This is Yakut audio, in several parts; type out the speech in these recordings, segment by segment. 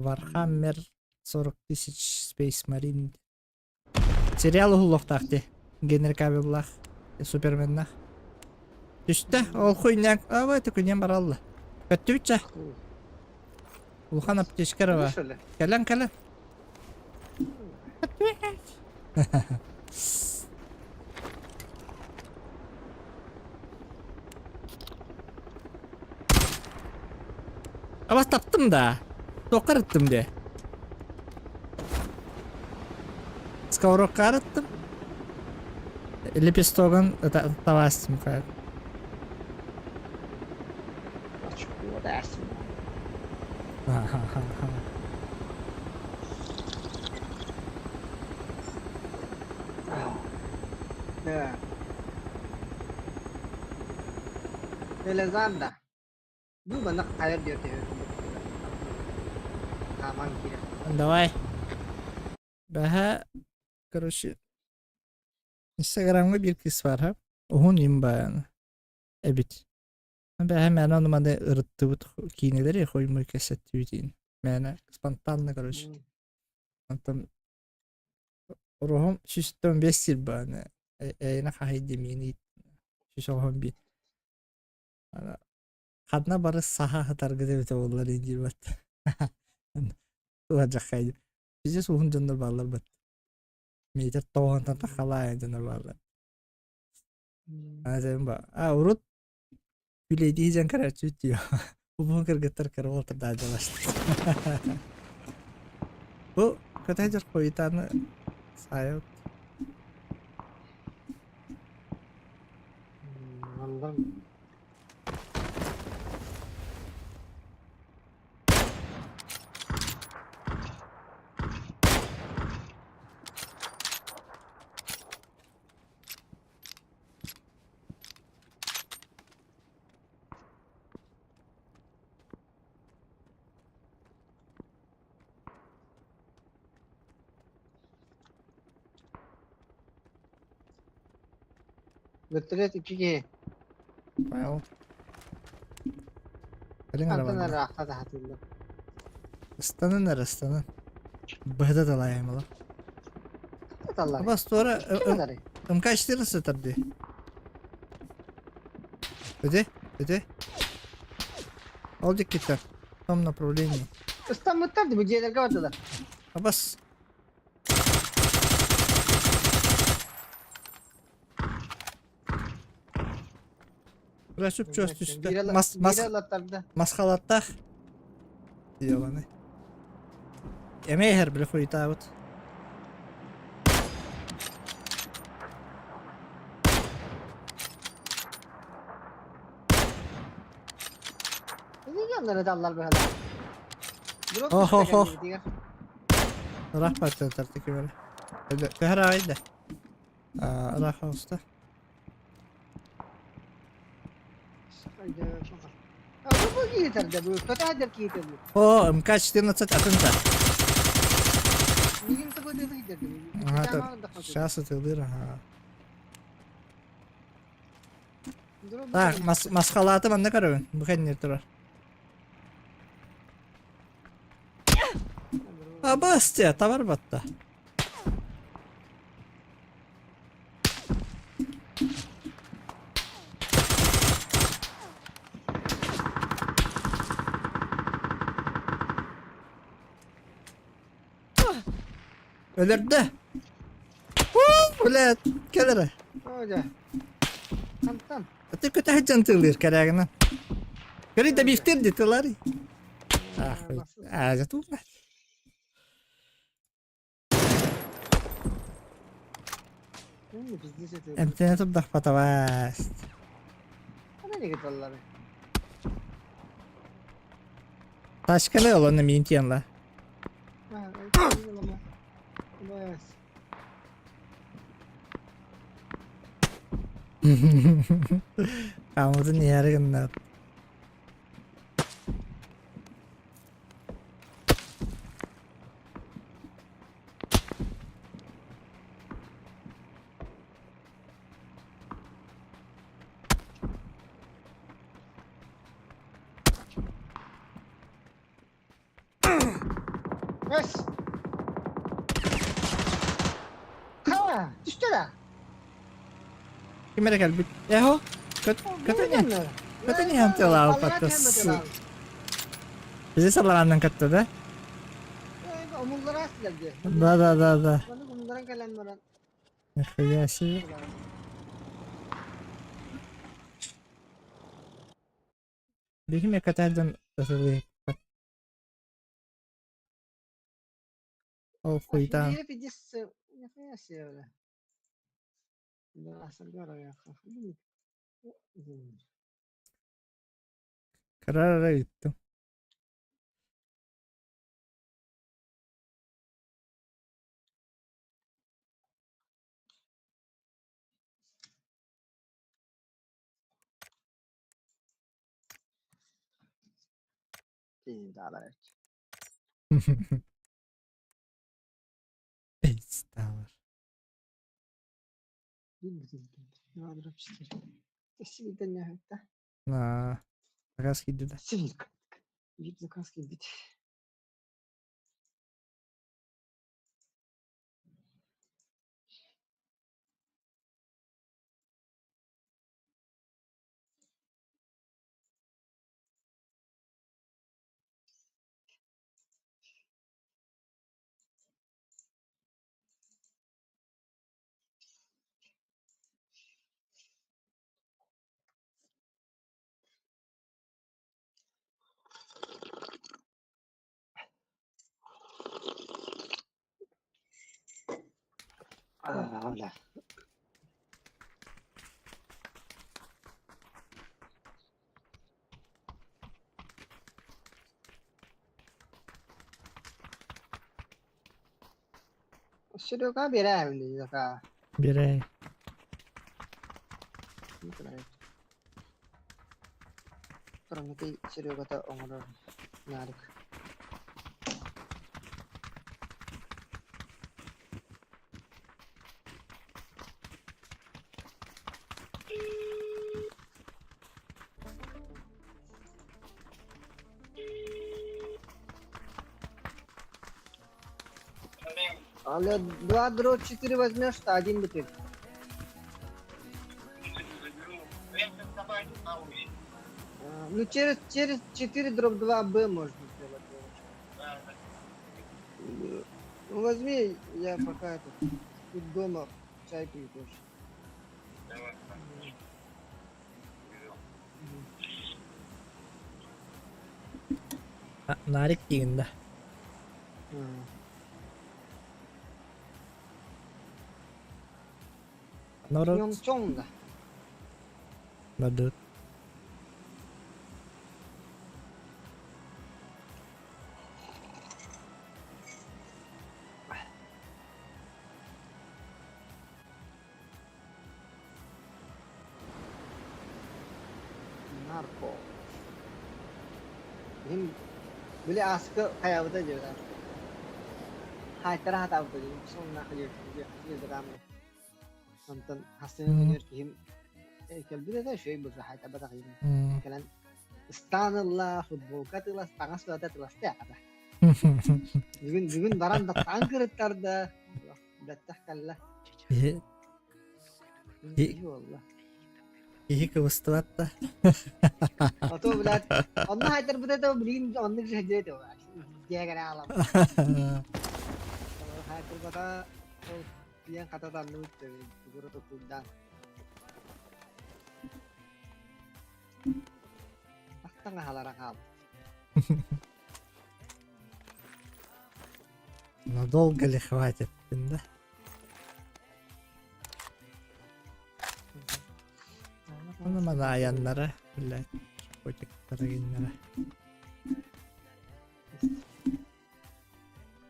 Warhammer 40 тысяч Space Marine. Сериал уһуллуохтаах дии. Генри Кавиллаах, Суперменнаах. Түстэ, ол хуйня, абай түкүнен баралла. Көттүбүт ча. Улахан аптечка бар. Кэлэн кэлэн. Абас таптым да. Туохха арыттым де. Сковородка арыттым. Лепестогын табастым как. Элезанда. Бу манна хайар диэти хааман киирэ. Давай. Бэһэ, короче, Инстаграмҥа биир кыыс баар, ха? Уһун им баайаны эбит. Бэһэ мээнэ ону маны ырыттыбыт киинэлэри хоймуй кэсэттибит Мээнэ спонтанно, короче. Онтон Ороһум 115 сир бааны эйиэнэ хаһый димиини 111. Ханна бары саха сытаргыт эбитэ буоллар диирбэт. Туһадьаххай. Пиздец уһун дьоннор бааллар бат. Метр тоҕонтон тахалаайа дьоннор бааллар. А урут Билэйдии дьон көрөөччүбүт дии. Убуһун кыргыттар кыра уолаттар дьаластар. Бу көтө сылдьар хойутааны саайабыт. Оннук. Бөртөлүөт икки киһи. Понял. Кэлиҥ эрэ Хантан манна. ыраахта таһатыыллар. Ыстанын эрэ ыстанын. Быһыта талаайымала. Таллар. Абас туора Ким алары? МК-4 сытар дии. Ити, ити. Ол диккиттэр. В том направлении. Ыстаммыттар дии бу дьиэлэргэ бардылар. Абас. Расүп чуос түстэ. Мас мас мас халаттаах. Ёбаный. Эмэ иһэр бile хуйтаабыт. Ох, ох, ох. Ыраах баттан тартык бere. Төһөр аайда. Ыраах оста. О, МК-14 атынта. Сейчас ытылыр, ага. Так, масхалааты манна көрөбүн. Бу кэннир турар. Абастия, товар батта. Өлөрдө. Блядь, кэл эрэ. Хантан? Аты көтө сылдьан тыллыыр кэрээгинэн. Көрүй да бифтир ди тылары. Ах, аажа тула. Эмтэнэ турдахпатабаас. Тачканы ылан миин тиэнла. Хамытын иһээри гынна. Эс! Ха! Түстэ да? Ким эрэ кэлбит. Эхо, көтөн иһэн. Көтөн иһэн тыалаабыт Бизи салараннан көттө да? Омуллара астылар дии. Да, да, да, да. Умулларан кэлэн баран. Нихуя себе. Биһим экатардан ытылыйыппат. Ол хуйдаан. Нихуя себе. Кыра эрэ ыыттым. Пиздалар. Аа, заказ киирдэ да? Заказ киирбит. Бля. Серега биэрээ Зака. Биэрээ. Прометей Серегата оҥорор Нарик. Алло, два дробь четыре возьмешь, то один бутыль. Ну, через 4 дробь 2 Б можно сделать. Ну, возьми, я пока этот, тут дома чай пью тоже. Нарик диигин да? Норуот Чоҥ да. Бардыбыт. Нарко. Мин били ааска хайаабыта диэбит хаайтара хатаабыта диэн соннаах диэбит Онтон хастыҥы күнүгэр киһим кэлбит этэ, үчүгэй быга хаайтарбатах иһин кэлэн ыстаан ылла, футболка атыылас, таҥас бөҕөтө атыыласта аата. Бүгүн бүгүн баран баттаан кырыттарда, бэттэх кэллэ. Киһи Киһи буолла. киһи кыбыстыбат да. А то, блядь, онно хаайтарбыта этэ, билигин оннук дьиэ этэ. Дьиэ кэрэ аҕалам. Хаайтарбата ол Тиийэн хата танныбыт тугура токуйдаан. Ахтан аһалара хаалбыт. Надолго ли хватит, да? Ону мана айаннара, блядь, котиктара гиннара.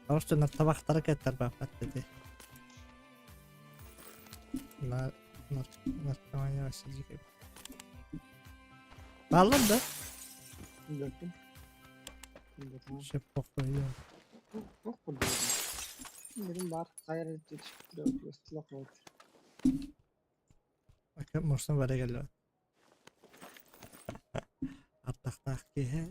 Орчунар табахтара кэттэрбэппэт ити. На наркомания вообще дикая. Бааллар да? Билбэппин. Сөп похуй. Туох курдук. Билим баар хайар түспүт Морсон бара кэллэ. Ардахтаах киһи.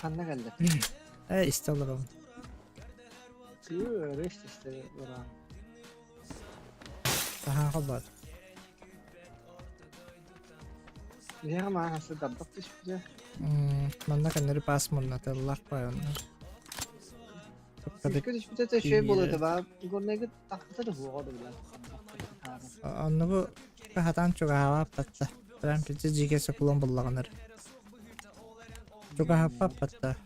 Ханна кэллэ? Э, истэ олоробун. Кыыры истэ олорон. Таһаа холбоот. Биһиэхэ мааһын сыдарбат түспүтэ. Манна көннөрү паас мурнатыллах байоннор. Сүүскэ түспүтэ да үчүгэй буолуо этэ баа. Горнайга тахса да суоҕа да билэн. Оннугу хатаан чугаһаабаппатта. Прям пиздец дьиикэ сокулон буллаҕынар. Чугаһаппаппатта.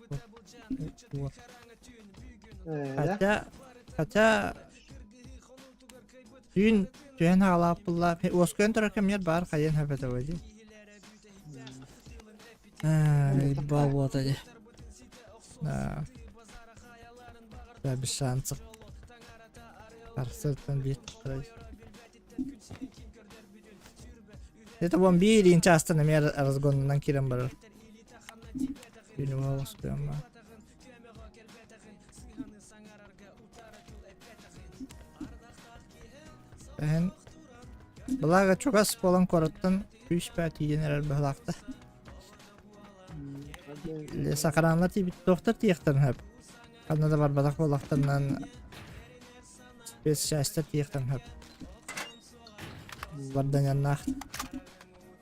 Хотя, хотя түүн түһэн хаалааппылла уоскуйан турар кэмигэр баар хайыан сөп этэ дии. Баа дии. Да, без шансов. Арсыттан биир Это вон биир часто эмиэ разгонунан киирэн барар. Күнү уоскуйан Эһэн Благо чугас буолан куораттан күүс баа тиийэн эрэр быһылаахта. Сакарааннар тиийбит туохтар тиийиэхтэрин сөп. Ханна да барбатах буоллахтарынан спецчастар тиийиэхтэрин сөп. Барданьаннаах.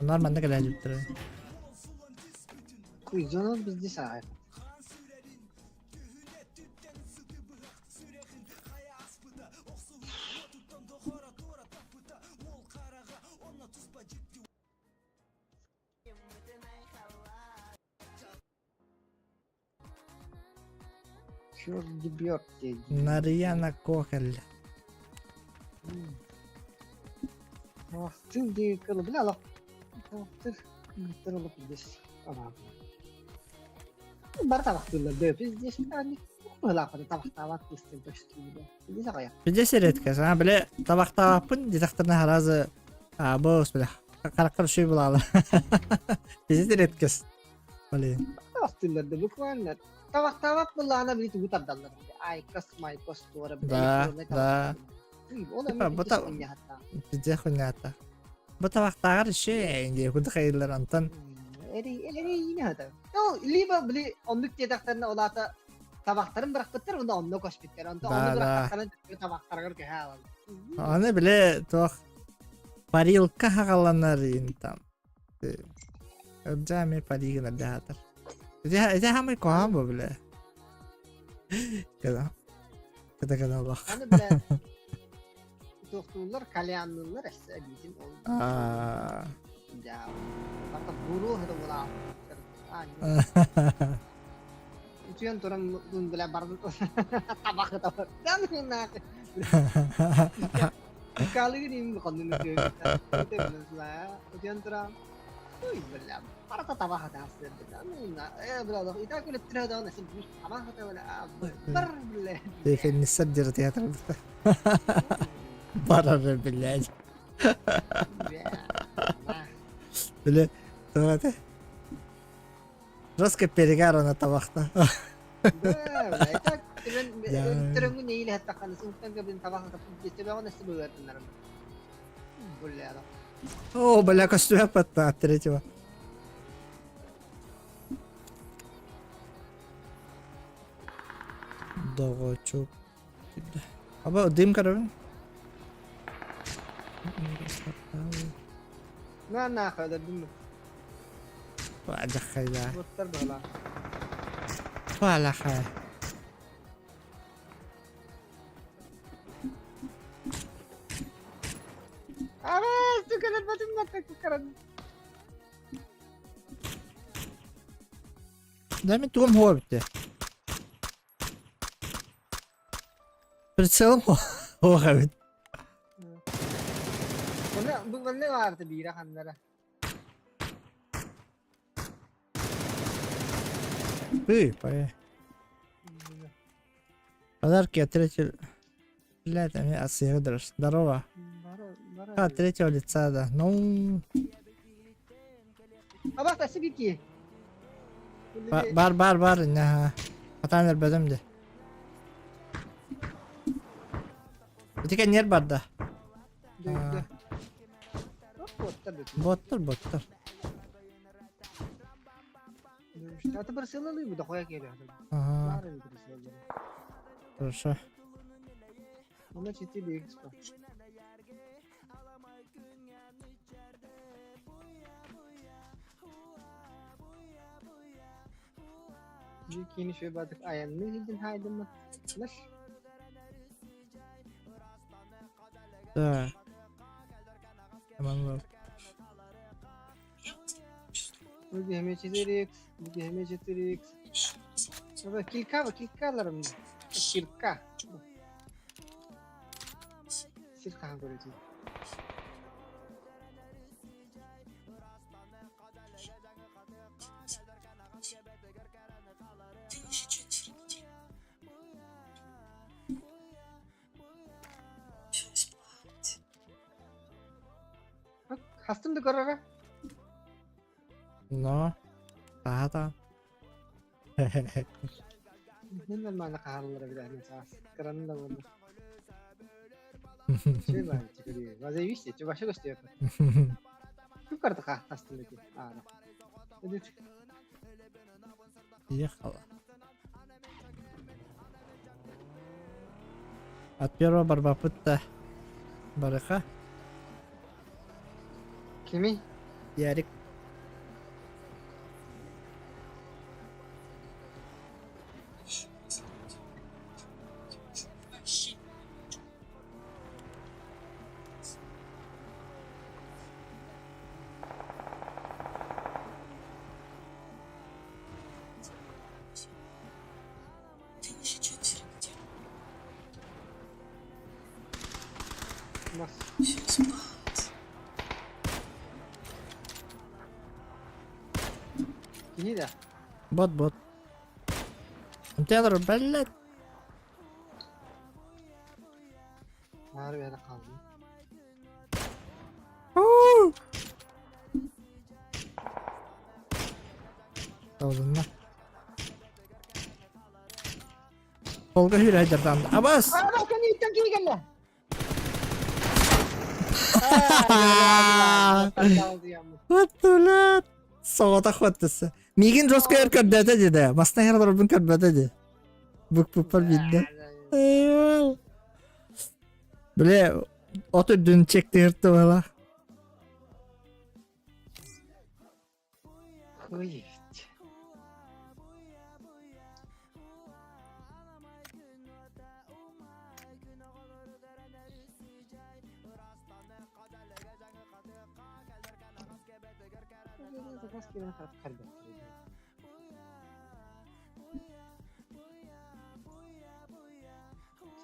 Оннор манна кэлээдьиттэрэ. Куйзонон бізде сағай. Нарьяна Кохель. Тыл диэки бile алах тыл здесь Бар табахтыыллар дөпүс здесь табахтаабат кыстын көстүүбү. Здесь аҕыйах. Здесь редко. А, бile табахтаабаппын дедахтарына харазы а, бос бile хараккар үшүй булаалы. Здесь редкость. Блин. Табахтыыллар да буквально табахтаабат буллаана били тугу тардаллар. Айкос, майкос туора Да, да. Ол Бу та Бізде хуйнята. Бу табахтааҕар еще инде куды хайыллар антон. Эри эри ине хата. Ну, либо били оннук диэтэхтэринэ ол аата табахтарын бырахпыттар уонна онно көспүттэр. Онто онно бырахтахтарына табахтарыгар көһө аалан. Аны биле туох парилка хагаланар ин там. Ырдьаа паригын ырдьаатар. Ити хамай куһаҕан бу биле. Кыда. Кыда кыда олох. Аны биле туохтууллар, кальянныыллар эссе эбиитин ол. Дьаа. Барта буруо хата булаа. Үтүөн туран биле барды табах табах. Калыгын им хоннун үтүөн туран Уй, бля, барата табах атаастыр. Дефенниссер дир театрда. Барар блядь. Бile тоҕо Жестко перегар на табахта. О, бля, костюм от третьего. Доҕочук. Аба дым көрөбүн. На нахуй өлөрдүм. Адьаххайда. Боттар быһалаах. Туалаха. Абас, түкэлэрбэтин маттаккаран. Да мин тугум хуа бүттэ. Прицелым хуа эбит. Bunu bu ne vardı bir hanlara. Ты, по Подарки от третьего... Блядь, а меня отсъедешь. Здорово. От третьего лица, да. Ну... Абас асибики. Бар, бар, бар. Ага. Хатан өлбөтүм де. Ити кэннигэр барда. Боттар, боттар. Аты бырсыылалыы дохуя киэлэ. Ага, Баар эбит бырсыылалыы. хорошо. Онно 4 икс па. Кини шөй бадык айанны хилдин хайдыммыт. Лаш. Да. Tamam. Бу киһи 4 икс, бу киһи 4 икс. Бу килка, бу килкаларым. Килка. Сир хаһан көрөтүй? Хастым да көрөрө. Но. Таата. Мен нормально хааллара билэһин саас. Кыраны да буолла. Шөй баар чекери. Вазайвисте, чубаша көстүө. Күп картаха хастым эти. Аара. Эдит. Ехала. От первого барбапытта барыха. Кими? Ярик. Бас. Кини да. Бот бот. Театр, блядь. Наар бэйэ хаалдым. Толунна. Полга хүрәйдердан. Абас! Aa, кини кини кэллэ. Оттулат! Соҕотох хуаттысы. Мигин жестко өр көрдөтө деді. Баста херлорбун көрбөтө ди. Бук-букпар бидде. Биле, от үрдүн чектирти бала. Ой.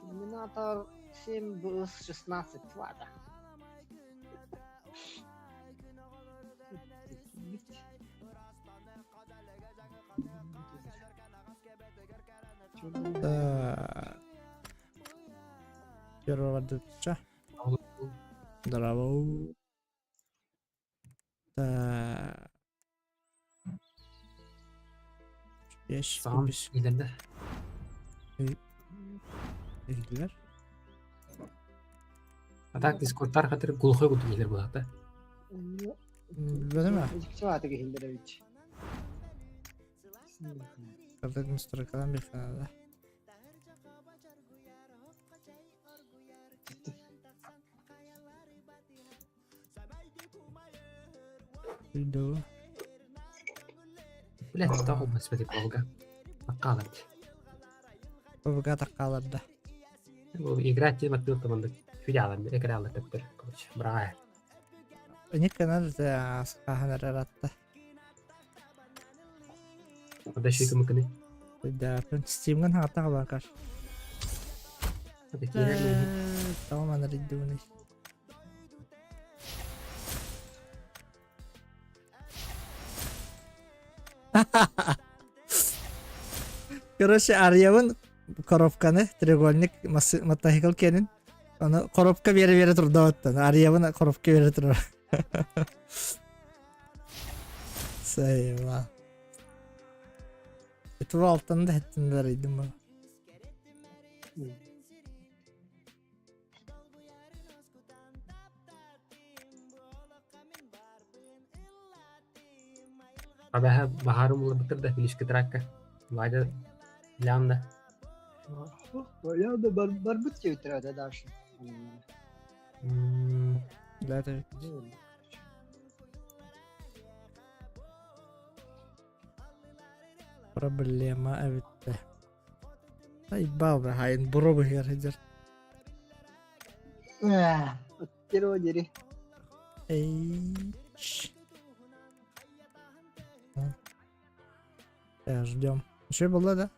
Терминатор 7 БС 16 твада. Так. Первого дуча. Здорово. Так. Ящик Саҕам бис илэрдэ. Илдилер. А так дискордтар хатыр глухой курдук иһилэр буолаата. Бөдөмө. Чываты кихилдеревич. Кырдык строкадан bir kanada. Видео. Блядь, тоҕо баспатик Волга. Аккаалард. ПВК таккаларда. Бу играть тем аттык таманды. Филиалар, экралар төптөр. Короче, браға. Ник канал саханар аратта. Ада шүйкі мүкіні. Да, Steam'den хата бакар. Ада кирер. Tamam анариддуни. Короче, Арьявын коробканы, треугольник, мотоцикл кенин. Оны коробка бере-бере турда оттан. Арьявын коробка бере турар. Сайма. Эту алтын да хеттинлер идим бу. Абэһэ баһаарым уларбыттар да Филишка тракка. Вадя Лянда. Я да барбыт диэбиттэрэ да дальше. Да, это проблема эбиттэ. Айбал баһайын буро быһыар сылдьар. Первого дери. Эй. Ждем. Еще была, да?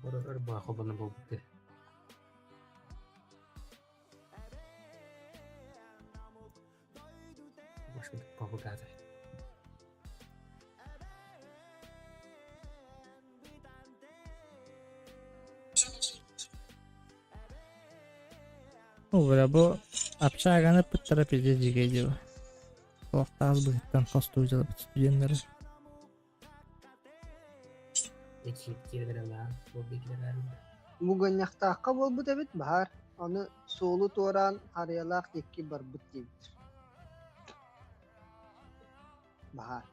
Ырбаахы буолбут. Побогатый. Ну, бля, бу общаганы пыттара пиздец дьигэ дьиба. Олохтоох быһыттан хостуу дьалабыт студеннары. Муганньахтаахха буолбут эбит баһаар, аны суолу туораан Харыйалаах диэки барбыт диэбит. Баһаар.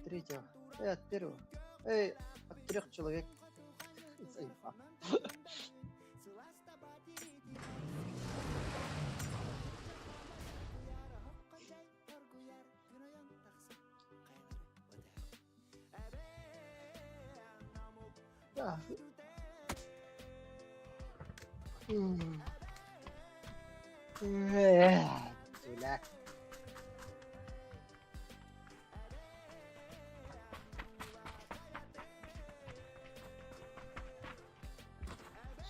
Третьего. От первого. Эй, от трех человек. Заебал. Бля.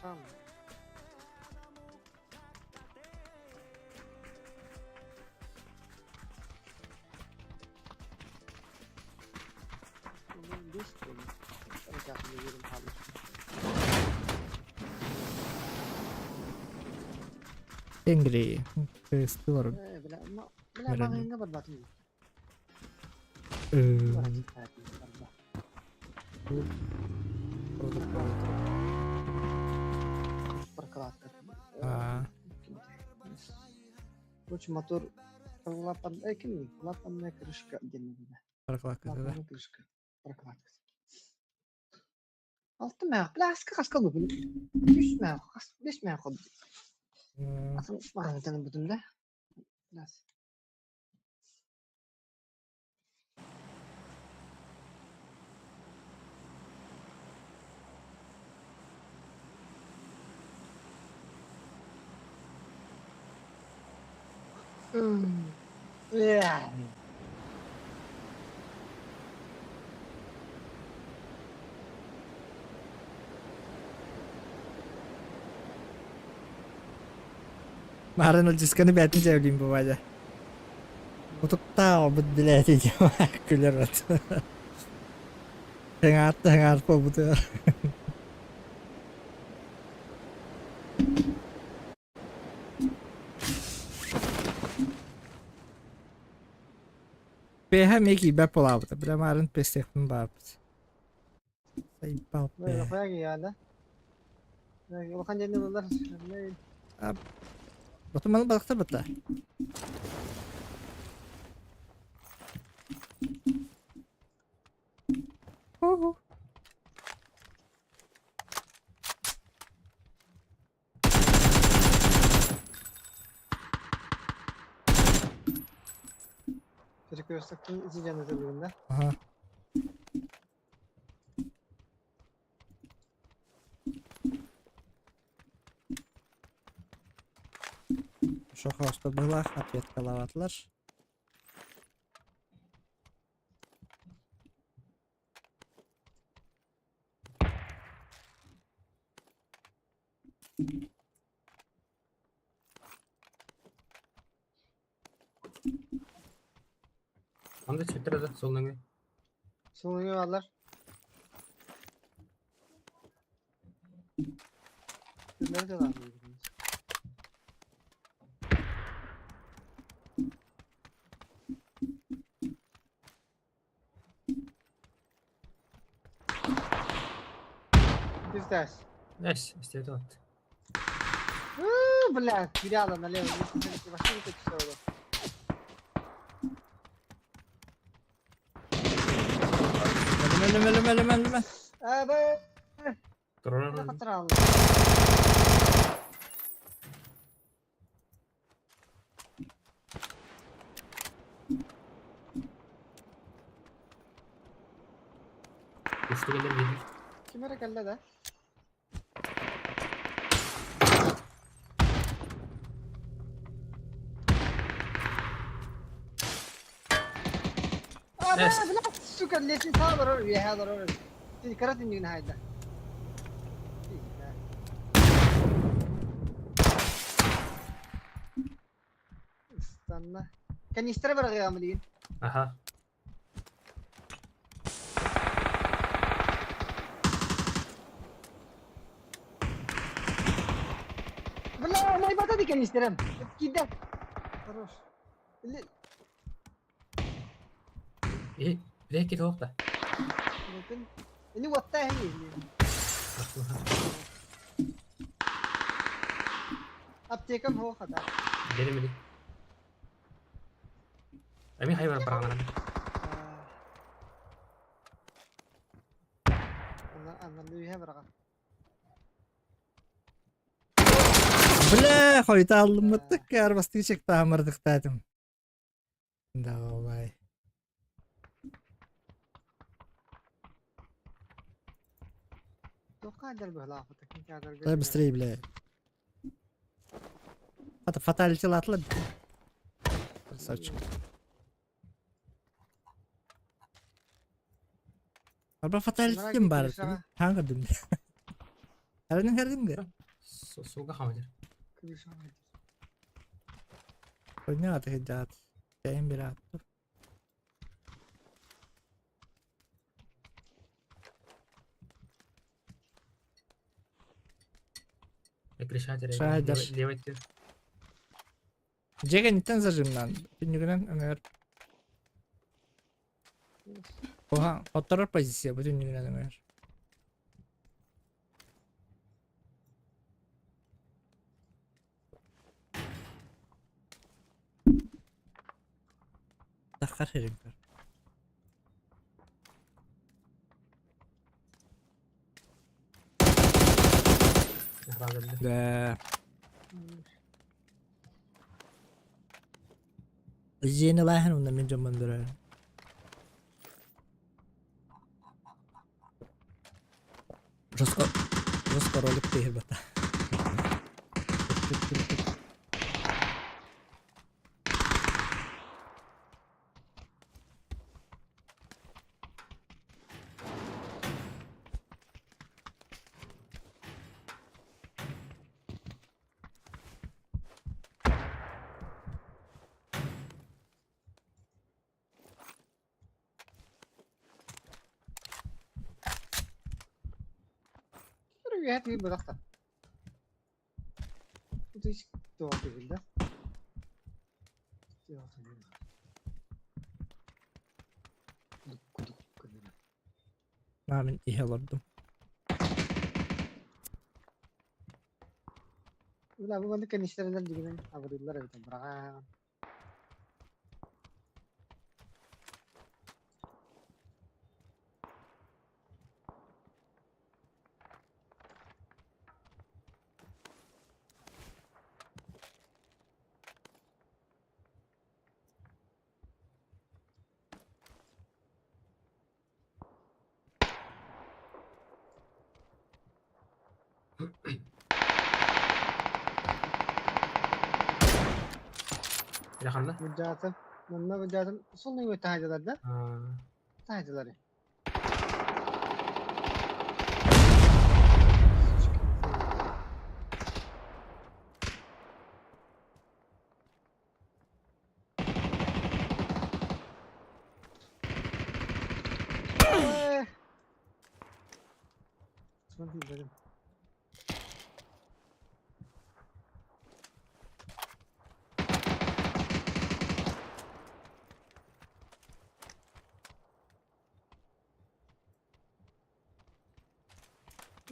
Сам. Тенгри. Кырыстылар. А. Короче, мотор клапан, клапанная крышка диэн Прокладка, да? Клапанная крышка. Прокладка. Алты мээх, бля, аска хаска лупун. Үс мээх, хас бес мээх ход. Атын маһантан бутум да. Нас. Марын ылдьысканы бээтин дьэбилиин бу Вадя. Утуктаах билээти күлэр от. Тэҥаат тэҥаат буолбутугар. Пеха эмиэ киирбэт буолаабыта, бля марын пестехпин баарбыт. Сайбал пе. Улахан дьэнни буллар. Батым маны балыктар батта. Ху-ху. Перекресток итигэн ытыллыбын да. Аха. Шохоосто быһылаах ответкалаабатылар. Анда чөттөр да сол өҥө. Суолуҥа бааллар. Пиздец. Эс, истиэт от. Бля, теряла налево. Вообще не все. Өлүм, өлүм, өлүм, өлүм, өлүм. А, б. Турар. Хатырал. Үстүгэлэр биир. Ким эрэ кэллэ да? А, Эс. бля, сука, лестница олорор, үөһэ олорор. Кыра түннүгүн хаайда. Ыстанна. Канистра быраҕыаҕым билигин. Аха. Бля, найбата ди канистрам. Киирдэ. Хорош. Или И, бля, кит оохта. Ini уотта эһи. Аптекам хо хата. Бери мили. Ами хай бар бараҕанан. Анна анна лүһэ бараҕа. Бля, хойутааллыммыттык арбастыы чектаамырдыктаатым. Давай. Тоққа дәл быһылаахпыт. Давай быстрее, бля. Фата фаталити латлы. Красавчик. Арба фаталити ким бар? Хаңгы дим. Хәрнең хәрдимге. Суга хамадыр. Ойна аты хеджат. Тәйін бир атты. Кришатер. Шайдер. Левый тир. Жеген иттен зажимнан. Түннүгүнэн өнөр. Оха, отторор позиция бу түннүгүнэн өнөр. Тахар херим көр. Да. Жени лаһын унда мен жоммон дөрөр. Жоско жоско ролик тейр бата. Үөһэ тыыр бырахта. Туох да. Мин иһэ олордум. Бу маннык канистралар дигинен абырыыллар эбит быраҕаан. Илаханна. Быдьаатым. Манна быдьаатым. Сонно таһайдылар да? Таһайдылар. Смотри, блин.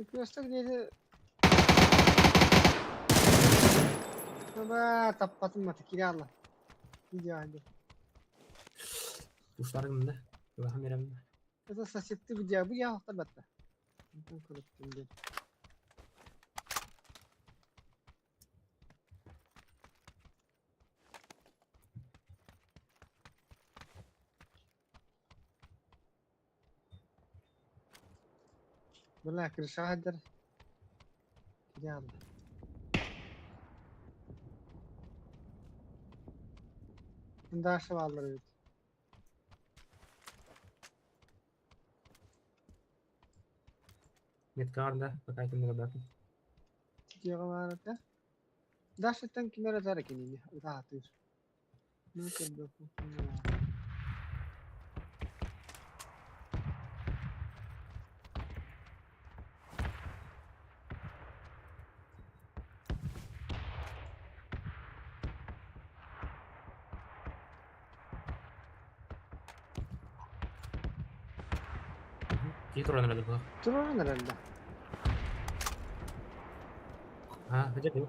Просто где-то... Ба, таппатым маты кире алла. Идеально. Куштарым да. Улахан берем. Это соседты бу дия, бу дия хохтар батта. Бля, крыша хаддар. Кире алла. Даша бааллар эбит. Меткаар да, пока ким да. Тиэҕэ баар этэ. Дашаттан ким эрэ ытар кинини ытаатыыр. Ну көрбөппүн. Кии туран эрэ була. Туран эрэллэ. А, где ты?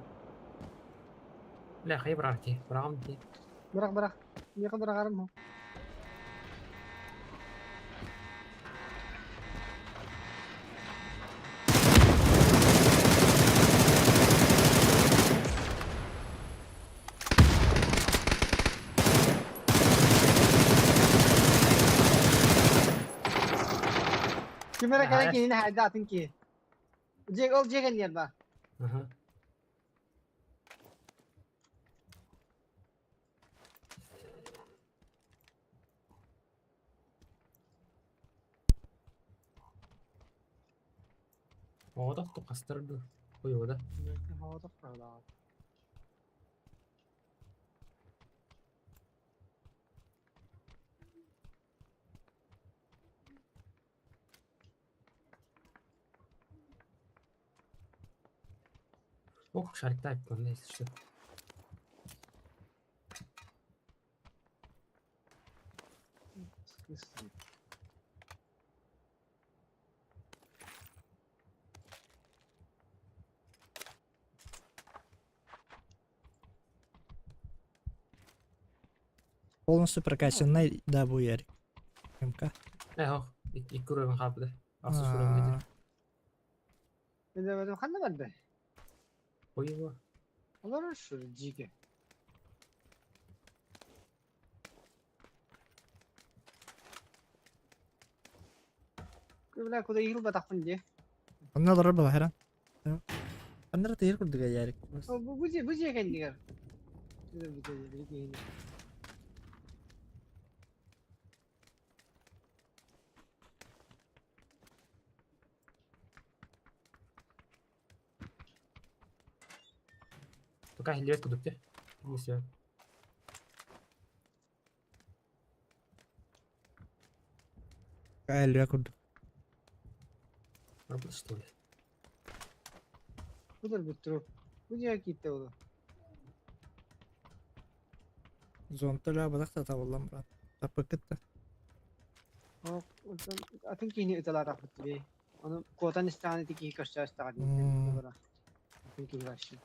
Бля, хай брарти, брам ти. Бырах бырах. Миэхэ быраҕарым хо. Ким эрэ кэлэн кинини хайда атын киһи. Дьиэ ол дьиэ кэннигэр баар. Ага. Оҕотох туххастар ду. Уйуода. Ох, шарик тайп, если что. Полностью прокачанный, да, бу Ярик. МК. Эх, икки уровень хаалбыта. Ахсыс уровень А, Билбэтим ханна барда? Ой, Олорор шур дьиэгэ. Бля, куда иһил батахпын дии. Онно олорор балаһыран. Аннара тыйыр курдуга Ярик. Бу бу дьиэ бу дьиэ кэннигэр. Бу киһини. Пока хилбэт курдук те. Не все. Кайлия курдук. Работа что ли? Бу да бүттүрү. Бу дьиэ кииттэ буолуо. Зонтала бадах табыллан брат. Таппыккыт да. Атын киһини ыталаатахпыт дии. Ону куотан истэҕин ити киһи көрсө истэҕин Атын киһи вообще.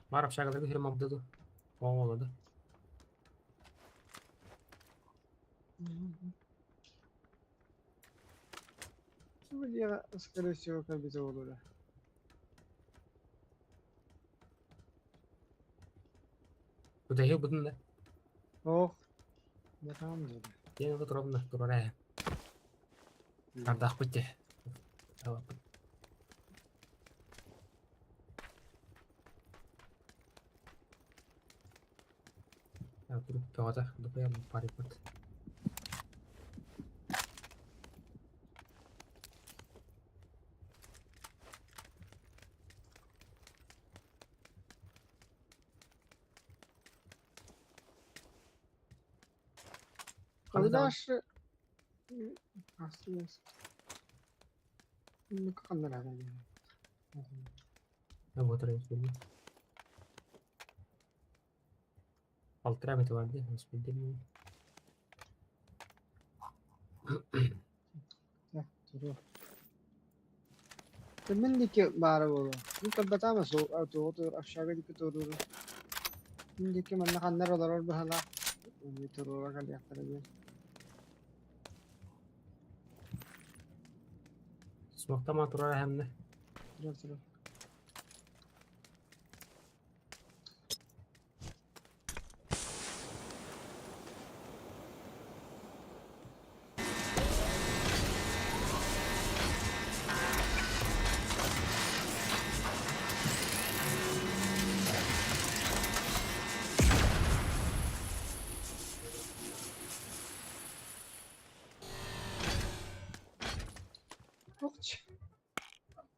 Бар общагаларга хирим абдыды. Оңолоду. Бу дьиэҕэ, скорее всего, көрбүтэ буолуо. Куда хил будун да. Ох, батаам дии. Ден вот ровно турара. Ардах бутте. Я тут пёта, да я пари пут. Когда ж... Ну как она Вот. Полтора метра бар дии, успейдим. Мин диэки баара буолуо. Мин көрбөтөҕүм тугу общага диэки туруору. Мин диэки манна ханна эрэ олорор быһалаах. Эмиэ туруора кэлиэхтэрэ диэн. Смоктама турар эһэмнэ. Турар турар.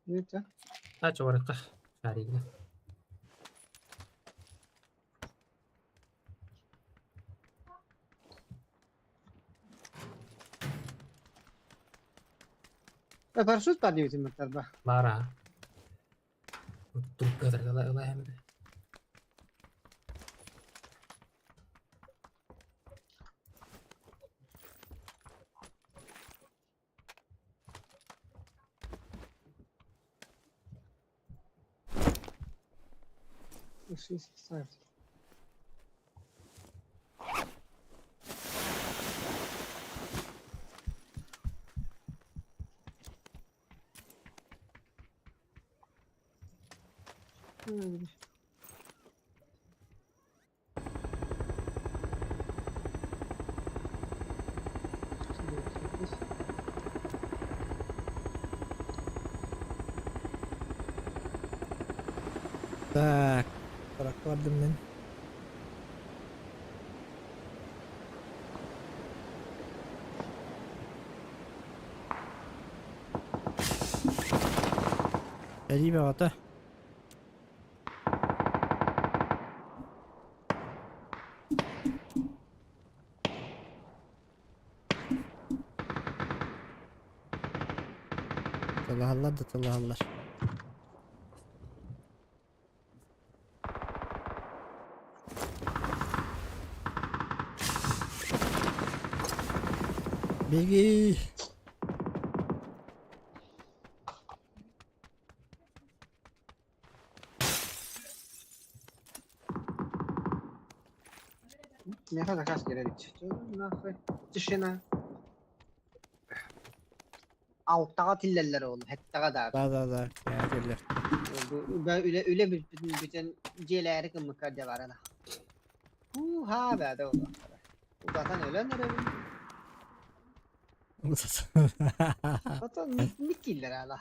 Ничего. А чугарыкка. Шаригна. Парашют бар диэбитим баттарба. Бара. Трубка таргала ылаһым. Так, куракка бардым мин. Сэрии бөҕөтө. Тылаһаллар да тылаһаллар. Беги! Миэхэ заказ кэлэр Нахуй. Тишина. Алтаҕа тиллэллэр ол, һэттэҕэ да. Да да да, кэллэр. Үлэ үлэ бүтүн бүтэн дьиэлээри кыммыкка дьэ барана. Һуу-һаа бэдэ олохтара. Утатан өлөн эрэбин. Ото никкиллэр ала.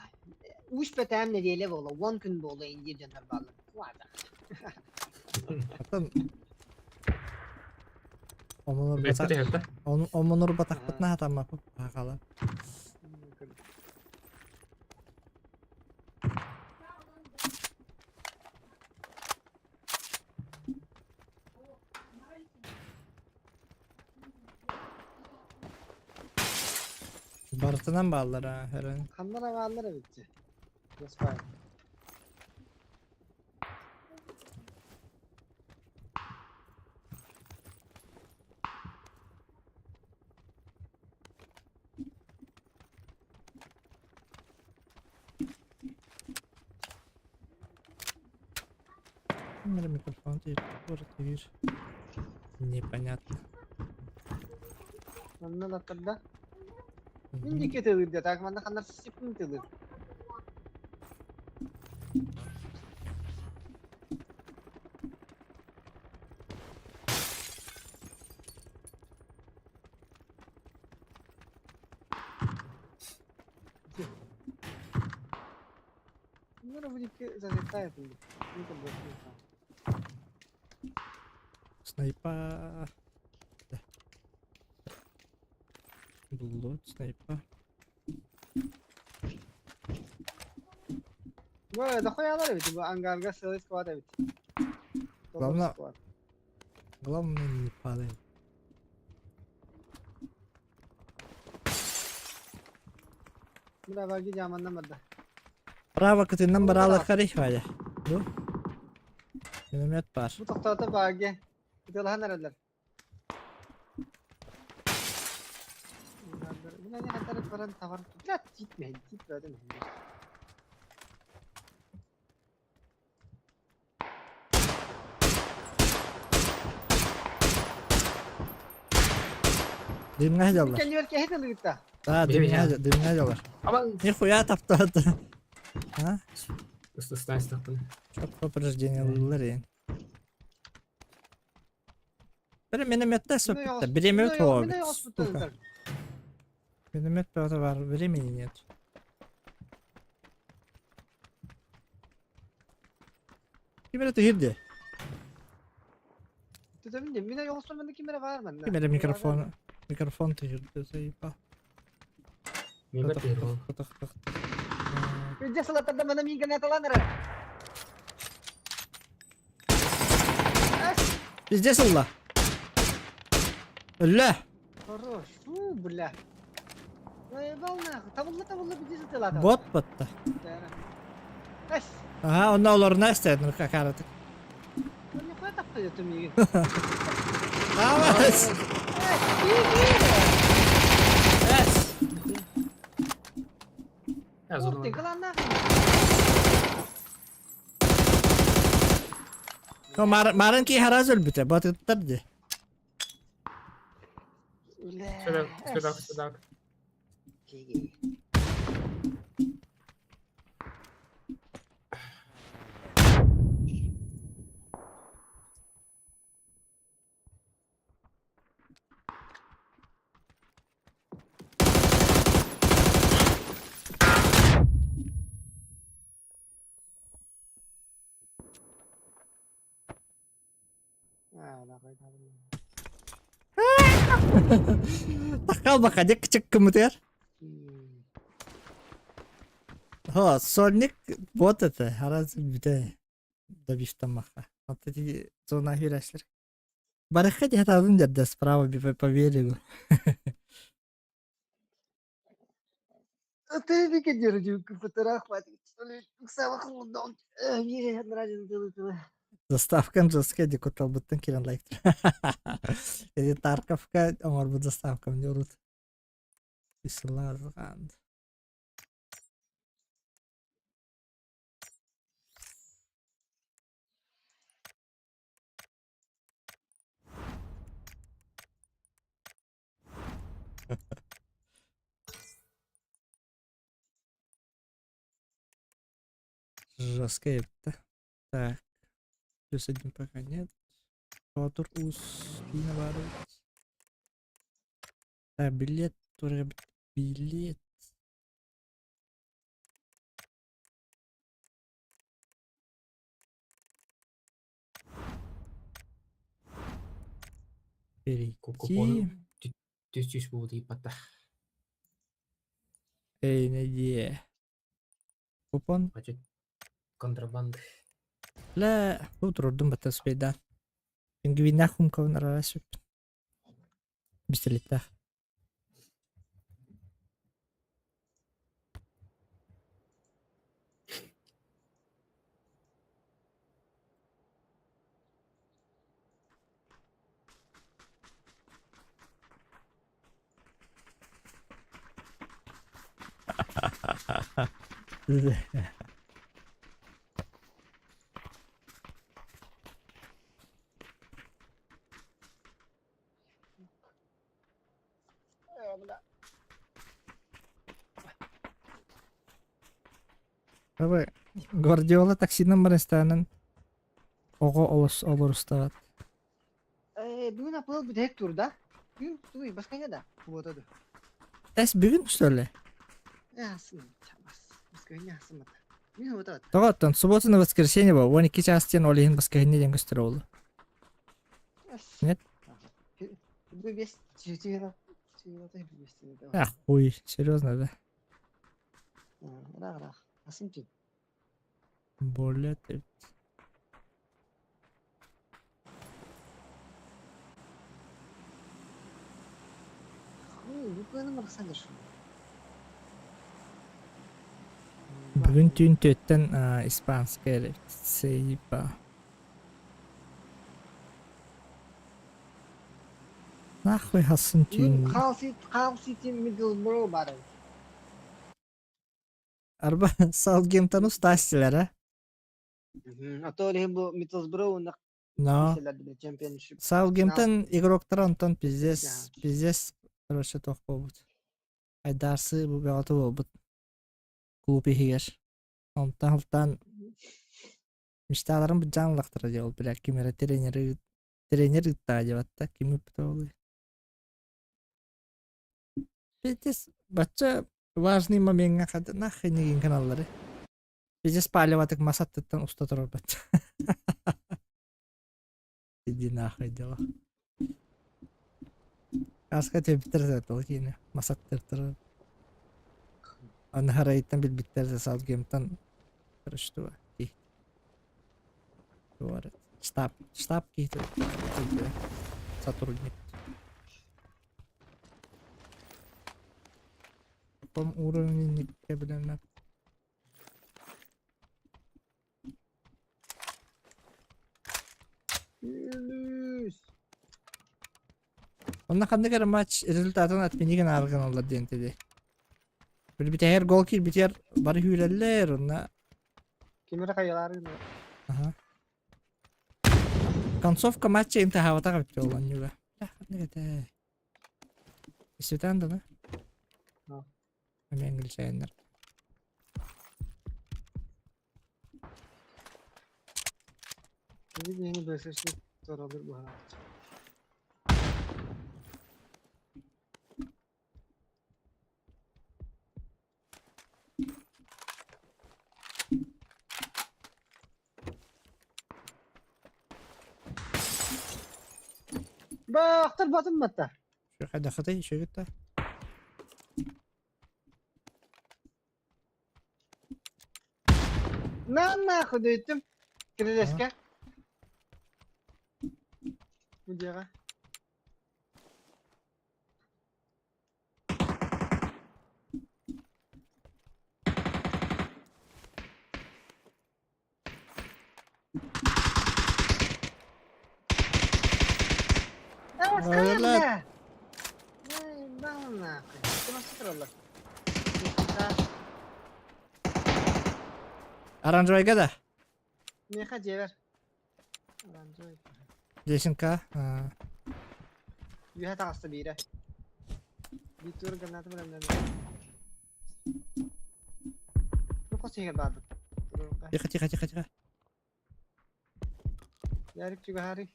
Үс бэтээн нэдиэлэ буола, 10 күн буола индиир дьоннор бааллар. Куата. Атын Омунурбатах омунурбатахпытына хатаммаппыт хаала. Барытынан бааллар аа, эрэн. Ханна да бааллар эбит. Господи. Камера, микрофон, телевизор, Непонятно. Манна да турда. Мин диэки тылыыр диэтэ, манна ханна сиппин тылыыр. Залетает. Снайпа. Блуд, снайпа. Бу дохуялар эбит, бу ангарга сылы склад эбит. Главное, главное не падай. Бля, баги дьааманнан барда. Право кытыннан бараалар карих валя. Бу? Миномет бар. Бу тохтоото баги. Ытыалаһан эрэллэр. Мин аны хантан баран табар. Блядь, тиит мэһин, тиит бөтө мэһин. Дымҥа сылдьаллар. Кэннибэр киһи тылыгытта. Да, дымҥа дымҥа сылдьаллар. Нихуя таптаата. А? Ыстастаан истэхпинэ. Чоппо упражнение ыллылар иэн. Били минометта сөптө. Биремет сука. Миномет бөҕөтө бар, времени нет. Ким эрэ түһүрдэ? Түтөбүн де, мин оҕуспар манна ким эрэ баар манна. Ким эрэ микрофон микрофон түһүрдэ, заебал. Миигэр түһүрдэ. Үдэ сылаттарда мана миигин аталан эрэ. Везде сылла. Өллө. Хорош. Фу, бля. Заебал нахуй. Табылла табылла биди сытылата. Бот батта. Эс. Ага, онно олорна эстен какаратык. Нихуя тахта дето миигин. Авас! Эс! Марын ки хараз өлбүтэ, батыттар ди. Сюда, сюда, сюда. Такал бака дек кычык кымытыар. Хо, сольник вот это, хараз бүтэ добиштамаха. Вот эти зона хирәшлер. Барыхха диһатаадын дэрдэ справа по берегу. Ты Заставкам жестко ди куталбыттан кирен лайктыр. Эти Тарковка оҥорбут заставкам не урут. Исылазган. Жестко это. Так. Плюс один пока нет. Фотор ус Так, билет, билет. Перейти. Түс-түс буолбут ыйыппаттар. Эй, найди. Купон. Значит, контрабанда. Ла, утрудум бата успейда. Пингвинах хумковын арарасып. Пистолеттаах. Давай, Гвардиола таксинан барыстаанан оҕо олус олорустаҕат. Бүгүн апыл бүтэһик турда. Бүгүн туй басканя да. Суббота ду. Эс бүгүн что ли? Басканя сымата. Бүгүн суббота. Тоҕо оттон суббота на воскресенье был. 12 час диэн ол иһин баскаһынньа диэн көстөр буолла. Нет? Ах, хуй, серьезно, да? Более ты. Бүгүн түүн түөттэн испанская сейпа. Нахуй хасын түүн. Hull City, Hull City Middlesbrough баар эбит. Арба Саутгемптону устаастилар, а? А то ол иһин бу Middlesbrough уонна Но киирсэллэр Championship. Саутгемптон игроктара онтон пиздец, пиздец, короче, туох буолбут. Айдаарсыы бу бөҕөтө буолбут клуб иһигэр. Онтон алтан мечталарын быдьаан ыллахтара дии ол бля ким эрэ тренери тренер ыыттаҕа диэбэт ким ыыппыта буолуой. Пиздец бачча важный момеҥҥа хата нахуй нигин каналлары. Пиздец палеватык мас аттыттан уста турар бачча. Иди нахуй дело. Аска тэбиттэр сатал киинэ мас аттыр Аны харайыттан билбиттэр Саутгемптон короче туга Штаб, штаб киһитэ сотрудник. Каком уровне никке билэммэт. Онно ханнык эрэ матч результатын отменигин ааргыналлар диэн тиди. Билбитэһэр гол киирбитигэр бары күүрэллэр, онно Ким эрэ хайалаары гына. Аха. Концовка матча интаһаабатах эбит ол онньуга. Ханнык этэ? Исветан да да? Эмиэ англичаннар. Биһиги биһини бэсэшник торалыр быһааччы. Баахтар батым батта. Şu хайдахытай шөгүттэ. На нахуй дөйттүм. Кирилеске. Бу дьиэҕэ. Өлөр. Оранжевайга да? Миэхэ дьиэбэр. Оранжевай. Десенка. Үөһэ таҕыста биирэ. Биир тур граната бэлэмнэнэ. Ну хос иһигэр баарбыт. Тихо, тихо, тихо, тихо. Ярик чугаһаарый.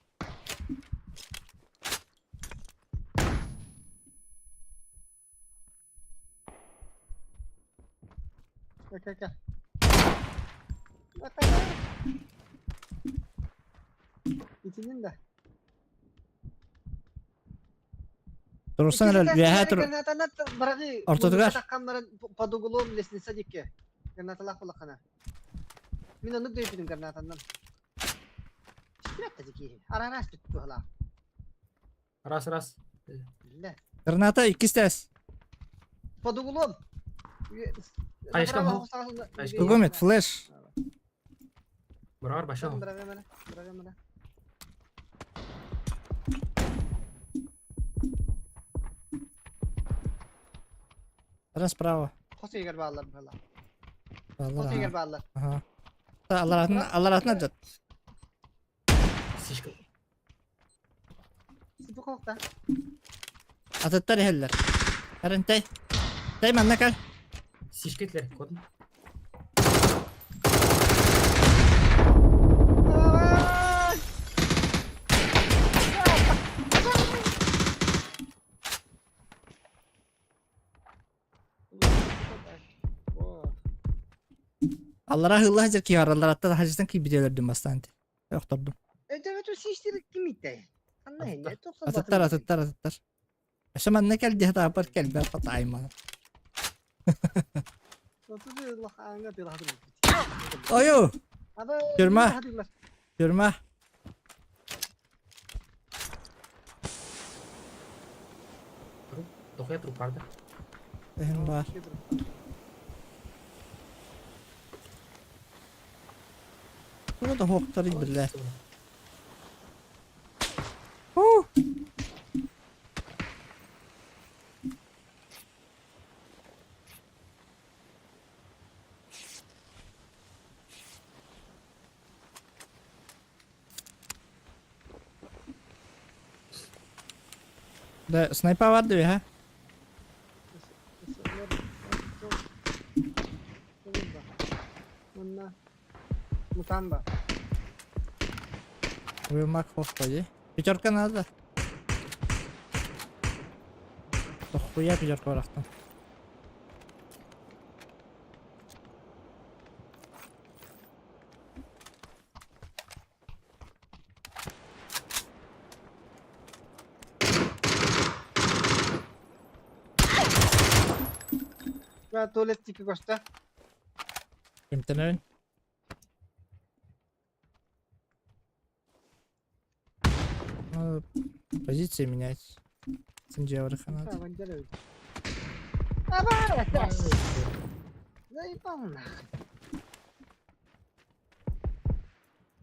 Кэ кэ. Итинин да. Турсан эрэ үөһээ тур. Ортотугар. Под углом лестница дикке. Гранаталаах булахана. Мин оннук дөйпүтүм гранатаннан. Истибэт да дикиһи. Араас бүт туһалаах. Раз, раз. Биллэ. Граната иккис тэс. Под углом. Хайышка бу. Тугумет, флеш. Быраар баша. Раз справа. Хос игер баалар бала. Хос игер баалар. Ага. Алар алар атына Сишка. Бу кокта. Атыттар иһэллэр. Эрэнтэй. Тэй манна кэл. Сишкетлер кодун. Аллара ыһылла сылдьар киһи аллараттан хаһыттан киирбит өлөрдүм бастаан Охтордум. Өтөбөтү сиштир кимиттэй? Ханна хэнне Атыттар, атыттар, атыттар. Өссө манна кэл диэ таапар кэлбэт хатааймана. Ойу! Тюрьма! Тюрьма! Дохуя труп бар да? Эһин баар. Туга да хуохтарый биллэ. Да, снайпа бар дии, ha? Уонна мутант Уймак господи. Пятерка надо. Дохуя пятерка барахтан. Бля, туалет типа көстө. Кимтэнэбин? Надо позиции менять. Сандиаврыха надо. Заебал нахуй.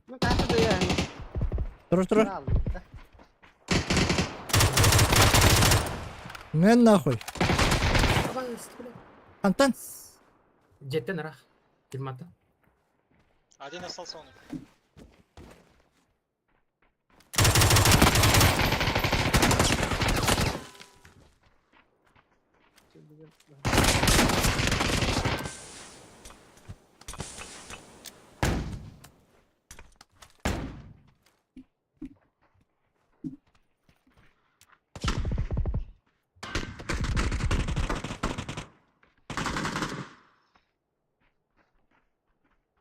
Ну как это я? Тур, тур. Мен нахуй. Антон. Дьиэттэн ыраах. Тюрьмата. Один остался у них.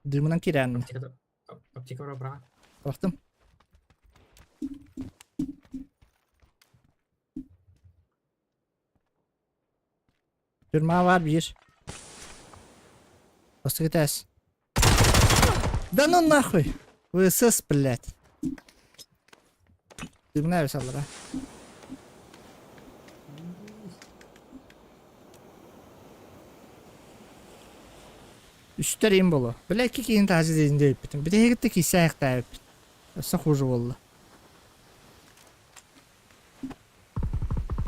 Дымынан киирэн. Аптека аптека быраҕа. Бартым. Тюрьма бар биир. Бастакы этээс. Да ну нахуй! ВСС, блядь. Дымына эбисаллара. Үстэр им боло. Бля, икки киһини таһаджы диэн диэбиппитин. Бүтэһигитте киирсэ айахтаабыппыт. Өссө хуже буолла.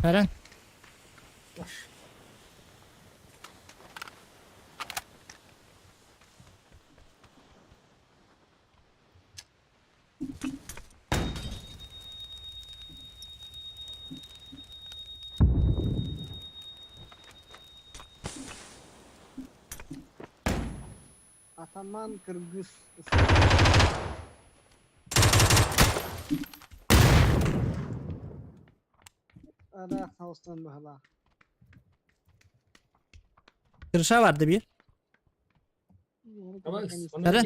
Эрэн. Атаман кыргыз. Араах хаустан баһылаах. Крыша барды биир. Эрэн,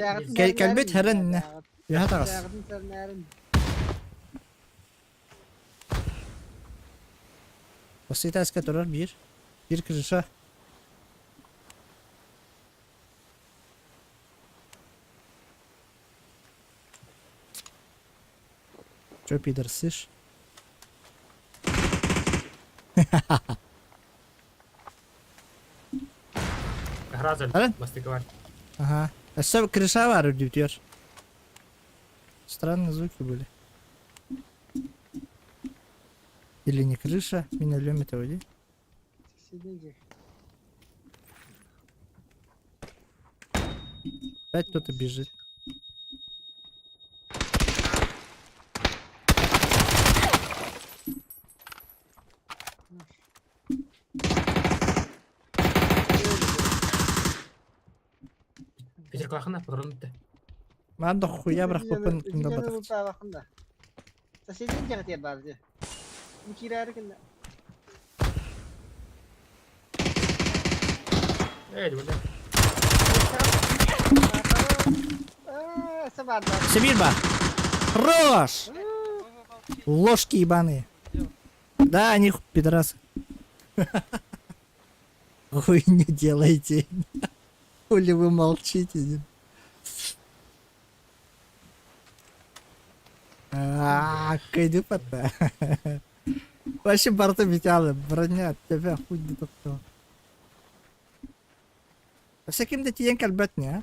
кэлбит эрэн үөһэ таҕыс. Бассыйтааска турар биир. Биир крыша. Чё, пидор, слышь? Раза Эрэн? бастакы Ага. Өссө крыша бар үрдүтүөр. Странные звуки были. Или не крыша? Мин өлүөм этэ дии. Опять кто-то бежит. Питер Клахана патрон бүттэ. Ман да хуя бырахпыппын ким да батах. Соседин дьаҕытыйар баар дии. Бу киирээри гынна. Эй, бля. Сибирь ба. Хорош! Ложки ебаные. Да, они пидорасы. Хуйню делаете. Хули вы молчите? А, кайдыпата. Вообще барта битялы, броня, тебя хуй не топтал. Вообще ким да тиен кэлбэт не, а?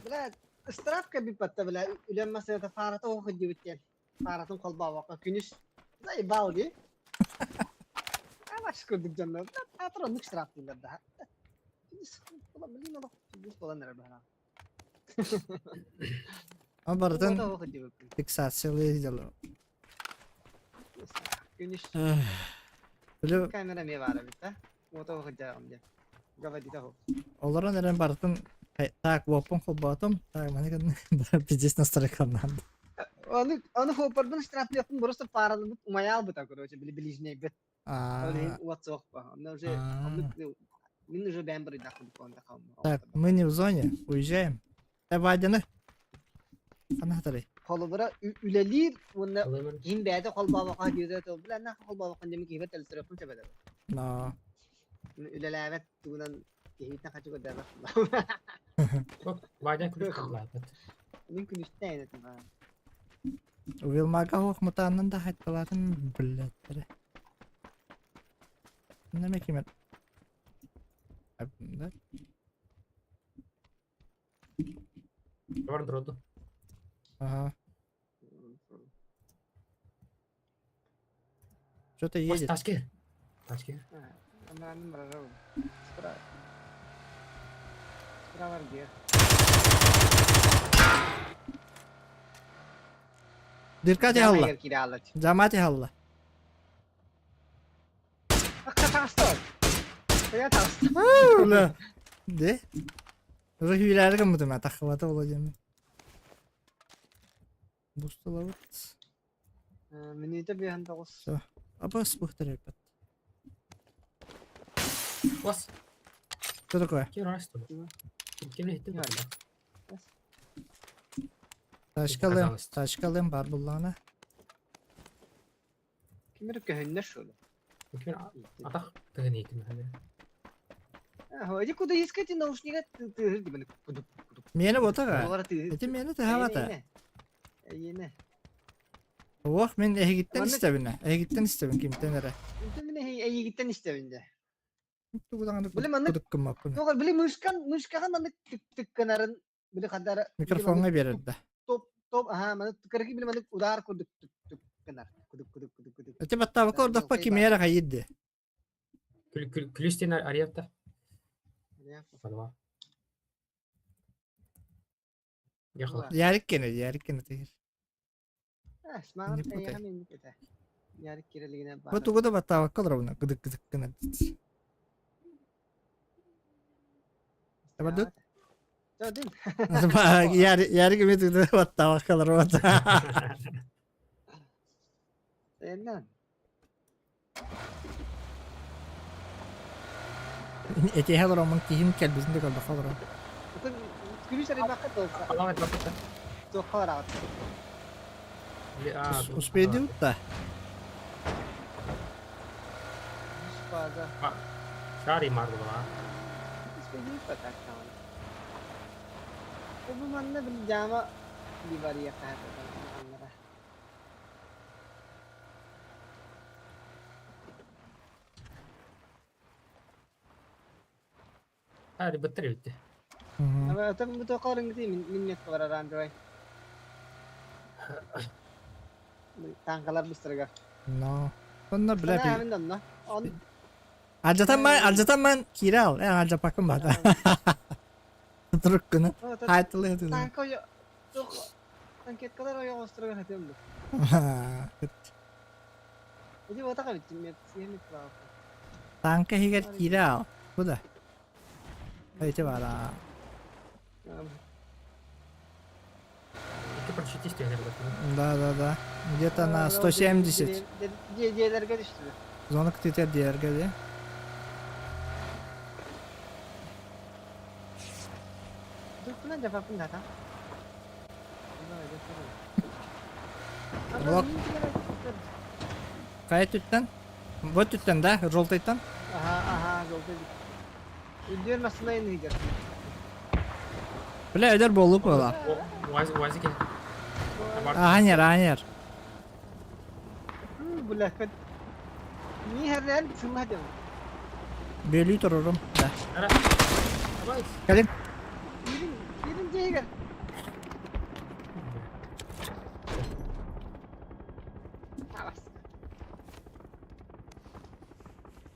Бля, штрафка биппатта, бля, үлэм массыыната фаарата оһох диэбиттиэн. Фааратын холбообокко күнүс заебал дии. Аваш курдук дьоннор. Аатыр оннук штраф дииллэр да. Күнүс блин олох күнүс буолан эрэр быһалаах. А барытын Оһох диэбиппин. фиксациялыы дьалар. Күнүс Били камера эмиэ баар эбит да. Уота сылдьаҕым диэн. Говорит оһу. олорон эрэн барытын так уоппун холбоотум. Так маны гынна пиздец настройкалаан. Ону ону хоппорбун штрафлыахпын просто пааралабыт умайаалбыта короче били ближнейбит. Ол иһин уот суох ба. Онно уже оннук мин уже бэйэм барыйдаахпын Так, мы не в зоне, уезжаем. Э, Вадяны. Хана хатарый. Холобура үлэлиир уонна киһим бэйэтэ холбообокко диэри бля нахуй холбообокко диэми киһибэр тэлсэреппин сөбөдө. Но. Үлэлээбэт тугунан киһиттэн хочу көрдөөбөт. Вадя күлүк халлаабыт. Мин күнүстээн этим. Уилмага хоох мутааннан да хайталаатын блядь. Неме кимер. Да? Бар дроду. Ага. Что-то едет. Тачки. Тачки. Справа где? Дырка тихалла. Жама тихалла. Де? Уже хүүлээри гыммытым атаххыбата була диэммин. Бустулабыт. Минута биэһэн тоҕус. Абас бухтарыппат. Бас. Что такое? Ким раз Ким иһиттин Тачкалым, тачкалым бар буллаҕына. Ким эрэ көһүннэр шоу. Ким атах тыгын иитим Иди куда искать наушника тыһыр дибин кудук кудук. Миэнэ ботаға. Ити миэнэ тыһабата. Эйиэнэ. Ох, мин эһигиттэн истэбин. Эһигиттэн истэбин кимтэн эрэ. Мин эһигиттэн истэбин дэ. Тугу даҕаны Били маннык кудук гыммаппын. Туга били мышкан мышкаҕа маннык тык тыкканарын били хадара Микрофоҥҥа биэрэр да. топ топ аха маннык кыргы били маннык удар курдук түк түк гынар. Кудук кудук кудук кудук. Ити баттаабакка ордохпо кимиэрэ хайыыр Күлүс диэн арыйапта. Фанва. Ярик кene, Ярик кene тиһир. Смаҕар эйиэхэ минник этэ. Ярик кирэлигинэ Бу тугу да баттаабакка олоробуна кыдык кыдык гынар. Табардыт? Додин. Ярик Ярик эми тугу да баттаабакка олоробут. Эннан. Этиһэ олороммун киһим кэлбитин да көрбөххө олорон. Күлүс арыйбакка туохха. Аллах айтпакка. Туохха бараҕыт. Успейдим да. Фаза. Шари маргула. Успейдим так там. Бу манна бил жаама ливария хаһата. Hadi быттар эбитти. Ата бу тоқорың дии мин метка бараран дой. Танкалар быстырга. Но. Онно бля Sana hemen онно. Он Алдьатан алдьатан киирэ ал. Э алдьаппаккын баата. Туруккуну. Хайтылы тылы. Танка танкеткалар ойоҕостурга хатыам ду. Иди вот так ведь мет съемит баа. Танка иһигэр киирэ ал. Бу да. Эти бара. Икки прочитись түһэр Да, да, да. Где-то на 170. Дьиэлэргэ түстүлэр. Зона кытыытыгар диэргэ дии. Дуркунан жапапын да Вот. Хайа түттэн? Бу түттэн да? Желтыйтан? Аха, аха, желтый. Үндүөр массына иннигер. Бля, өдөр болуп буола. Уазик. Аанер, аанер. Бля, ни херрен сымма дем. Бөлүү турурум. Да. Кэлин. Кирин, кирин жегер.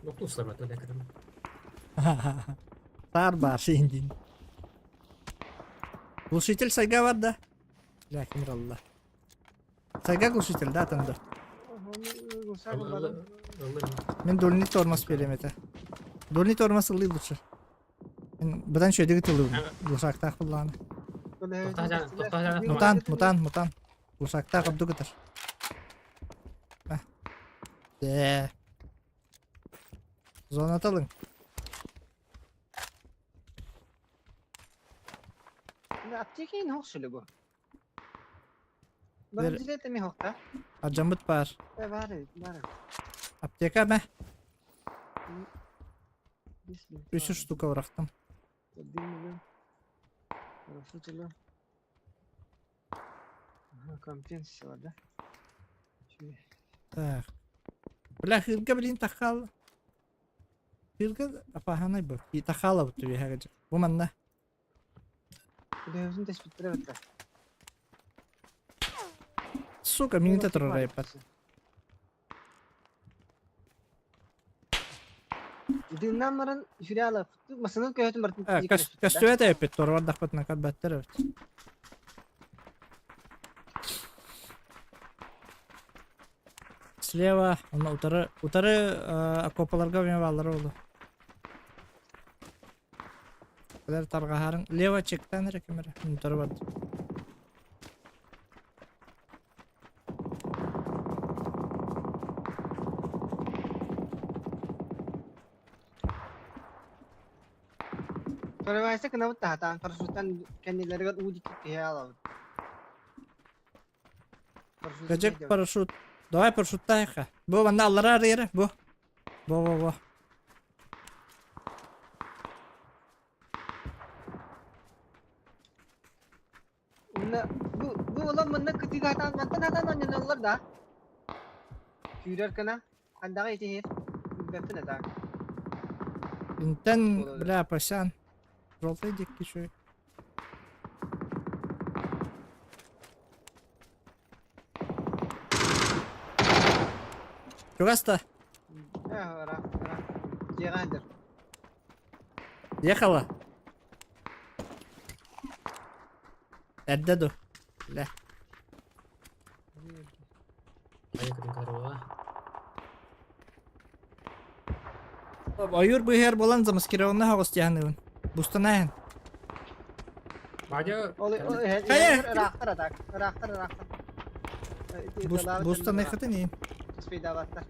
Нуктуслар бат öyle кырым. Тар бар шейіндин. Глушитель сайга бар да. Бля, ким алла. Сайга глушитель да, там да. Мин дульный тормоз берем это. Дульный тормоз ыллый лучше. Мин быдан шөйдүгү тылыбын. Глушактаах буллааны. Мутант, мутант, мутант. Глушактаах ордук ытар. Ээ. Зоната ылыҥ. Аптекин хох сүлүгү. Бронежилет эмиэ хохта. Ардьаммыт баар. Э, баар эбит, баар эбит. Аптека мэ. Үс штука бырахтым. Компенсия да? Так. Бля, хырга блин тахал. Хырга апаханай бу. И тахала бу түбэһэ Бу манна. Дөһөбүтүн тэспиттэрэ бытта. Сука, минута турар айпат. Дыыннаан баран сүрэ масынан көһөтүн бартын Көстүбэт эппит, торвардахпытына көрбөттөр эбит. Слева, онно утары, утары окопаларга эмиэ бааллара буолуо. Кэлэр тарҕаһаарыҥ. Лево чектаан эрэ ким эрэ. Утары барда. Прорывайся кынабыт таһатаан, парашюттан кэннилэригэр уу диэки түһэ аалабыт. Гажек парашют. Давай парашюттаайха. Бу манна аллара арыйара. Бу. Бу-бу-бу. Уонна бу бу улам манна кытыыга хатаан мантан хатаан оонньоноллор да? Күүрэр гына хандаҕа итиһир билбэппин этаа. Интэн бля пасян. Желтый дикки чуй. Чугас да? Ехала. Эрдэ ду. Бля. Ойуур быыһыгар буолан замаскированнай соҕус дьаһаныбын. Бустан ааһын. Бадя Хайа! Ыраахтар атак. Ыраахтар ыраахтар. Бустан айхатын иин. Спейдабаттар.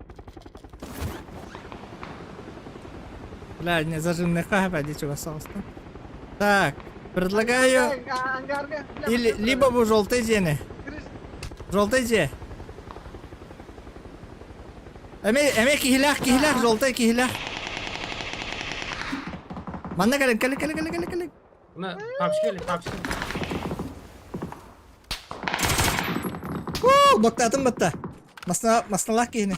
Бля, не зажимныха опять чего соустан. Так, предлагаю или либо бу желтый дьиэни. Желтый дьиэ. Эме эме киһилээх киһилээх желтый киһилээх. Манна кэлин кэлин кэлин кэлин кэлин кэлин. Мына папчик кэлин папчик. Уу, доктатын батта. Масна масналаах киһини.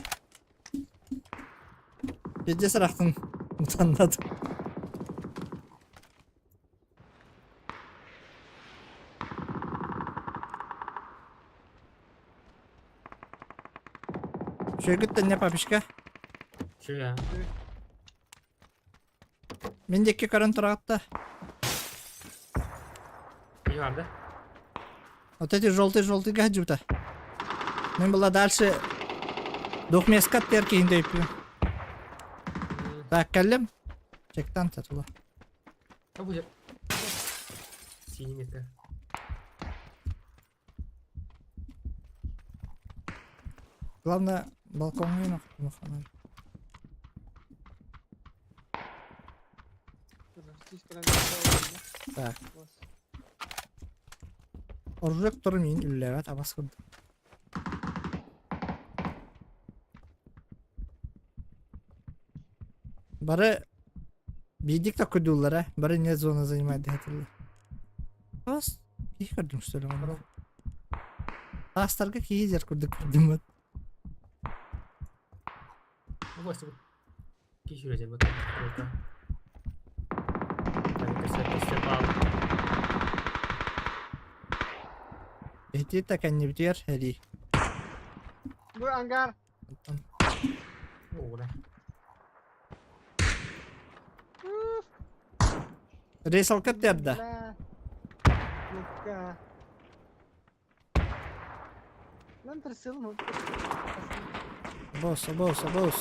Пиздец арахтын мутаннадым. Үчүгэйгит тэннэ папишка. Үчүгэй. Мин диэки көрөн тураҕыт да. Киһи бар да? Вот эти желтый-желтый гаджута. Мин была дальше двухместка терки индейппин. Так, кэллим. Чектан татула. А будет. Синий метка. Главное, балкоҥҥа маханан. Так. Оружек туру мин үллээбэт абас курдук. Бары биирдик таккуйдууллара, бары не зона занимает дэһэтэллэр. Ас киһи көрдүм что ли онно? Таастарга киһи дьэр курдук көрдүм вот. Киһи сүрэ дьэр Ити та кэннибитигэр эрий. Бу ангар. Оттон Уура. Рейсалка терда. Ну-ка. Нам присыл, ну. Босс, босс, босс.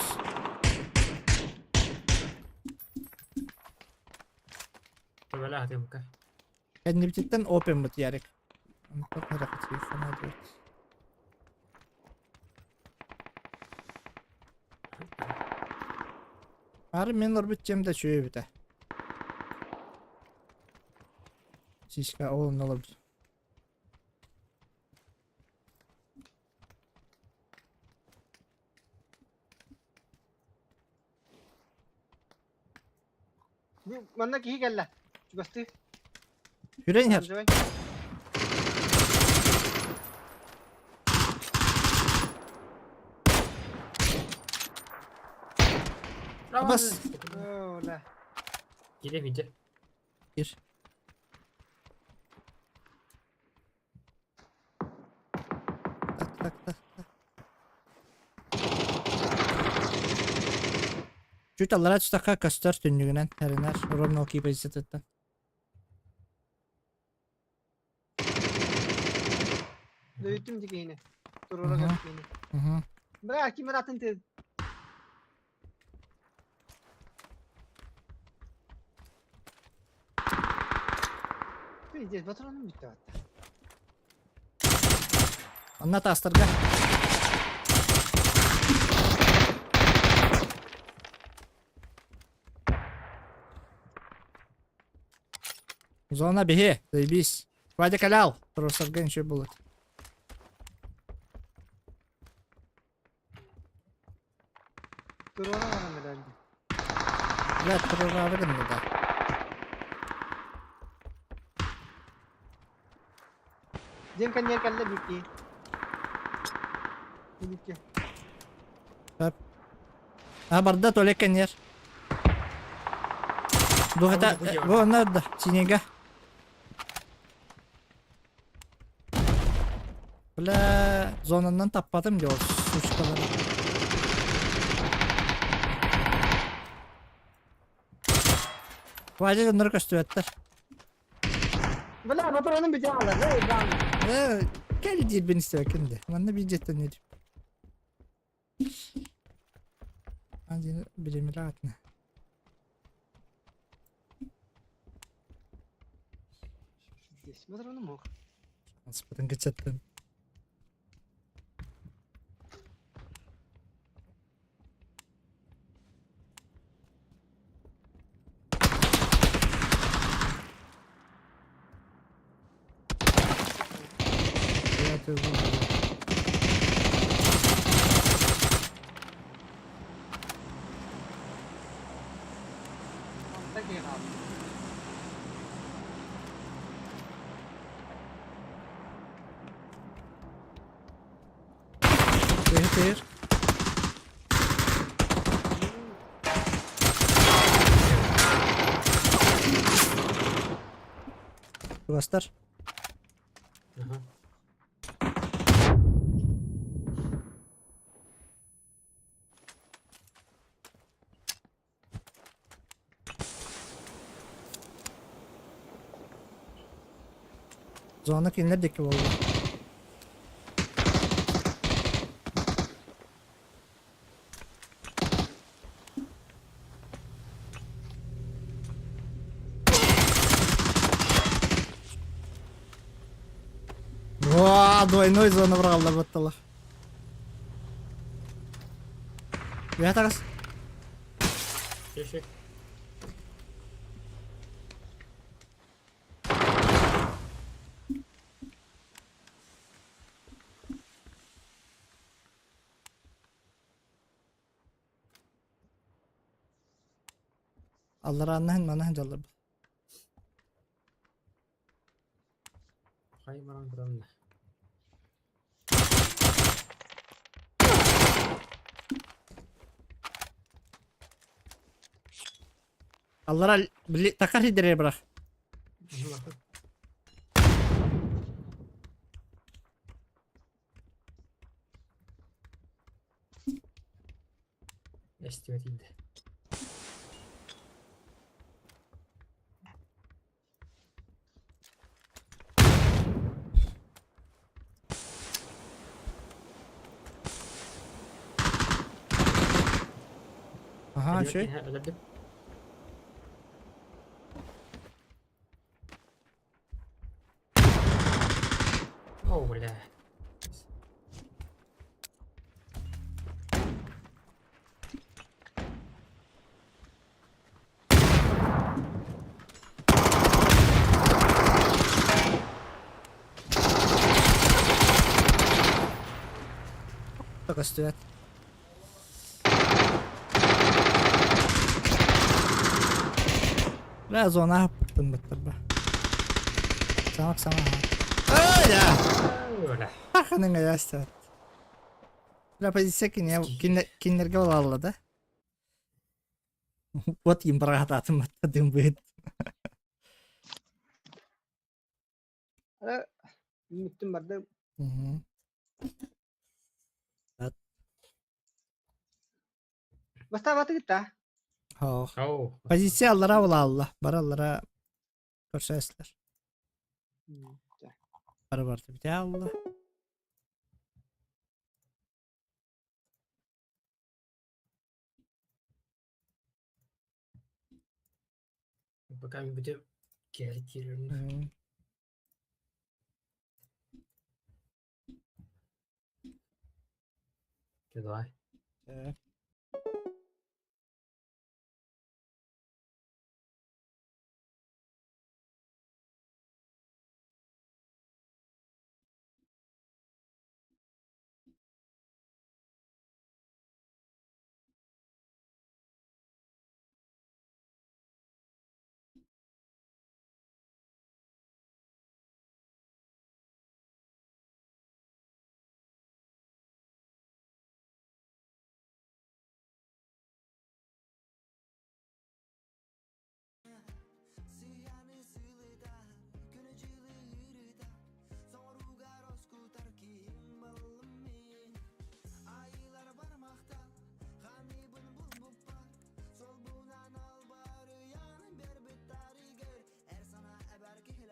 Төбөлөөх атыымка. Кэннибититтэн опеммут Ярик. Онтон эрэ диэбит. Ары мен олорбут дьиэм да үчүгэй эбитэ. Сиська ол онно олорбут. Манна киһи кэллэ. Чугастыы. Үрэн иһэр. Бас. Киирэ миджэ. Кир. Так, так, так, так. Чуть аллара түстэххэ көстөр түннүгүнэн эрэнэр ровно кии позициятыттан. Дөйүттүм ди киһини. Туруора киһини. Бра, ким атын ты? Пиздец, патроным бүттэ батта. Онно таастарга. Зона биһи, заебись. Вадя калял, туруорсарга ничего будет. Туруора баран билэрди. Блядь, туруораары гынна да. Дьиэм кэннигэр кэллэ биирдии. Биирдии. А барда туалет кэннигэр. Дуһата, бу онно да, синега. Бля, зонаннан таппатым дии ол сучкалары. Вадя дьоннор көстүбэттэр. Бля, патроным бүтэ хаалар. Э, кэл диирбин истибэккин де. Манна биир дьиэттэн ньирим. Один билимилаатна. Здесь патроным мог. Спытын кычаттын. Тыыр. Чугастар. Зона кинилэр диэки буолла. Уа, двойной зона быралла батталар. Үөһэ таҕыс. Шешек. Алларааннаһын манаһын дьалларбыт. Хай баран туран. Аллара били такар сидэрэ бырах. Эстибэт иийдэ. Ага, үчүгэй. Өлөрдүм. О, бля. Көстүбэт. Бля, зона аһаппыттын баттарба. Самак сама. Ай, Бля. Хаханың аястат. Бля, позиция кинилерге буолалла да. Вот им быраатаатым баттадым быт. Мүттүм барды. Бастаабаты кытта. Хоох. Позиция аллара буолалла. Бараллара көрсөслөр. Бары барды бите алла. Пока мы будем кирируем. Давай.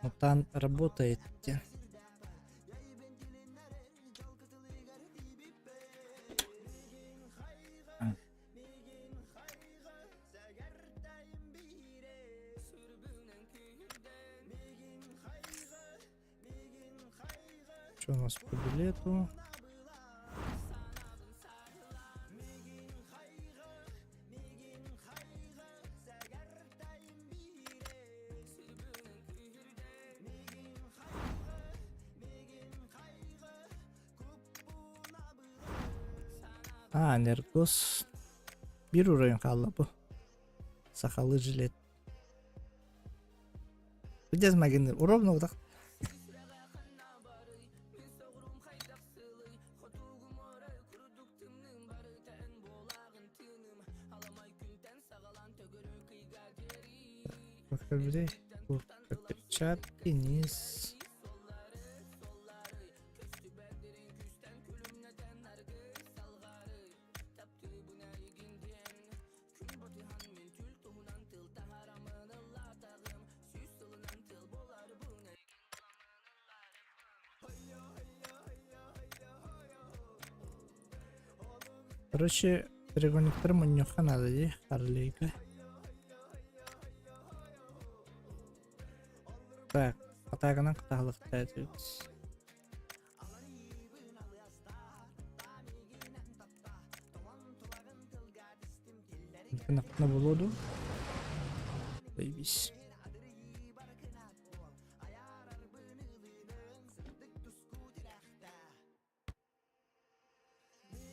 Мутант работает. Что у нас по билету? А, Нергос. Биир уровень хаалла бу. Сахалыы жилет. Где магазин? Ровно вот так. Перчатки, низ. Короче, треугольниктар мунньуохха наада дии, Харлейга. Так, атаагынан хатаһылыктаа этибит. Гынахтына буолуо дуу? Заебись.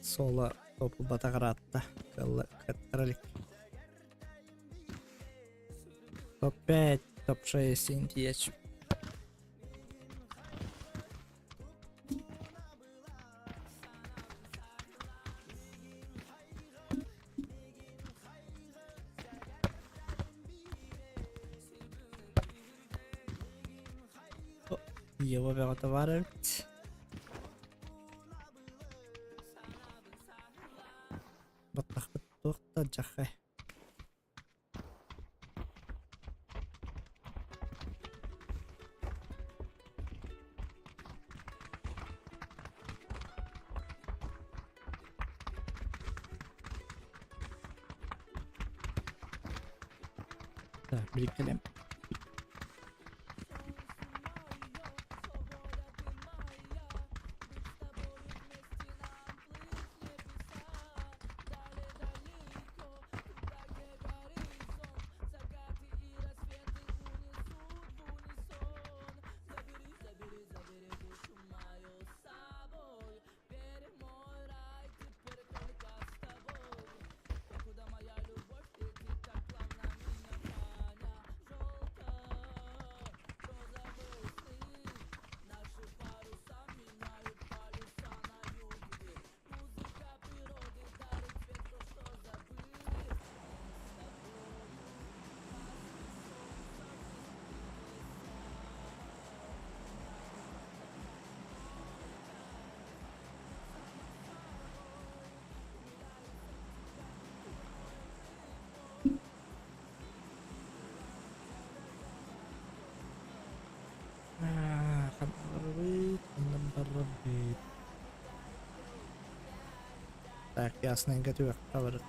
Суола топулбатах ыраатта, кыалла кыаттара илик. Топ-5, топ-6 интиэч. Ева бөҕөтө баар эбит. Баттахпыт туох да алдьархай. Так, biriktirelim. Так, ясненько түбэххэ.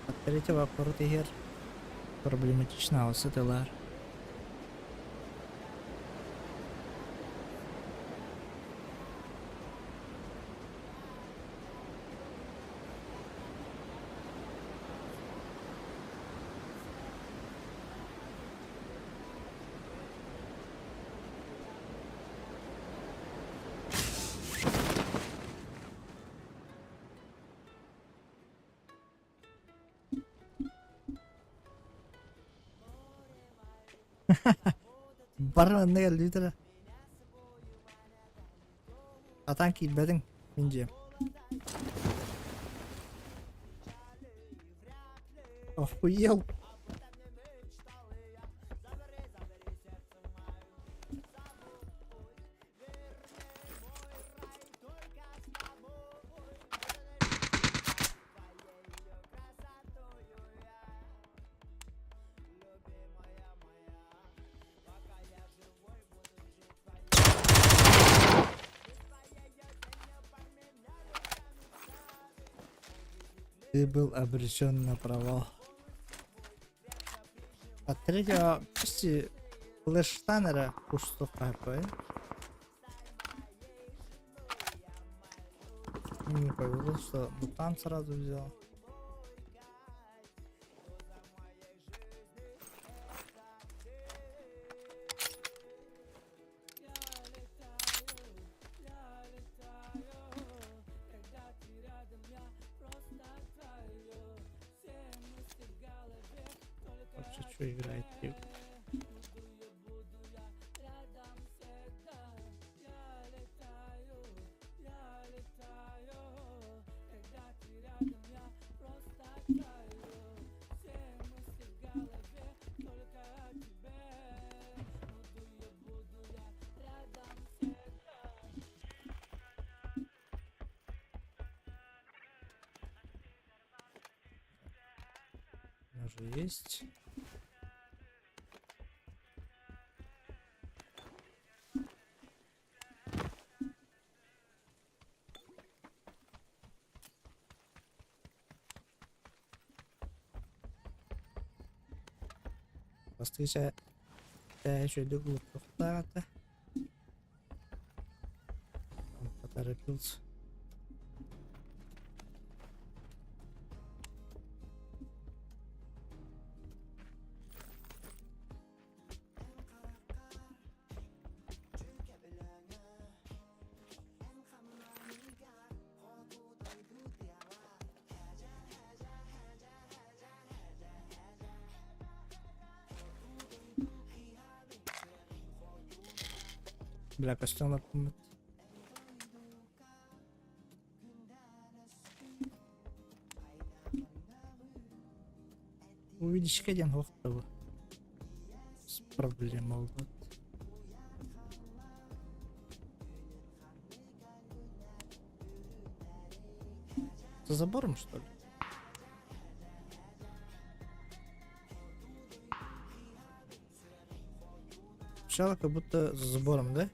От третьего аккорд проблематично сытылар. Бары манна кэллибит эрэ. Атаан киирбэтиҥ, мин дьиэм. Охуел. Ты был обречен на провал. От третьего почти флештанера кустов ХП. Не повезло, что мутант сразу взял. Вообще, что играет? Тип? Уже есть. Бастыйша еще глупо. Он поторопился. Бля, костюм напомнит. Увидишь, один того. С проблемой вот. За забором, что ли? Сначала как будто за забором, да?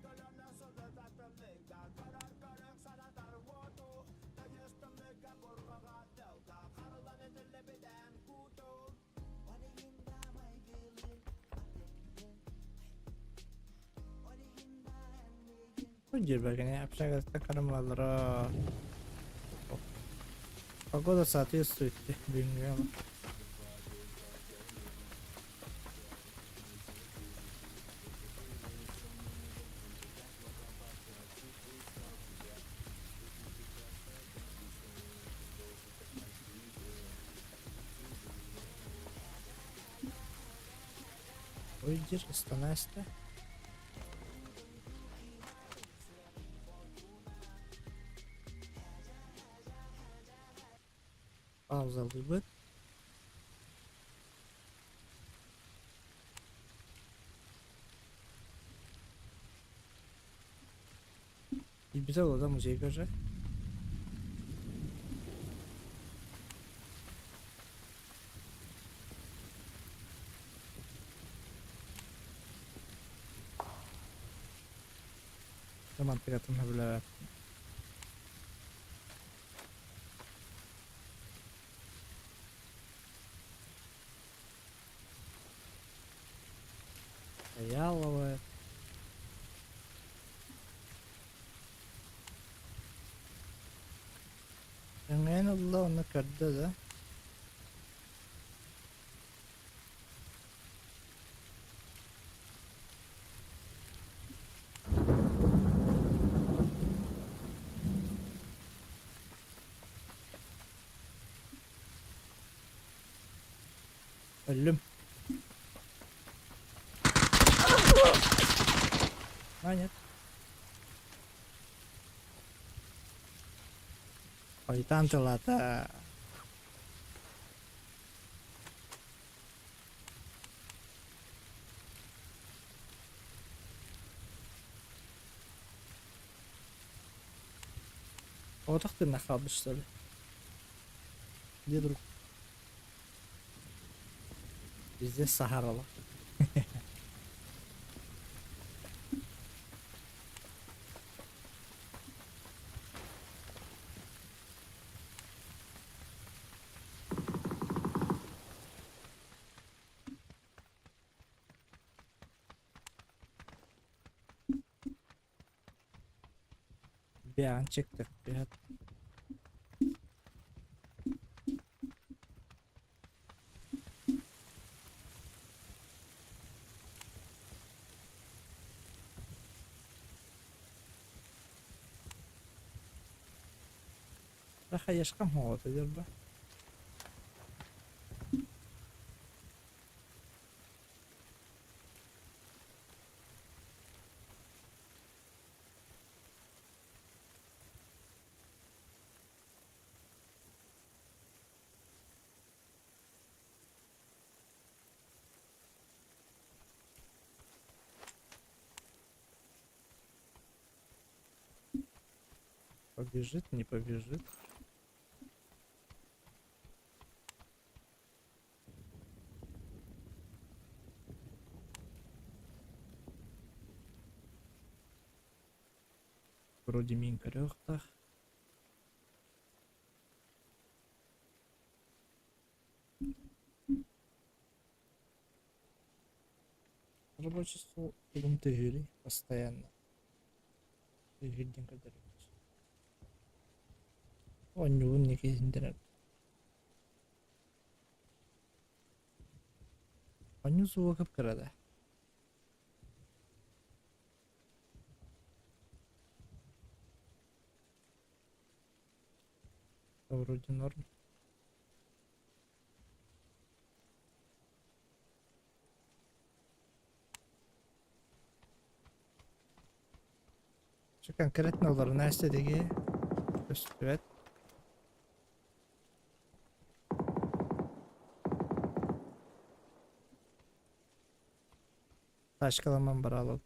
Диэбэкини общагаттан карамаллара. Погода соответствует бүгүҥҥү. Выйдешь, останайся. Паузалыыбыт. Билбитэ буолла музейга уже. Мантыгатын сөбүлээбэппин. Яловая. Өҥөйөн ылла уонна көрдө да. Өллүм. А, нет. Хойутаан тылаата. Оҕотох тыыннаах хаалбыт что ли? Где друг? Везде сахарала. Бэйэҕин чектэрпиэт. Хайышкам оҕото дьолбо. Побежит, не побежит. Вроде мин көрүөхтэх. Рабочий стол тугун тыаһыырый постоянно. Тыаһыыр диэн көрдөрөбүт. Оонньуубун никиһиннэрэр. Оонньуу суоҕа кып-кыра да. Вроде норм. Чэ конкретно олорун ээстэдиги көстүбэт. Тачкаламан баралабыт.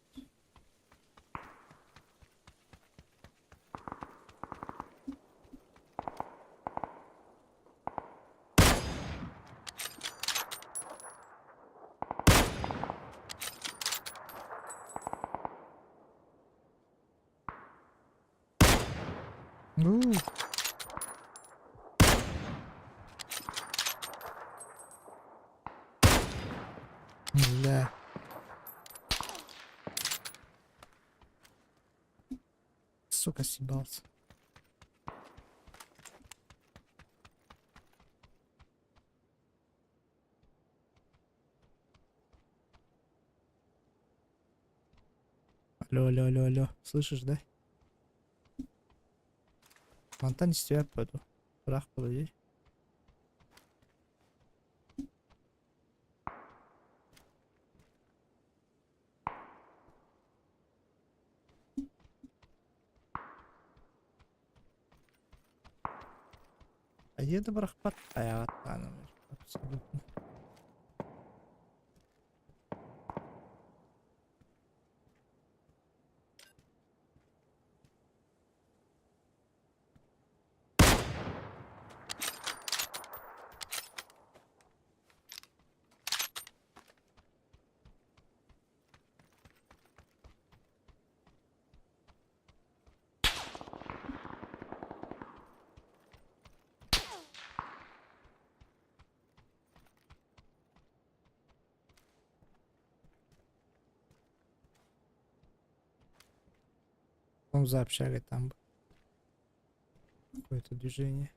Уу. Бля. Сука, съебался. Алло, алло, алло, алло. Слышишь, да? Мантан истибэт буолуо. Ыраах буолуо дии. Айыы да бырахпат айаҕаттаан абсолютно. Он за общагой там какое-то движение.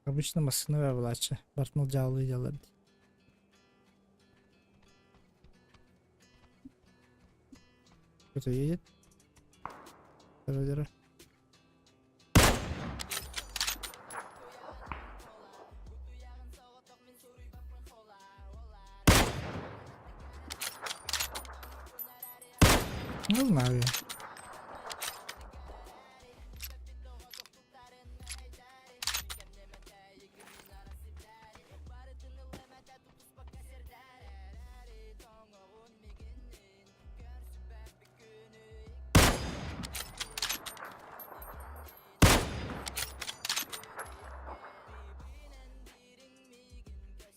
Обычно массыына буолааччы, барытын дьаалыы дьаллар дии. Кто-то едет? Держи, Не знаю я.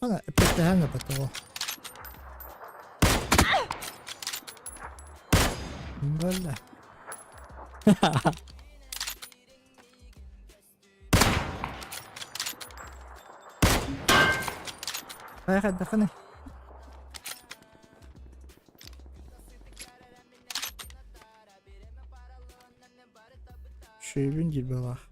Ана эппиэттэһэн да потолок. Бля. Хайа хайдаххыный? Үчүгэйбин диир быһыылаах.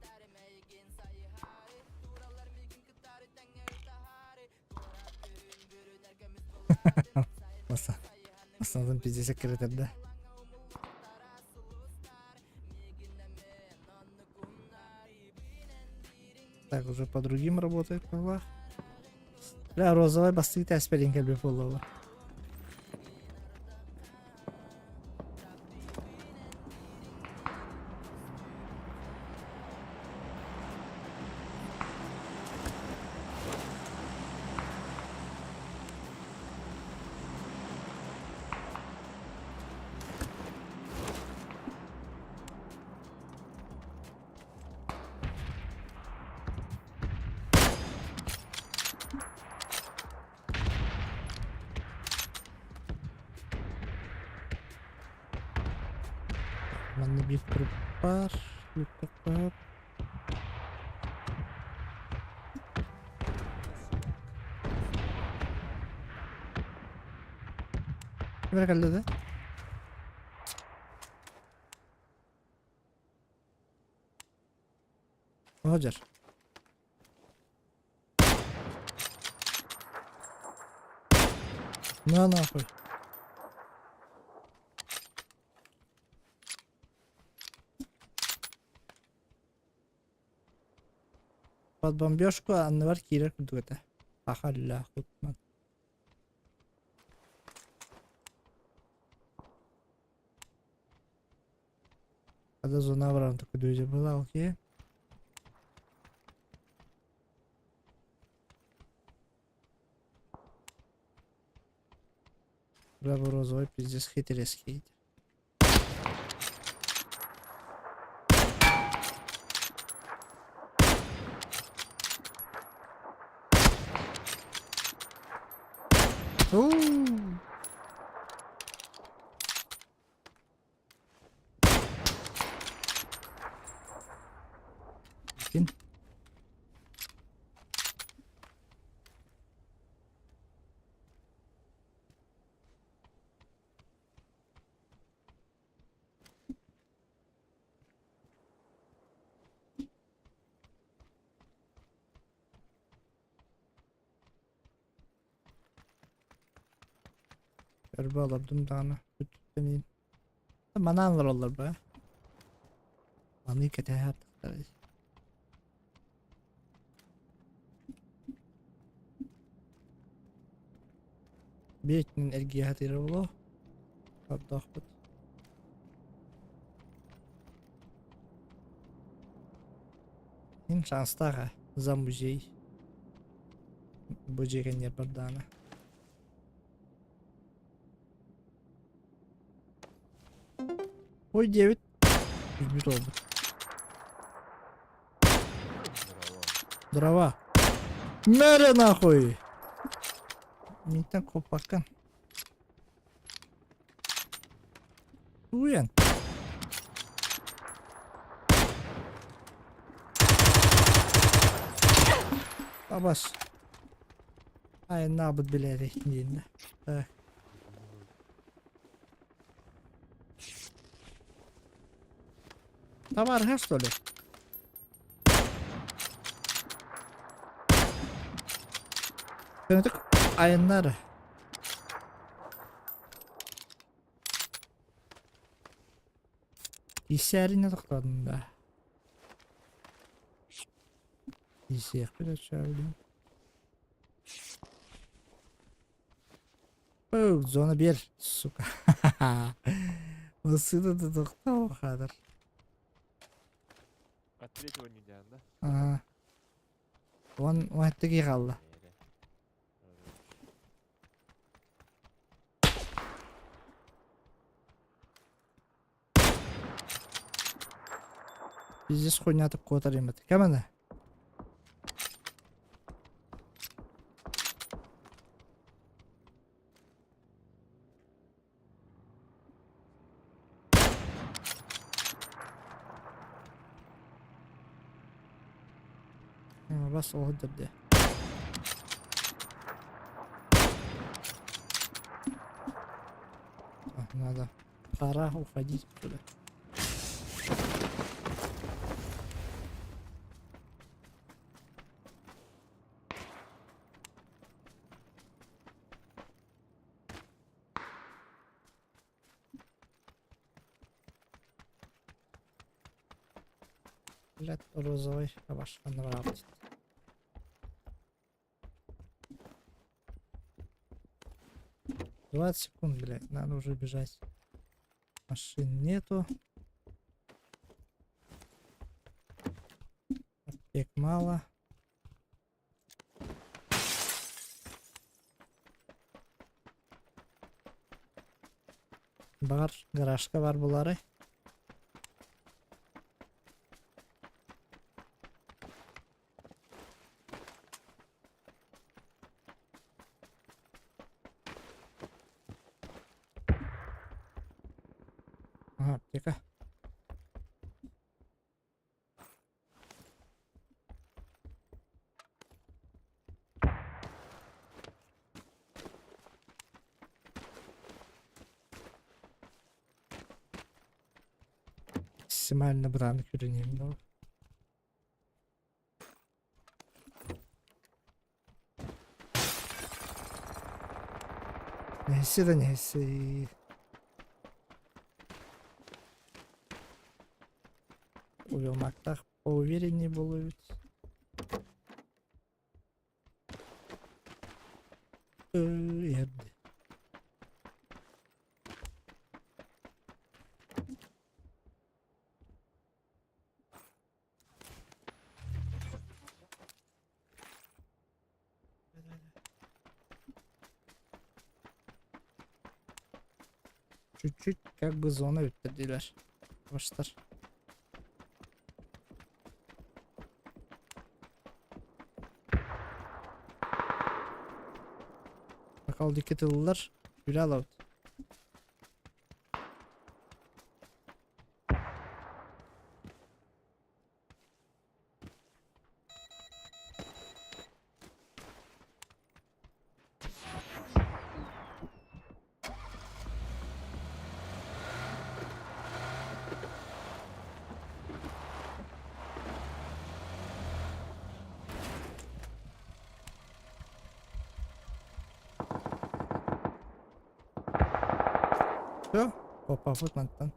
Основном пиздец эккирэтэр да. Так, уже по другим работает была. Бля, розовая бастык тэспэрин кэлбит буолла. Манна биир турук баар, баар. Ким эрэ кэллэ да? Оһо На нахуй. Под бомбежку анныбар киирэр курдук этэ. Ахаллаах кутман. Когда зона обороны такой друзья была, окей. Бля, розовый пиздец хитрый эбиккин. Өрбө олордум даҕаны бүттүн Манаан олороллор ба. Маны кэтэһэ аттахтара. Биэтин эргийэ сатыыра буолуо. Ордоохпут. Мин шанстаах ээ. За музей. Бу дьиэ кэннигэр бардаана. Ой диэбит. Бүт олбут. Дрова. Мэрэ нахуй! Минтэн куоппаккын. Уйан. Абас. Айаннаабыт билээри диэннэ. Так. Товарга что ли? Көнөтүк айаннар. Исээринэ тохтоодум да. Исиэхпит өчөөлүн. Зона бер, сука. Массыына да тохтоо хаалар. От третьего нельзя, да? Ага. Он уһаттыги хаалла. Пиздец хуйнятып куотар имет. Кем Бас оһудар де. Надо. Пора уходить туда. Блядь, розовый башканы барабыт. 20 секунд, блядь, надо уже бежать. Машин нету. Аптек мало. Бар, гаражка бар булары. Ага, аптека. Максимально бранык көрүнүм да. Нэһиси да нэһиси. Уйулмактаах поувереннее буолуо эбит. Иһэрди. Чуть-чуть как бы зона бүттэрдилэр. Баштар. Бакал диэки тыллар. Үлэ алабыт. Попапыт мантан.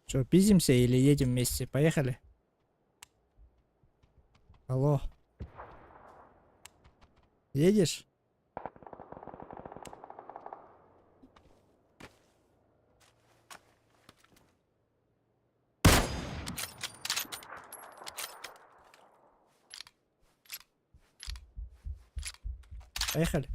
Что, пиздимся или едем вместе? Поехали. Алло. Едешь? Поехали.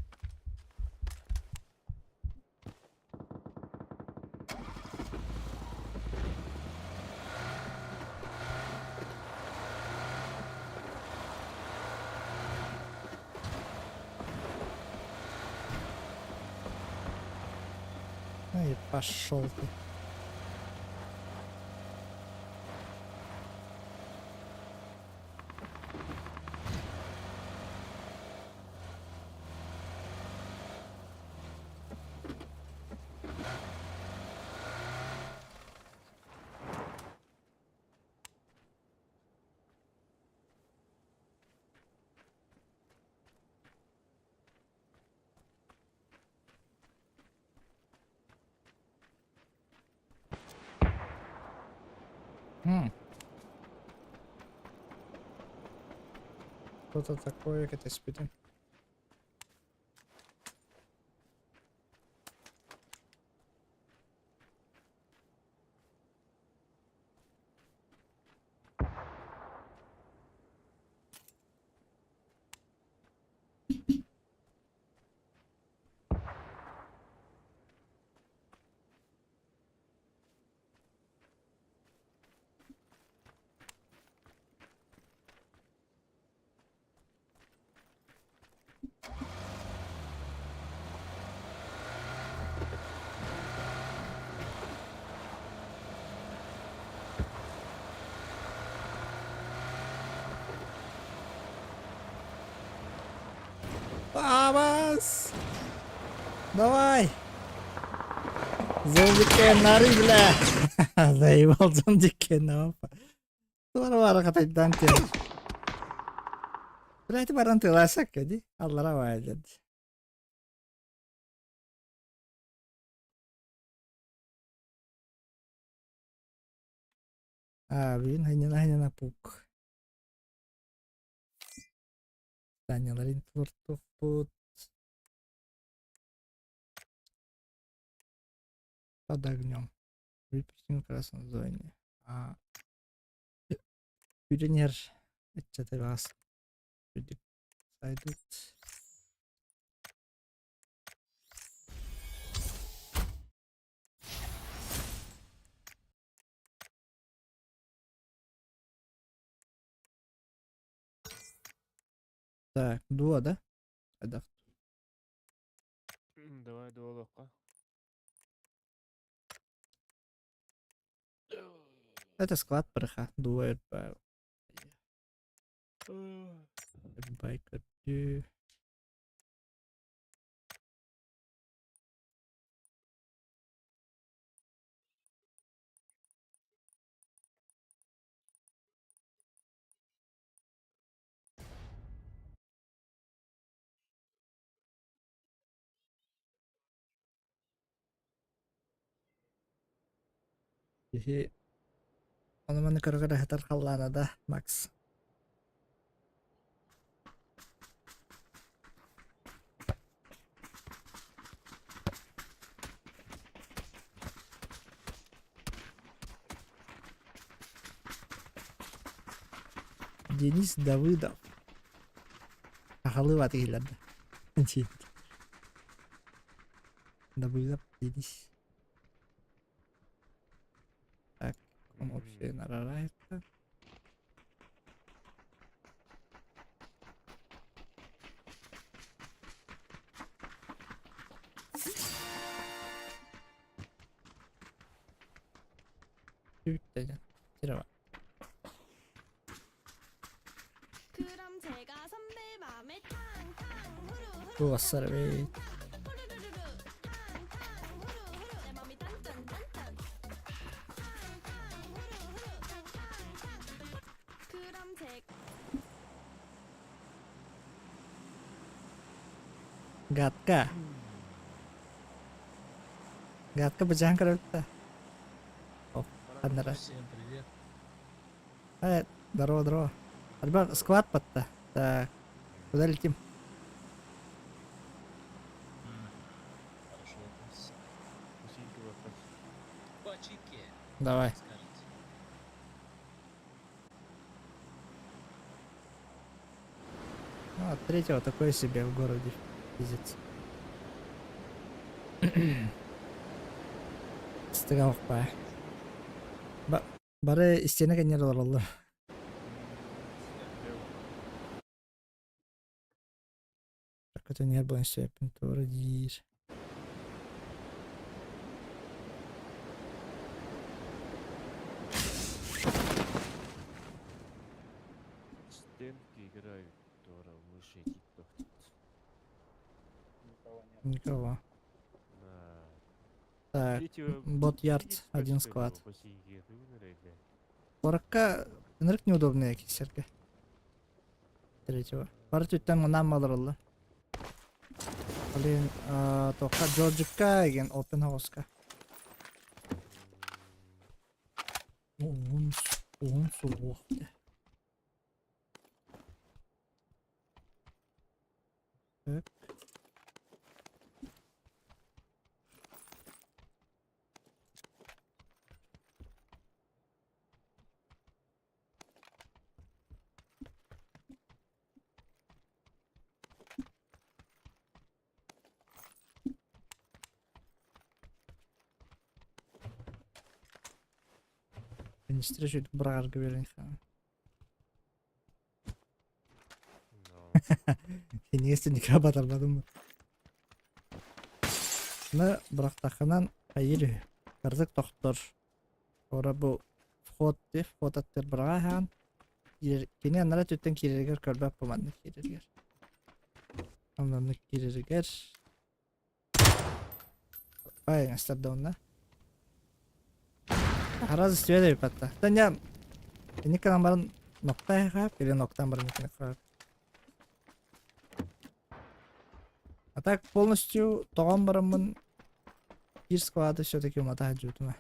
Ай, пошел ты. М. Что-то такое кэтэспитим. Авас! Давай! Зомбиккен нары, бля! Заебал зомбиккен, опа. Туара хатайдан тиэр. Бля, ити баран тыылаасакка дии. Аллара баайдыр дии. А, блин, хайнана пук. Даняларын туруорбуппут. Под огнем. Выпустим в красном зоне. А. Пионер. Это вас. Сойдут. Так, дуо, да? Да. Давай дуолуохха. Это склад пороха. Дуо РБ. Байкер. Киһи ону-маны көрө-көрө сытар халлаана да, Макс? Денис Давыдов. Сахалыы бааты киллэрдэ. Давыдов Денис. Так, он вообще нарарается. Туоссар эбит. Гадка. Гадка быдьаан көрөбүт да. Ханнара. Всем привет. Э, здорово, здорово. Альбер, склад подта. Так, куда летим? Хороший вопрос. Починки вопрос. Починки, Давай. скажете. Ну, от третьего такое себе в городе. Пиздец. Стыга охпа. Бары истиэнэ кэннигэр олороллор. Көтөн иһэр буолан сөппүн туора диир. Стенки играют, Тора выше тикток. Никого. На. Так, Третьего бот ярд, видит, один сколько склад. его починки, это выбирай, бля. Куоракка ынырык неудобный кисерге. Третьего. Бары түттэн мунан олороллор. Блин, тоққа Джорджикка деген Open House-ка. Уун, уун суох. Так. Министре жүт бұрағар берен. Но. Кенесті никак батарбадым. Ны бырақтақынан айыр кырдык тохтор. Ора бу вход де вход аттыр быраға хан. Кене анара түттен кирергер көрбәп бу манны кирергер. Оннаны кирергер. Ай, астарда онна. Хараз үстүе де патта. Таня Никанан барын нокта хап или ноктан барын хап. А так полностью тоҕон бараммын кир склады все-таки умата жутума.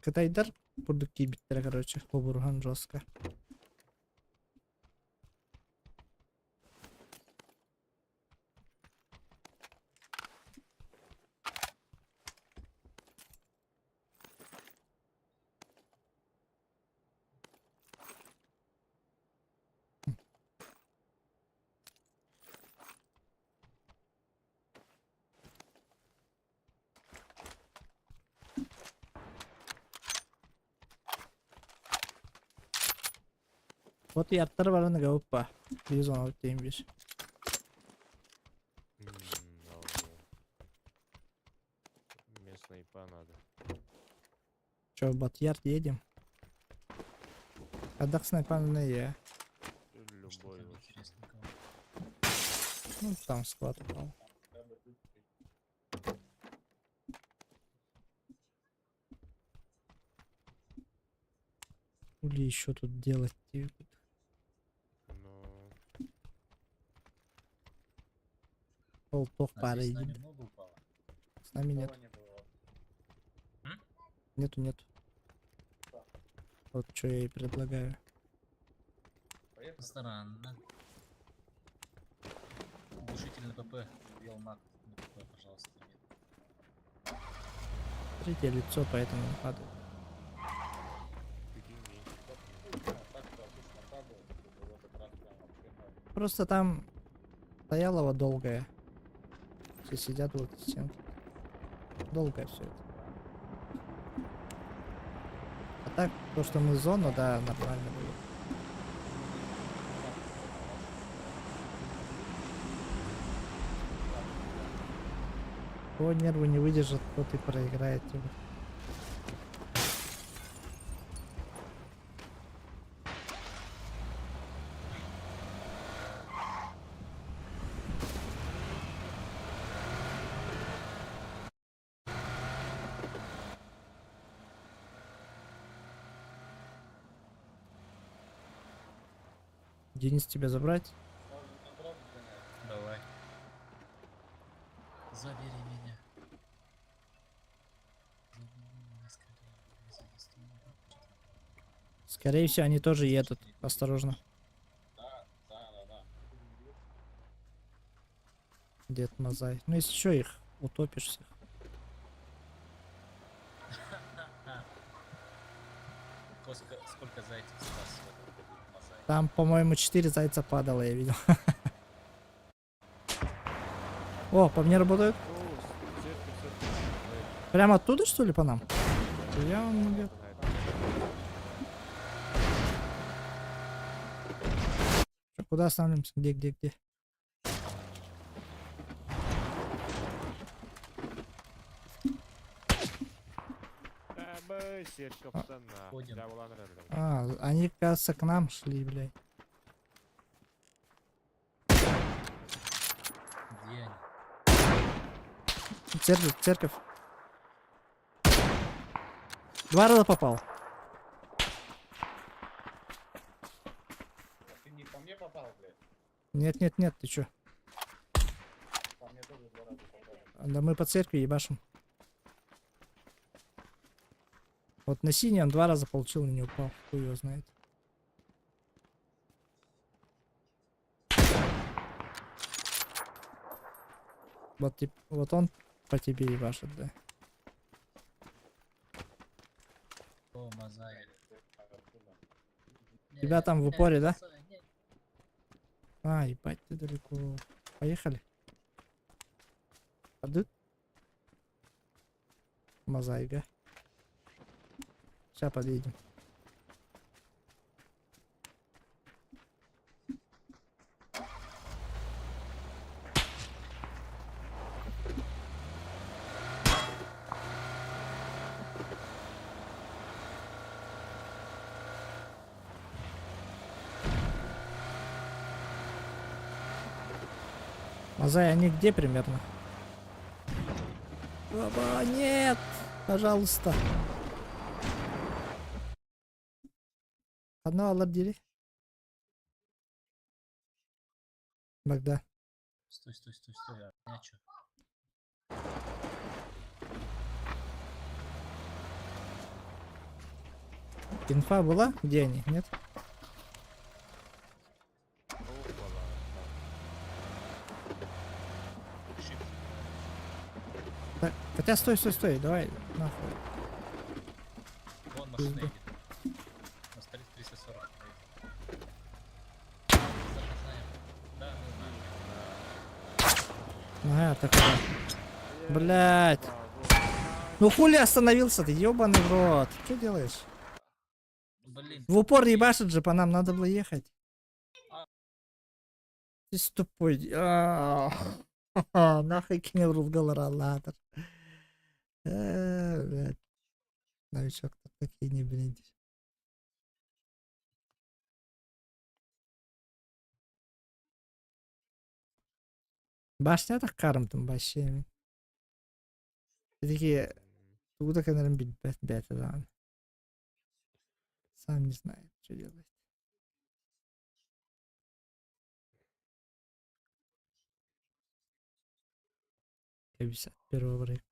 Кытайдар курдук киирбиттэрэ короче, хобуруһан жестко. Вот и аттары бараны гауппа. 116 дейм bir. Но. Мне снайпа надо. Че, в Батьярд едем? Адак снайпа я. Что Любой там вообще. интересненького? Ну, там склад упал. Или еще тут делать? Но. Пол тох А пара здесь с нами идет. много упало? С нами нет. М? Нету, нету. Вот что я и предлагаю. Странно. Глушитель на ПП. Ввел маг на ПП, пожалуйста. Нет. Третье лицо, поэтому не падает. Где меньше? Просто там стоялого долгое. Все сидят вот в стенке. Долгое все это. А так, то, что мы зону, да, нормально было. Кого нервы не выдержат, тот и проиграет. Типа. Денис, тебя забрать? Давай. Забери меня. Забери меня скорее. За стол. Скорее всего, они тоже едут. Осторожно. Да. Дед Мазай. Ну, если что, их утопишь всех. Сколько зайцев спас в этом году Мазай? Там, по-моему, 4 зайца падало, я видел. О, по мне работают. О, церковь, церковь. Прямо оттуда, что ли, по нам? Я вам не Чё, куда останавливаемся? Где, где, где? Да, церковь-то на. Ходим. Да, была, наверное. А, они, кажется, к нам шли, блядь. Где они? Церковь, церковь. Два раза попал. Ты не по мне попал, блядь? Нет, нет, нет, ты чё? По мне тоже два раза попал. Да мы по церкви ебашим. Вот на синий он два раза получил и не упал. Хуй его знает. Вот, вот он по тебе ебашит, да. О, Мазай. Тебя там в упоре, да? Мазай, нет. А, ебать, ты далеко. Поехали. Падут. Мозаика. Сейчас подъедем. Мазай, они где примерно? Баба, нет! Пожалуйста. Одно алар дери. Богда. Стой, стой, стой, стой. А меня чё? Инфа была? Где они? Нет? Так, хотя стой, стой, стой, давай, нахуй. Вон машина едет. На 340 проехал. За Мазаем. Да, мы знаем. Ага, так куда? Блять. Ну хули остановился ты, ёбаный в рот. Что делаешь? Блин. В упор ебашит же по нам, надо было ехать. Ты тупой. А, Нахуй кинул в голоралатор. Блядь. Новичок такие не блин. Башня так карм там вообще. Такие, туда канарам бит бет бет да. Сам не знает, что делать. 51 брейк.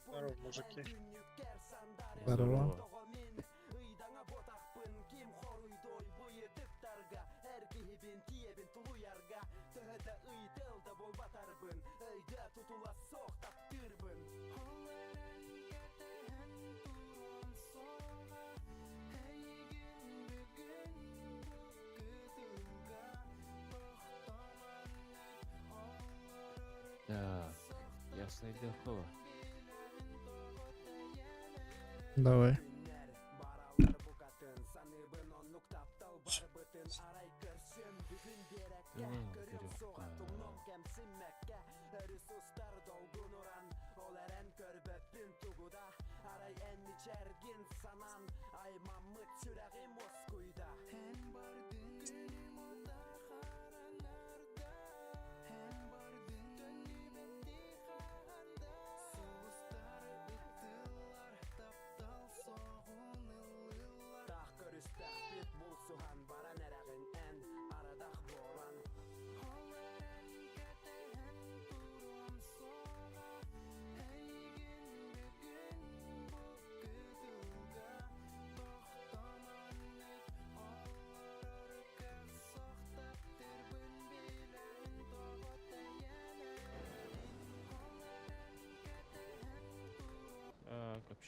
Здорово, мужики. Здорово. Так. Найдёхова. Давай.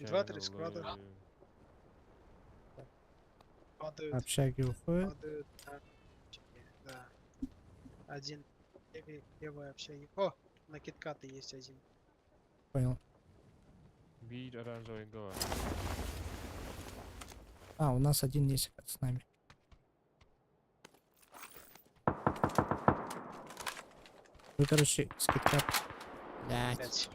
Два-три склада. Падают, Общаги уходят. падают. Да. Один. Левый, левая общаги. О, на киткаты есть один. Понял. Бить оранжевый голова. А, у нас один есть с нами. Вы, короче, с киткат. Блять. Пять.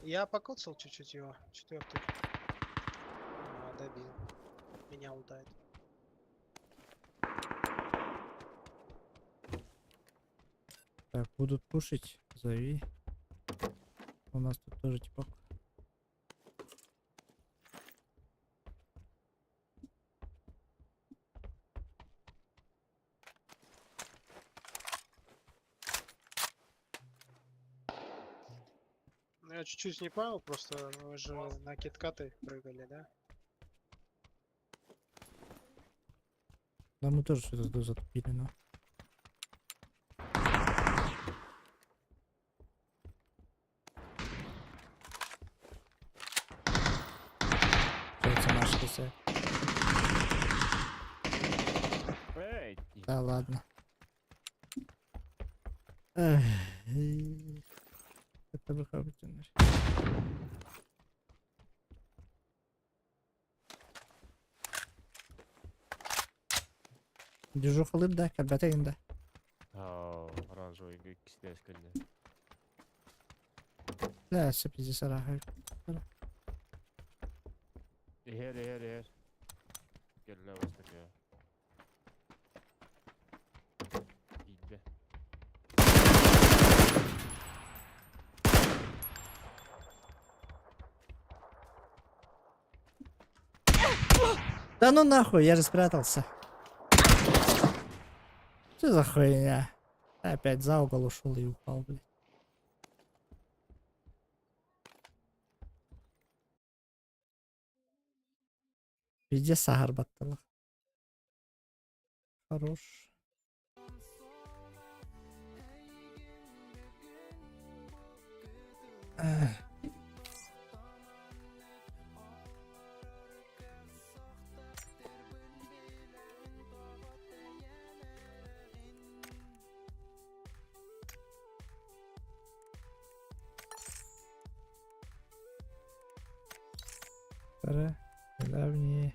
Я покоцал чуть-чуть его. Четвертый. А, добил. Меня ударит. Так, будут пушить, зови. У нас тут тоже типок. Ну, я чуть-чуть не понял, просто мы же на киткаты прыгали, да? Да мы тоже что-то затупили, но. Это наш КС. Эй! Да ладно. Эх, Это выходит. Дежухалып да, кабата инде. А, оранжевый кистес кэллэ. Да, все пиздец арахай. Иһэр, иһэр, иһэр. Кэллэ бастакы. Иидэ. Да ну нахуй, я же спрятался. Что за хуйня? Опять за угол ушел и упал, блядь. Везде сахар баттылах. Хорош. Эх. Пора. Главнее.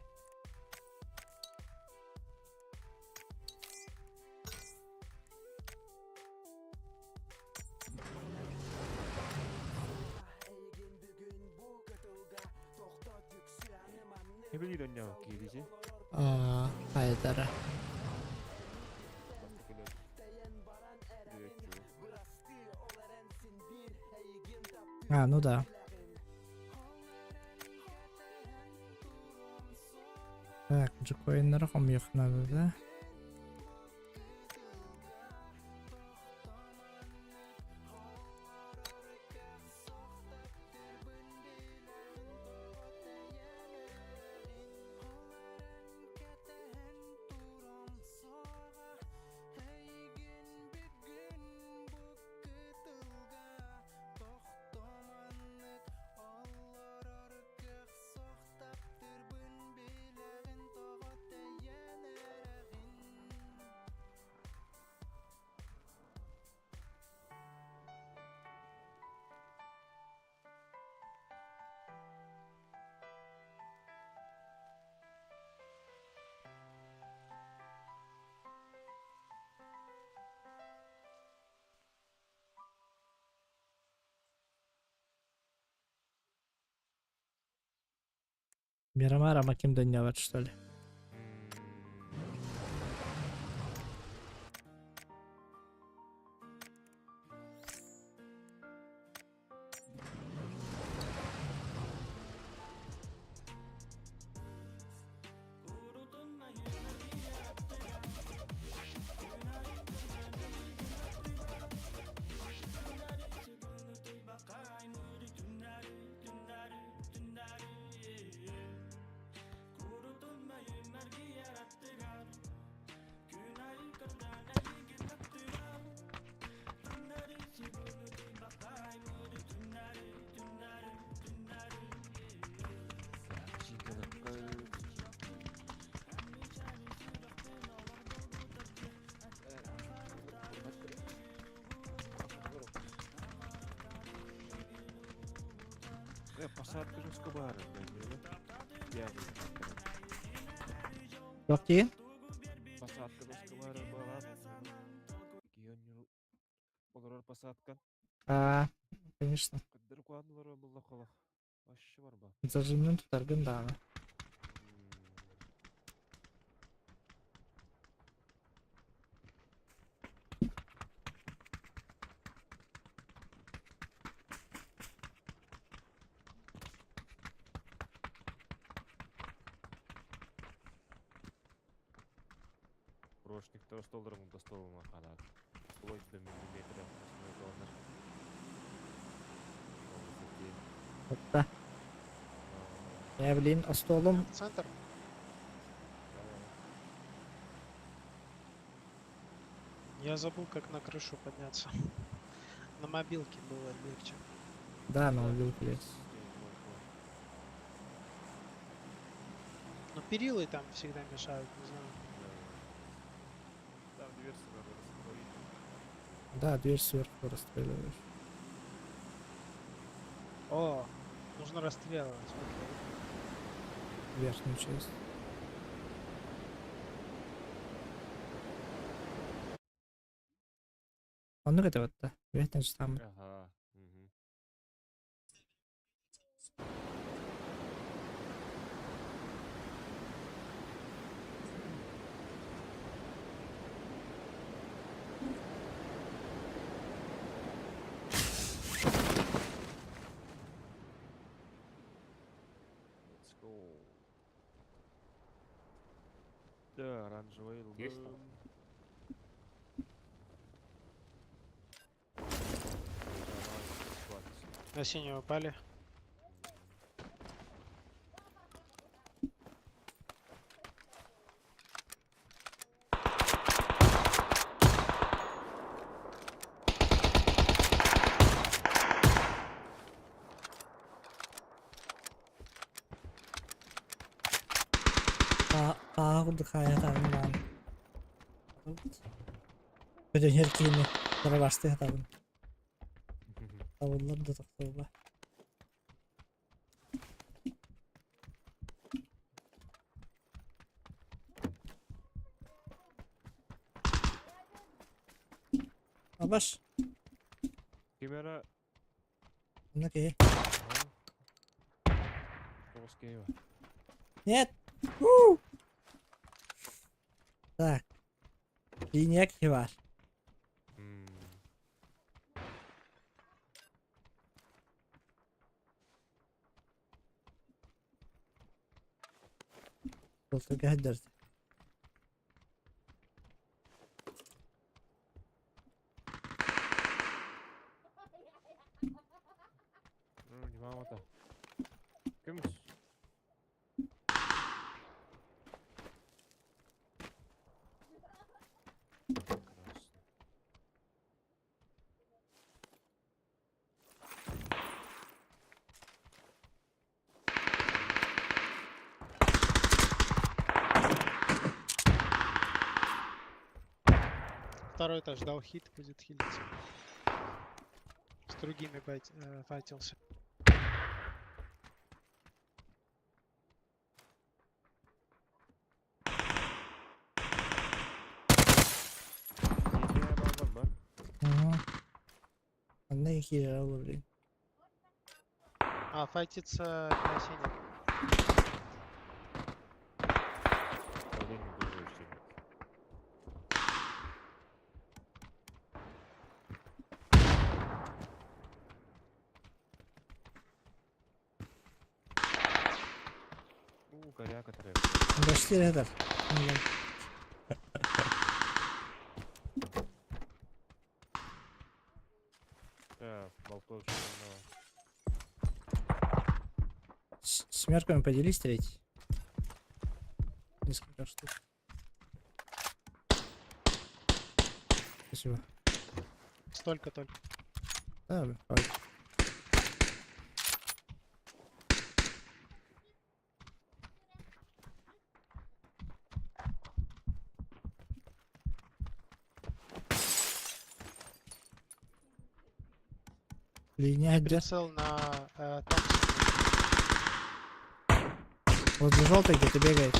Хэбэлир онньоо киириси. А, Айдара. Бастакылар. Бүөччү. А, ну да. Так, джекоиннер хомьях надо, да? Мирамар ама ким да дневат, что ли? Посадка жестко баар. Туох диигин? Посадка жестко баар баар. Олорор посадка. Аа, конечно. Кыддыр куан олорор булла холох. Вообще барба. Зажимнын тутаргын даҕаны. Брошниктар остолларын достолума ханаат. Вплоть до миллиметра основной. Отта. Я, блин, остолум Центр. Я забыл, как на крышу подняться. На мобилке было легче. Да, на мобилке легче. Но перилы там всегда мешают, не знаю. Там дверь надо растворить. Да, дверь сверху расстреливаешь. О, нужно расстреливать. Окей. Верхнюю часть. Оннук этэ батта. Верхняя там. Ага. Угу. Let's go. Да, оранжевый Есть там? лб. На синюю упали. Тааҕы курдук хаайа хаан. Көтөнөр киһини тарабастыы хатабын. Табыллар да тохтолба. Абаш, Камера. онно киһи. Тоҕус киһи бар. Нет! У! Так. Линия киһи бар. Болтурга сылдьар. Мамата. Көмүс. Красный. Второй этаж дал хит, будет хилиться. С другими файтился. Линия баллар бар. Угу. Онно киирэр ол блин. А, файтится на синем. Коряк отряд. Дошли этот. Да, болтов давай. С семерками поделись третий. Несколько штук. Спасибо. Столько только. Да, блин, хватит. Линия где? Прицел на Томпсон. Возле желтой где-то бегает.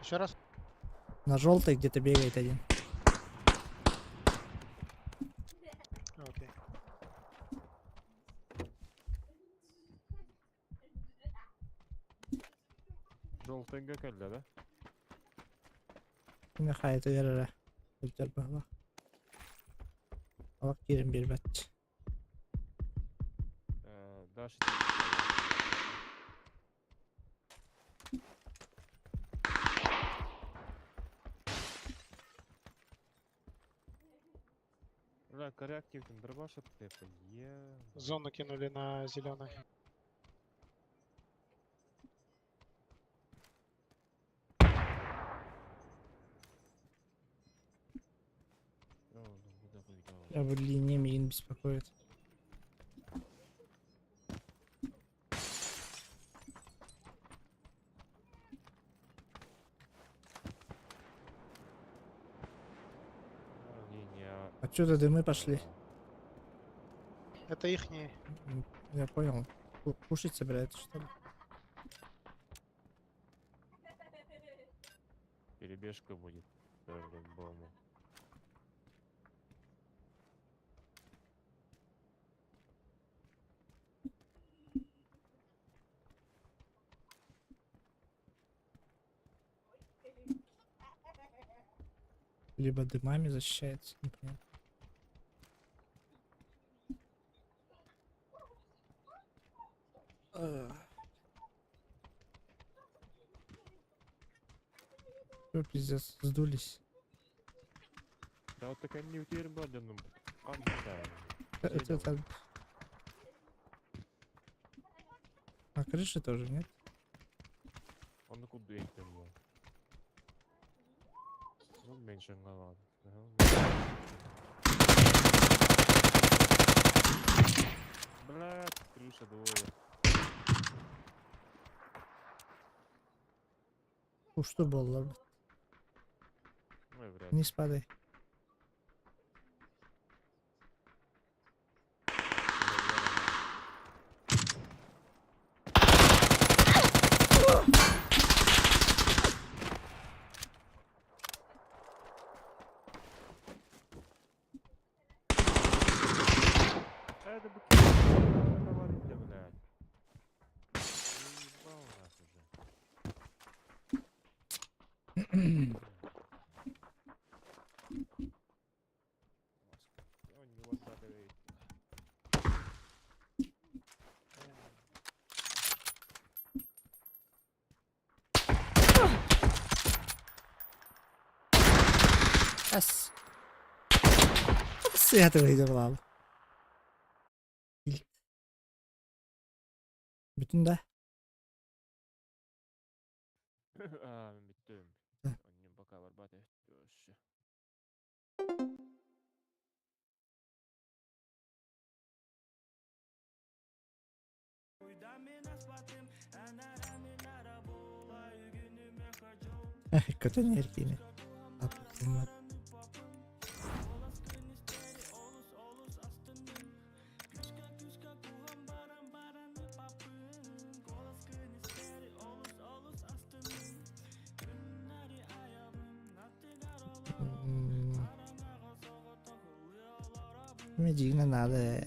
Еще раз. На желтой где-то бегает один. Окей. Желтый кэллэ, да? Михаил верere. Үлтер бала. Алак кирин билбэт. Дальше. Бля, коряк типтен дробаш типа, е. Зону кинули на зеленый. Я в линии меня беспокоит. Линия. Отсюда дымы пошли. Это ихние. Я понял. Кушать собираются, что ли? Перебежка будет. По-любому. Либо дымами защищается, непонятно. Всё, пиздец, сдулись. Да вот такая не утерян был, ну, Это так. На крыше тоже, нет? Он на куда их там был. Ну, меньше голова. Бля, крыша двое. Уж что было, блядь. Ой, вряд ли. Не спадай. Это бы говорите, блядь. Заебал нас уже. Он не вот так говорит. Ас. Света выйдет, Илт. Бүтүн да. А, бүттүм. Да. Онньум пока барбат өттү. Көтөн эркини. Медигне надо.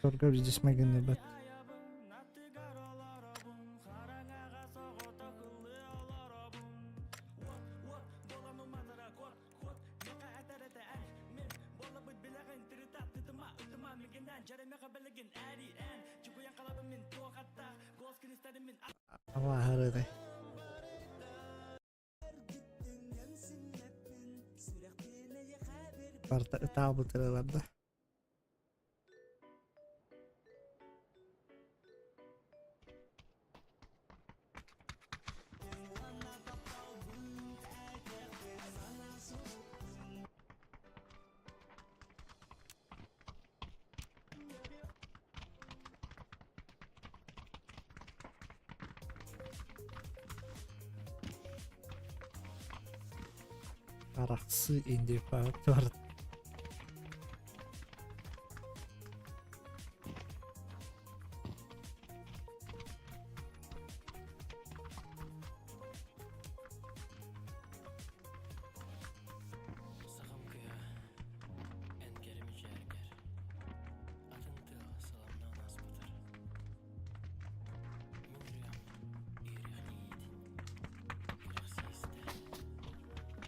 Торга здесь магазин. Абааһырытай. Барыта ытаабыт ырыалар да. Арахсыы индивидуал. Сахам кыыһа, эн кэрэ мичээргэр, атын тыал сыламнаан ааспатар. Мин ырыам иэрэхтиит, кэрэхсиистэ,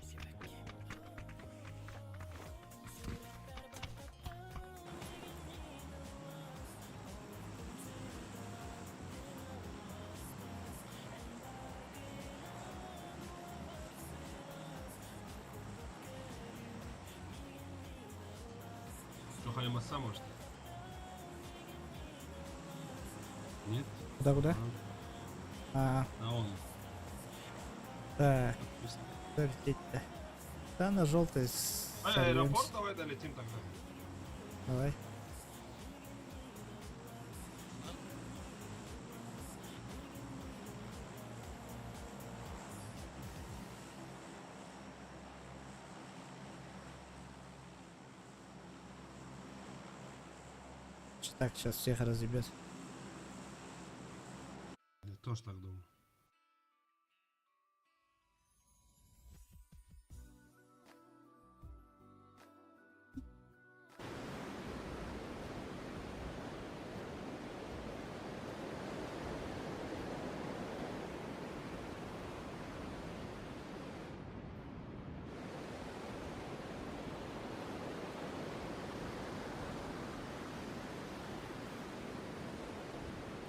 сибэкки. Что, Халимаса, может? Нет? Куда-куда? А, А, а он так, подписан. куда лететь-то? Да, на желтый А, сольемся. аэропорт давай долетим тогда. Давай. Так, сейчас всех разъебет. Я тоже так думаю.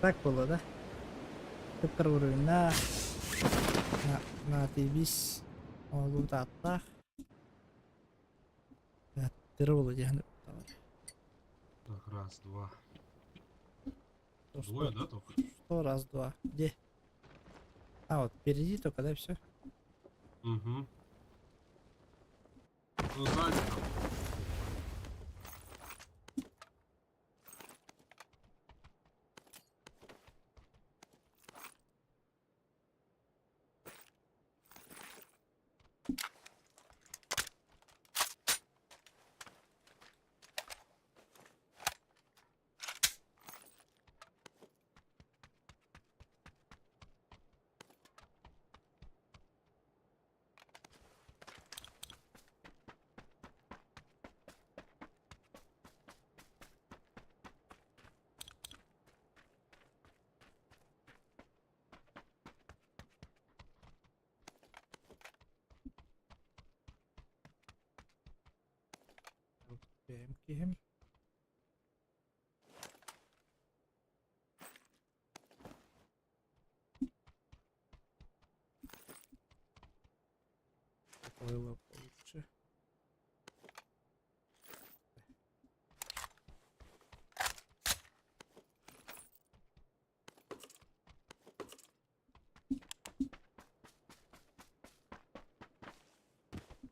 Так было, да? Тыппар уровень на на тибис олу тааттах. Тыры диэн. Так, раз, два. Что, Двое, да, только? Что раз, два? Где? А, вот впереди только, да, все? Угу. Ну, сзади там. Киһим. Было получше.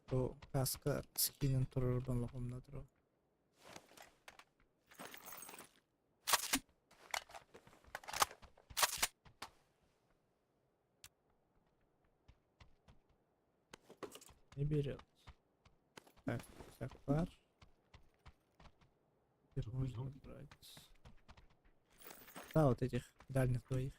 То каска скинен турар баллахумна турар. Не берет. Так, так, пар. Теперь Что, можно пойдем? брать. Да, вот этих дальних двоих.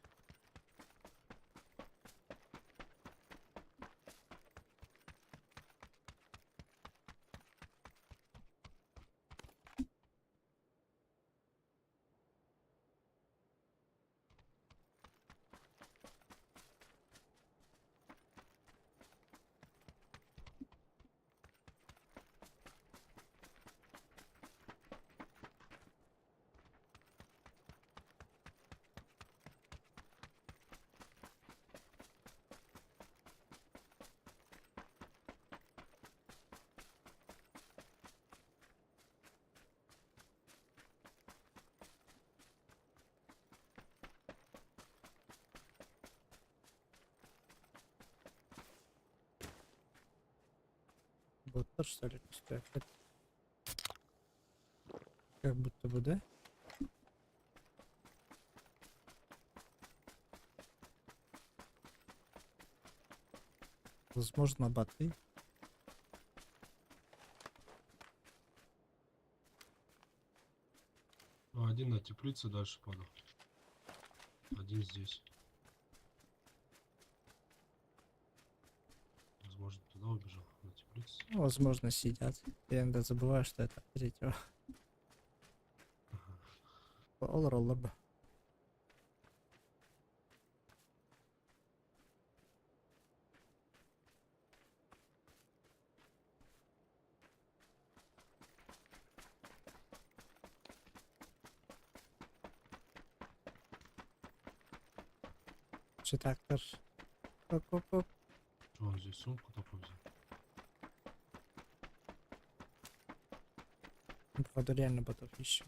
Боттар, что ли, пускай. Как будто бы, да? Возможно, боты. Ну, один на теплице дальше падал. Один здесь. Возможно, туда убежал, на теплицу. Ну, возможно, сидят. Я иногда забываю, что это третьего. Ол роллар. Читактор. Оп-оп-оп. Что он здесь сумку такую взял? Ну, походу, реально ботов ищем.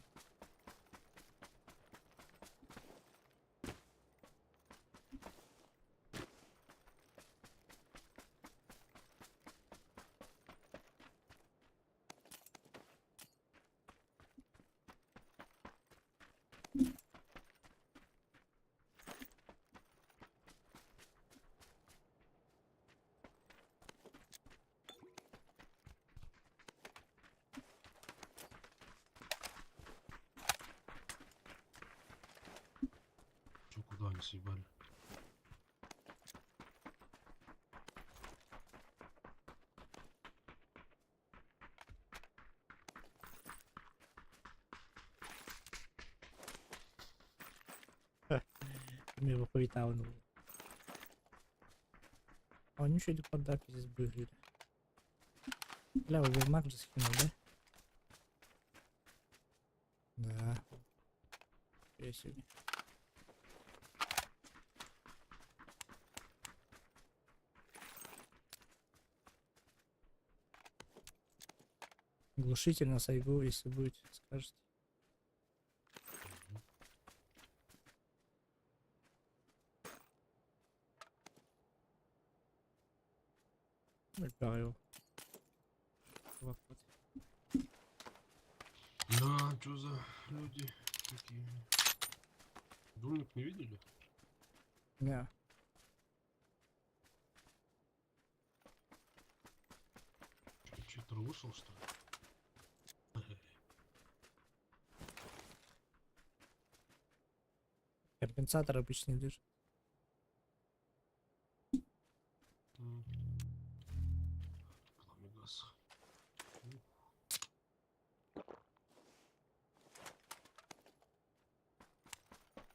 Че, куда они съебали? Ми повітали. А они еще под пиздец были. Бля, Увермак же скинул, да? Да. Я сегодня. Глушитель на сайгу, если будет, скажете. Его. Вот. Да, что за люди такие? Дульник не видели? Не. Че, читер вышел, что ли? Компенсатор обычный держит. Пламегаз.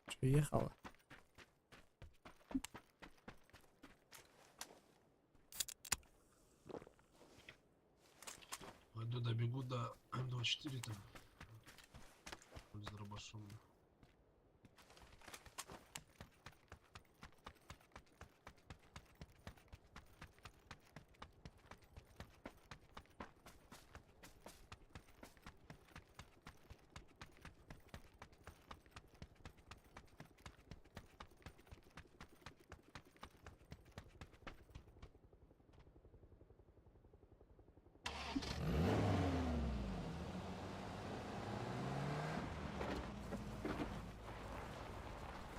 Че, ехала? Пойду добегу до М24 там. С дробашом.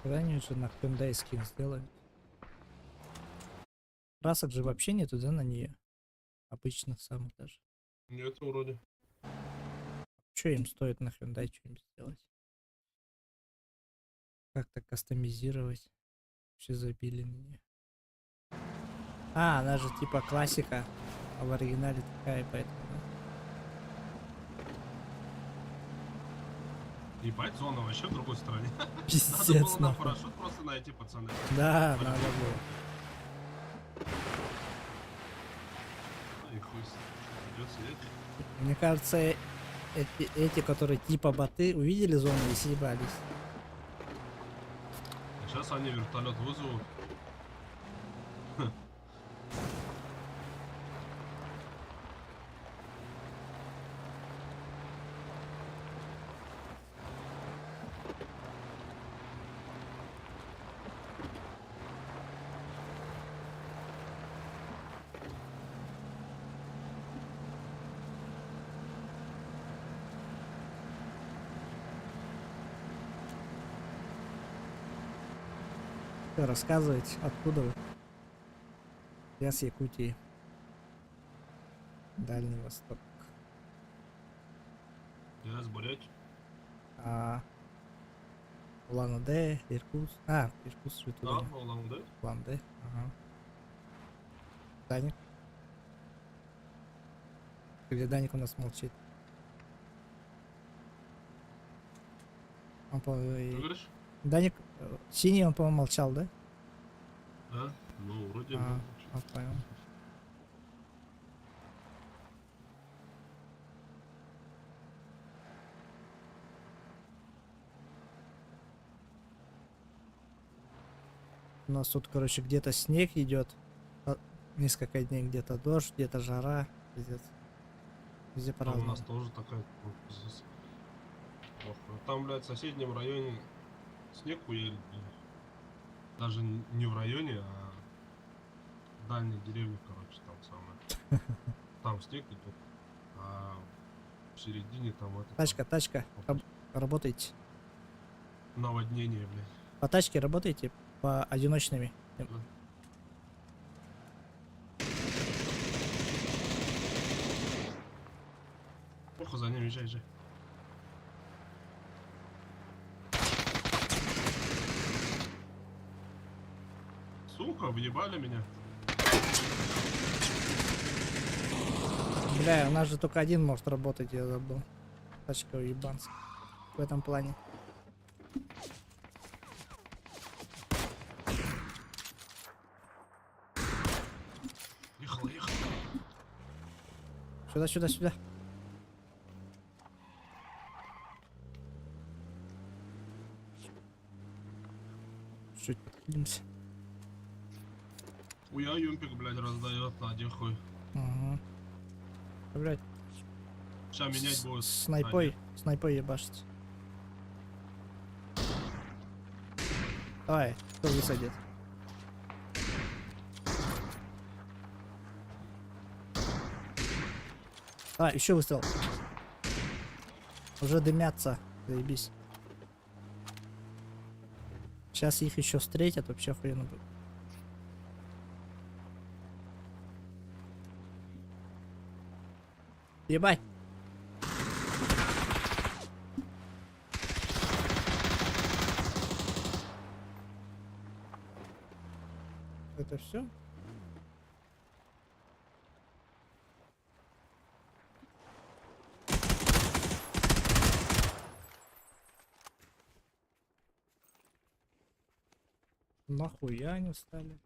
Когда-нибудь же на Hyundai скин сделают. Красок же вообще нету, да, на нее? Обычных самых даже. Нет, вроде. Че им стоит на Hyundai что-нибудь сделать? Как-то кастомизировать? Вообще забили на нее. А, она же типа классика, а в оригинале такая, поэтому... да. Ебать, зона вообще в другой стороне. Надо Пиздец, было на нахуй. парашют просто найти, пацаны. Да, надо было. Ну и хуй с ним. Придется ехать. Мне кажется, эти, которые типа боты, увидели зону и съебались. А сейчас они вертолет вызовут. Всё, рассказывайте, откуда вы? Я с Якутии. Дальний Восток. Я с Бурятии. А, Улан-Удэ, Иркутск. А, Иркутск же Да, туда. Улан-Удэ. Улан-Удэ, ага. Даник. Где Даник у нас молчит? Он, по-моему, Что и- говоришь? Даник, синий, он, по-моему, молчал, да? Да? Ну, вроде. А, ну, а, понял. У нас тут, короче, где-то снег идет. Несколько дней где-то дождь, где-то жара. Пиздец. Везде Там у по-разному. нас тоже такая, ну, пиздец. Плохо. Там, блядь, в соседнем районе снег хуярит, блядь. Даже не в районе, а в дальней деревне, короче, там самое. Там снег идет, а в середине там это... Тачка, тачка. Работайте. Наводнение, блядь. По тачке работайте, по одиночными. Да. Плохо за ним, езжай, езжай. Сука, въебали меня. Бля, у нас же только один может работать, я забыл. Тачка уебанская. В этом плане. Ехала, ехала. Сюда, сюда, сюда. Чуть подхилимся. Уя юмпик, блядь, раздает на один хуй. Угу. Блять, Сейчас менять будет. снайпой, снайпой ебашить. Давай, кто высадит? А, еще выстрел. Уже дымятся. Заебись. Сейчас их еще встретят, вообще охуенно будет. Ебать. Это все? Нахуя они встали?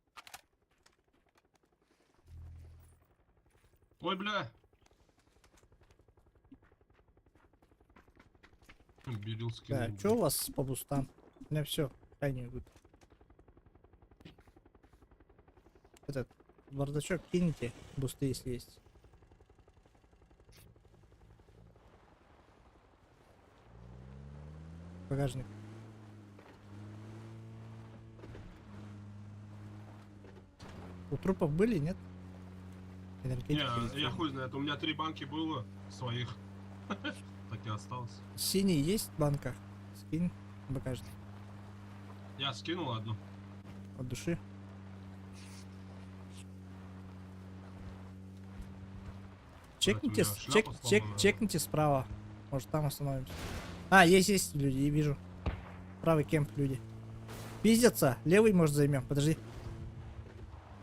Ой, бля. Берил скинул. Да, что у вас по бустам? У меня все, крайне идут. Этот бардачок кинете, бусты если есть. Багажник. У трупов были, нет? Не, я хуй знает, у меня 3 банки было своих. Так и осталось. Синий есть банка? Скинь багажник. Я скинул одну. От души. Чекните, чек, чек, чекните справа. Может, там остановимся. А, есть, есть люди, я вижу. Правый кемп люди. Пиздятся. Левый, может, займем. Подожди.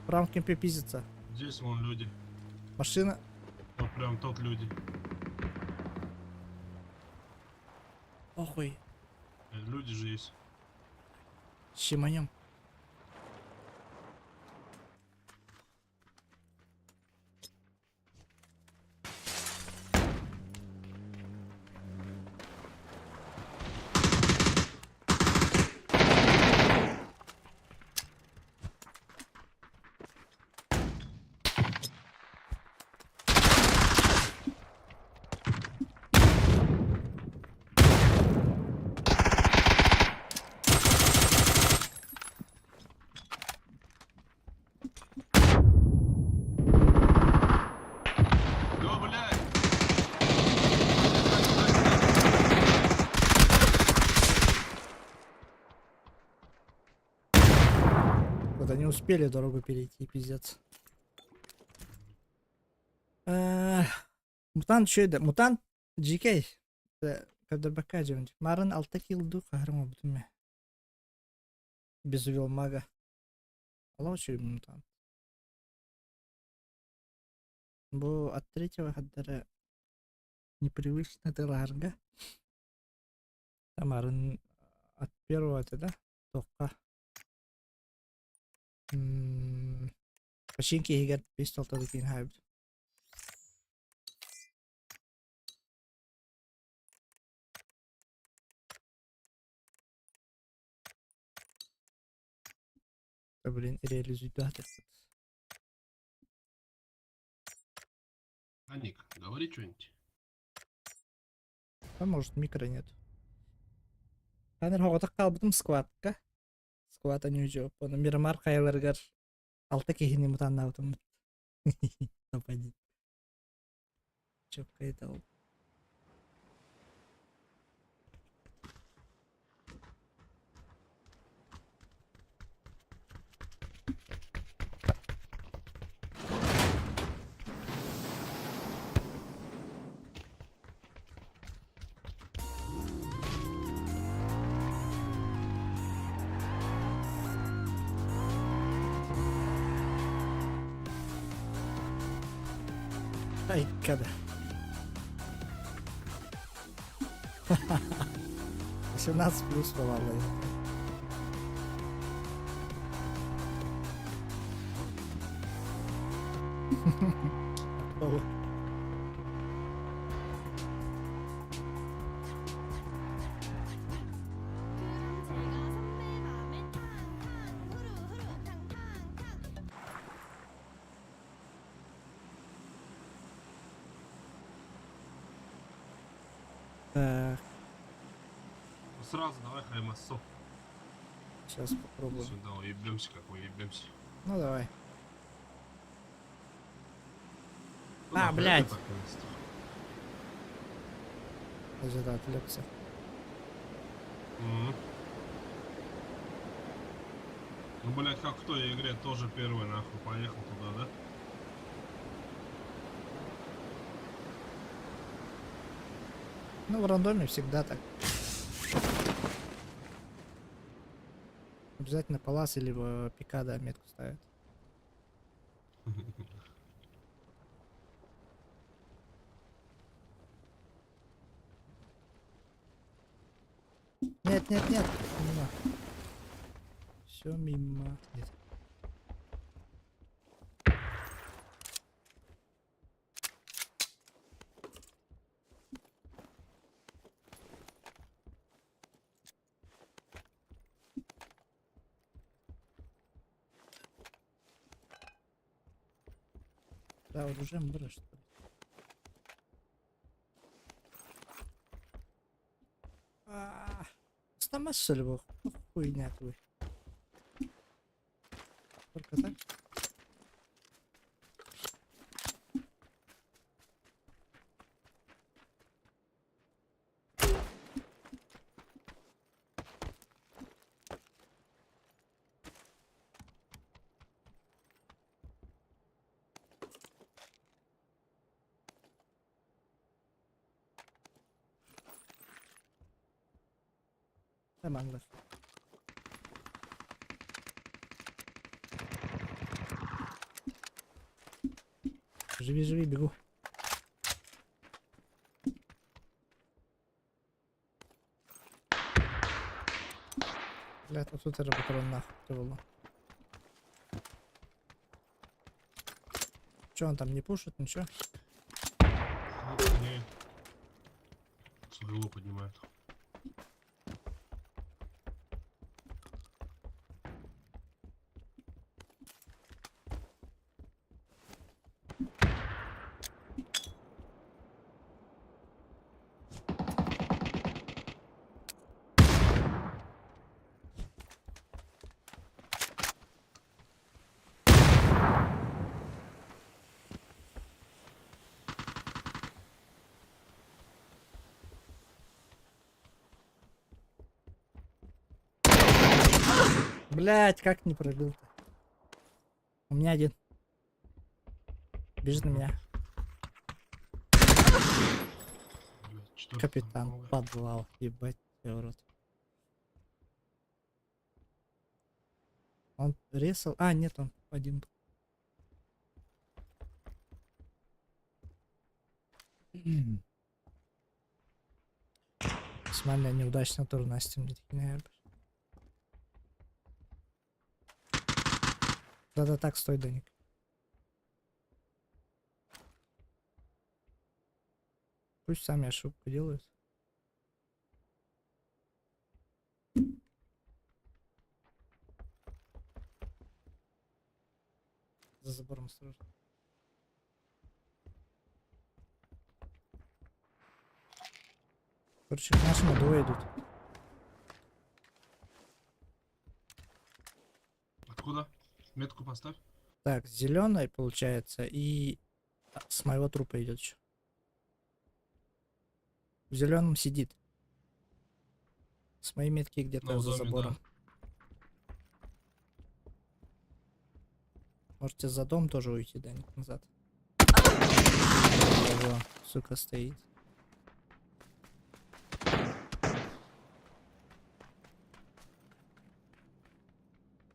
В правом кемпе пиздятся. Здесь вон люди. Машина. Вот прям тот люди. Охуй. Люди же есть. Щеманем. Вот они успели дорогу перейти, пиздец. Мутант үчүгэй да, мутант дьиикэй. Көрдөрбөккө дьэбин. Марын алта килл дуу хаһарым оҥорбутум ээ. Без мага. Олох үчүгэй мутант. Бу от третьего хардара непривычно тылаарга. Тамарын от первого это да? Туохха? Починки иһигэр бес алтады киин хаайбыт. Да блин, реализуйдаатахпыт. Аник, говори что-нибудь. А может микро нет. Ханыр хоҕотох хаалбытым сквадка. Сквад аньуу Ону Мирамар хайаларыгар алта киһини мутааннаабытым. Топ-1. Чөккөй дал. Айкада. 18 плюс буолаллар. Так. Сразу давай хаймассо. Сейчас попробую. Сюда уебемся, как уебемся. Ну давай. Ну, А, нахуй блядь. это так, конечно. Даже да, отвлекся. Мгм. Ну, блядь, как в той игре тоже первый нахуй поехал туда, да? Ну, в рандоме всегда так. Обязательно палас или пикада метку ставят. Нет, нет, нет, мимо. Все мимо. Нет. Да, вот уже мыра, что ли. Стамас, что ли, был? Хуйня твой. Только так? Tamamdır. Живи, живи, бегу. Блядь, вот тут патрон нахуй привело. Че он там не пушит, ничего? Не. Своего поднимают. Блять, как не пробил-то? У меня один. Бежит на меня. Блядь, четвертый там Капитан помогает. подвал. Ебать тебе в рот. Он резал. А, нет, он один был. Максимально неудачно тоже Настя мне такие, Да-да, так, стой, Даник. Пусть сами ошибку делают. За забором осторожно. Короче, к нашему двое идут. Откуда? Метку поставь. Так, зеленый получается, и с моего трупа идет еще. В зеленом сидит. С моей метки где-то Ну, в за доме, да. забором. Можете за дом тоже уйти, Даник, назад. Во, сука, стоит.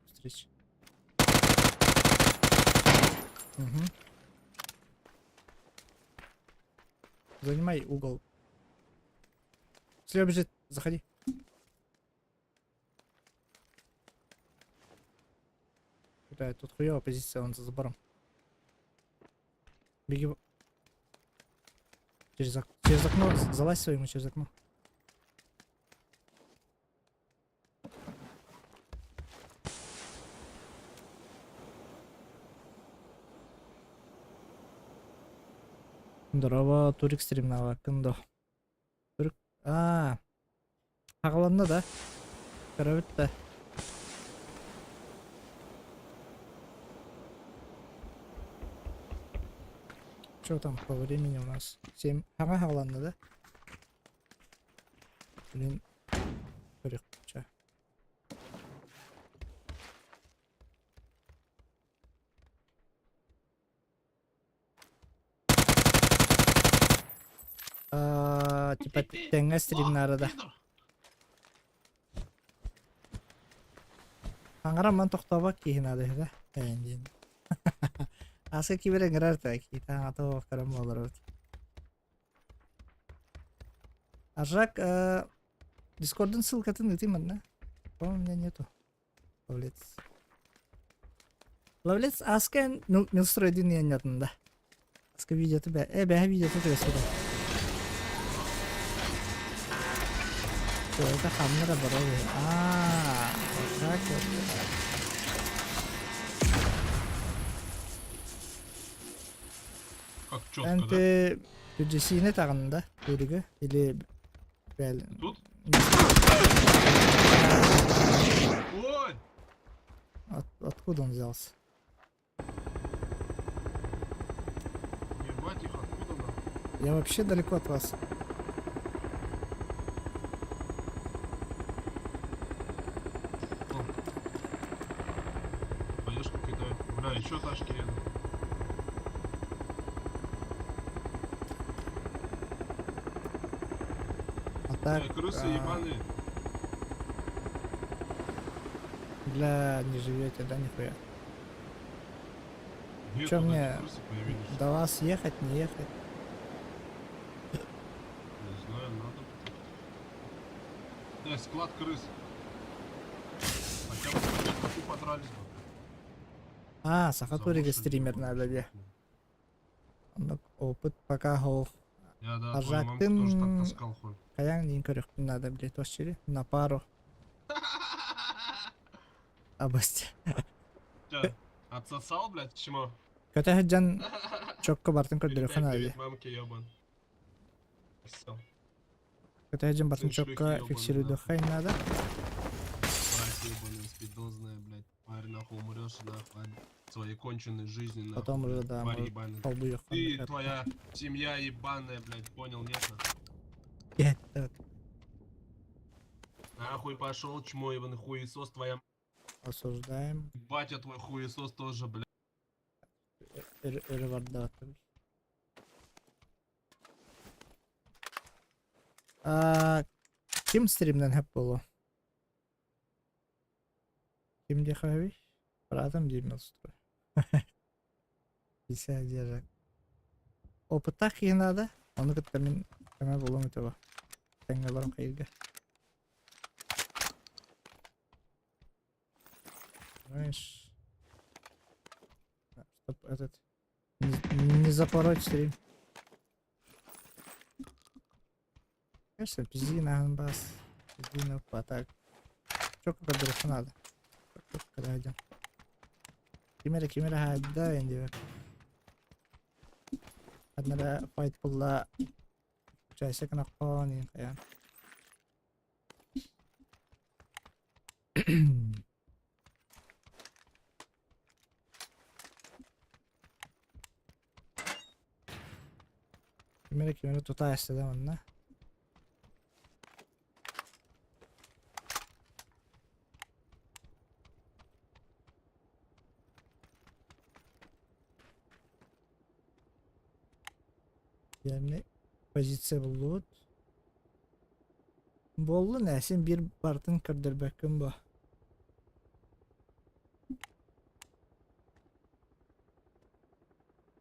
Встреча. Угу. Занимай угол. Слева бежит, заходи. Бля, тут хуёвая позиция, он за забором. Беги. Через окно, залазь своему через окно. Здорово, Турик стримнава, кындо. Турик... А, Хагаланна да? Карабитта. Что там по времени у нас? 7. Хага хагаланна да? Блин. Турик, ча. А, типа теңге стримнары да. Пидор! Аңарам ман тохтобак киһин ады да. Эндин. Асы киберен грар та ки та ато карам болар. Ажак Дискордын ссылкатын ытым одна. По-моему, у меня нету. Ловлец. Ловлец аска милстройдин я нет да. Аска видео тебя. Бя видео тебя сюда. Что это хамнера бороли. А, вот так вот. Как четко, да? Энте PGC не тагын да? Турига или бәл. Тут? Ой! Откуда он взялся? Ебать их, откуда нахуй? Я вообще далеко от вас. О. Поешку кидаю. Бля, еще тачки рядом. А так, Бля, крысы ебаные. Бля, не живете, да, нихуя? Нет, Чё тут мне эти крысы появились. до вас ехать, не ехать? Не знаю, надо. Да, склад крыс. Хотя бы таку подрались бы. А, Сахатурига Замушили стример его, надо, где? блядь. Ну, опыт пока хол. Я, да, А твою мамку тоже так Жактын таскал хуй. Каян не надо, блядь, вообще на пару. Абасти. Чё, отсосал, блядь, чему? Көтө жан чокко бартын көрдөрө Передай хана привет мамке, ебан. Всё. Көтө жан бартын Сын шлюхи чокко ёбаный, фиксируйду нахуй. хай надо. Мразь ебаная, спидозная, блядь. Тварь, нахуй, умрешь, нахуй, от своей конченной жизни, нахуй. Потом уже, да, Тварь может, ебаная. колбу её Ты, хана. твоя семья ебаная, блядь, понял, нет, нахуй? Нет, так. Нахуй пошел, чмо ебаный хуесос, твоя Осуждаем. батя твой хуесос тоже, блядь. Өрө барда. Ким стримнен хөп болу? Ким диэхэ Братом диэммин строй. Пися держак. Опыттаах киһи наада. Ону кытта мин көмө булуом этэ бу. Тэҥҥэ олорон хайыырга. Знаешь, чтоб этот не запороть стрим. Конечно, пизди нахрен бас. Пизди на так. Чё көрдөрүөххэ наада. Көрө Ким эрэ ким эрэ хаайда инди. Ханна файт булла. Чайса гынахпын иин хайаан. Ким эрэ тута эстэ манна. Yani позиция буллубут. Буоллун ээ, син биир барытын көрдөрбөккүн буо.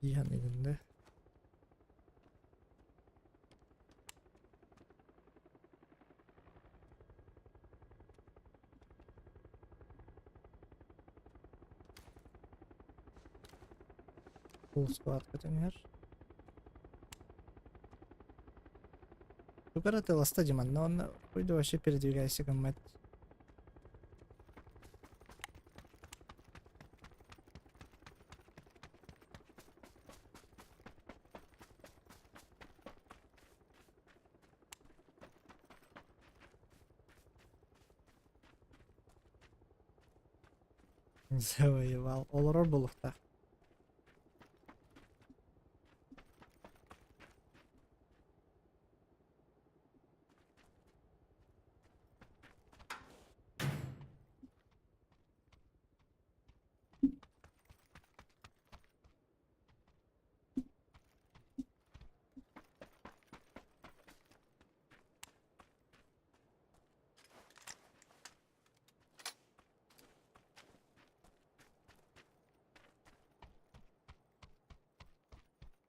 Дии саныыбын да. Full squad көтөн иһэр. Тугара тыласта дьиманна онно хуйда вообще передвигайся гыммат. Завоевал. Олорор буолуохтаах.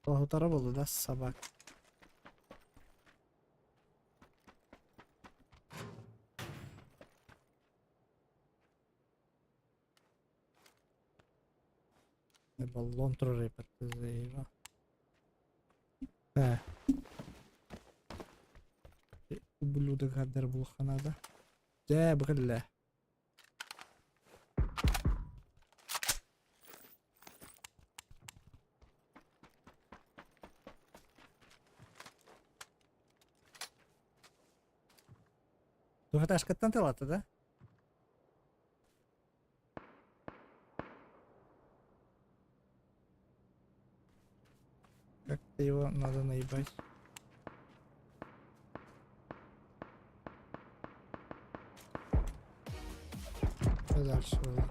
Тоһутара буолла да собак. Баллон турар заеба. Э. Ублюдок гаддар булуохха наада. Дьэ, бу кэллэ. Двухэтажкаттан тылата да? Как-то его надо наебать. Что дальше было?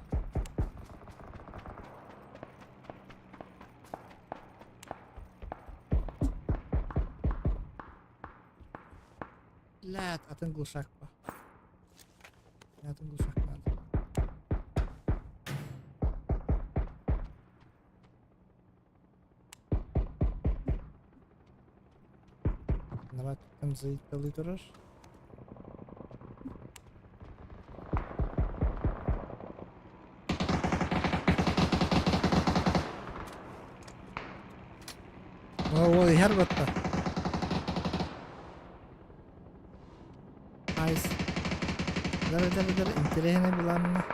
Блядь, атын глушак по. Атын глушак надо. Давай там заиталы турар. О, иһэр батта. Айс. Дара дара дара интересно буланна.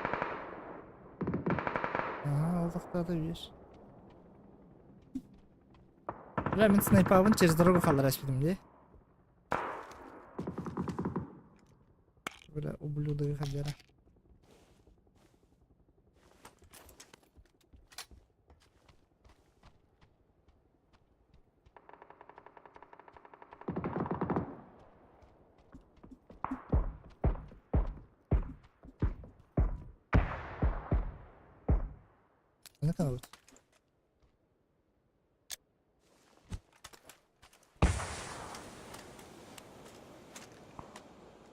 Ага, ол тохтоото видишь. Бля, мин снайпабын через дорогу хааллара испитим дии. Бля, ублюдок хадьяра. Ханна канабыт?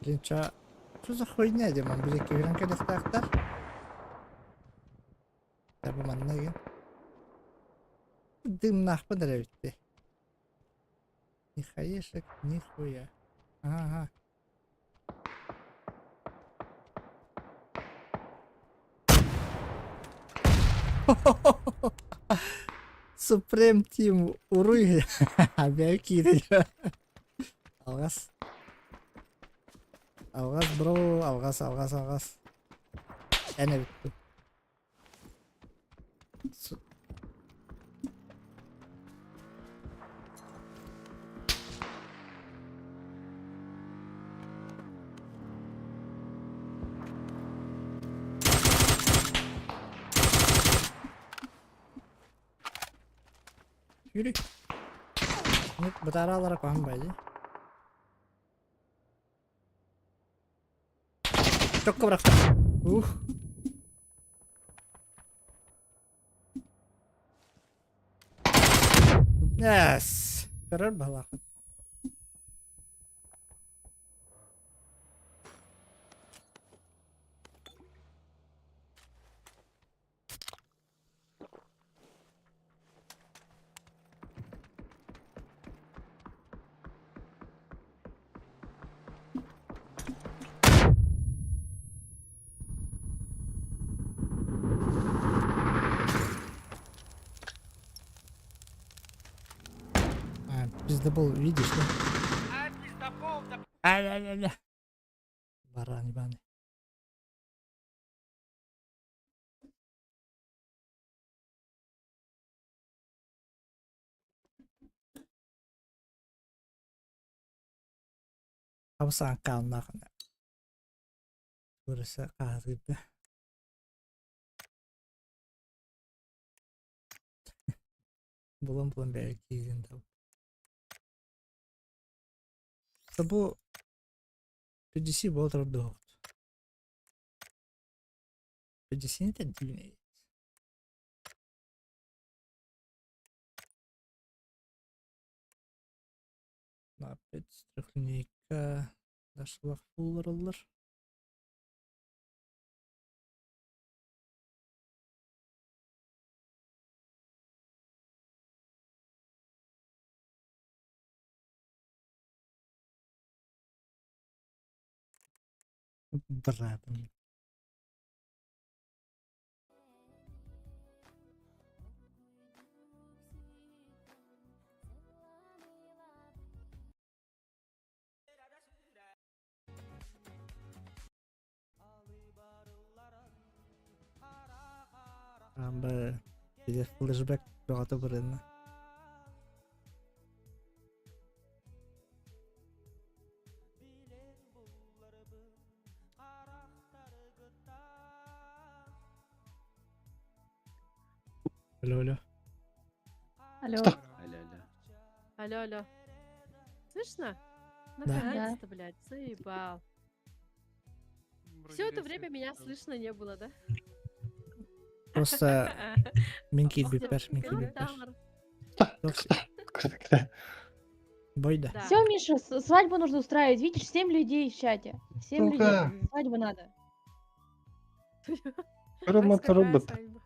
Блин, чё? Что за хуйня, Димон? Били киирэн кэлиэхтээхтэр. Бу манна игин. Дымнаахпын эрэ эбитти. Ни хаешек, ни хуя. Ага. Supreme Team уруй бэйэ киирэр. Алҕас. Алҕас бро, алҕас, алҕас, алҕас. Эн эбиппин. Yürü. Бытараалара куһаҕан баайдыы. Чокко бырахта. Ух. Yes. Көрөр баһылаахпыт. А, пиздобол, видишь, да? А, пиздобол, да А-ля-ля-ля. Баран ебаный. Хабысаан хааллаах Бырыса хаһыытыйда Булан-булан бэйэ киирэн да Бу PGC буола турар дуоһут PGC-ни тэрдиибин Опять трехлинейка дошла full roller. Братан. Амба били флешбэк бөҕөтө барыанна. Алло, алло. Алло. Алло, алло. Алло, алло. Слышно? Да. Наконец-то, блядь, заебал. Все это время меня слышно не было, да? Просто мин киирбиппэр, мин киирбиппэр. Бойда. Да. Все, Миша, свадьбу нужно устраивать. Видишь, семь людей в чате. Семь Сука. людей. Свадьбу надо. Робот, Какая робот. свадьба?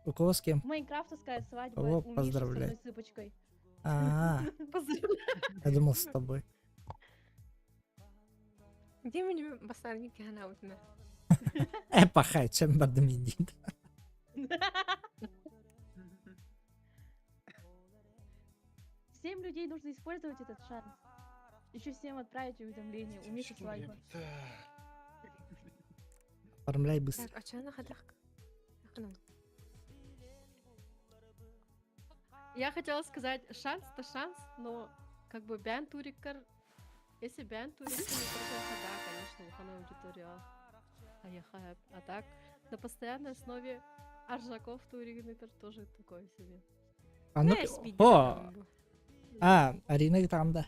У кого с кем? Майнкрафтовская свадьба Кого у Миши с поздравлять? одной цыпочкой. А, Поздравляю. я думал с тобой. Где мне басарники она Э, пахай, чем бардамидит. Семь людей нужно использовать этот шанс. Еще всем отправить уведомление. У Миши свадьба. Оформляй быстро. Так, а что она ходах? Я хотела сказать, шанс-то шанс, но как бы бэйэҥ туриккар, если бэйэҥ туриккар, да, конечно, улахан аудитория. А я а так, на постоянной основе Аржаков туригнитер тоже такой себе. А ну, о! А, Арина там да.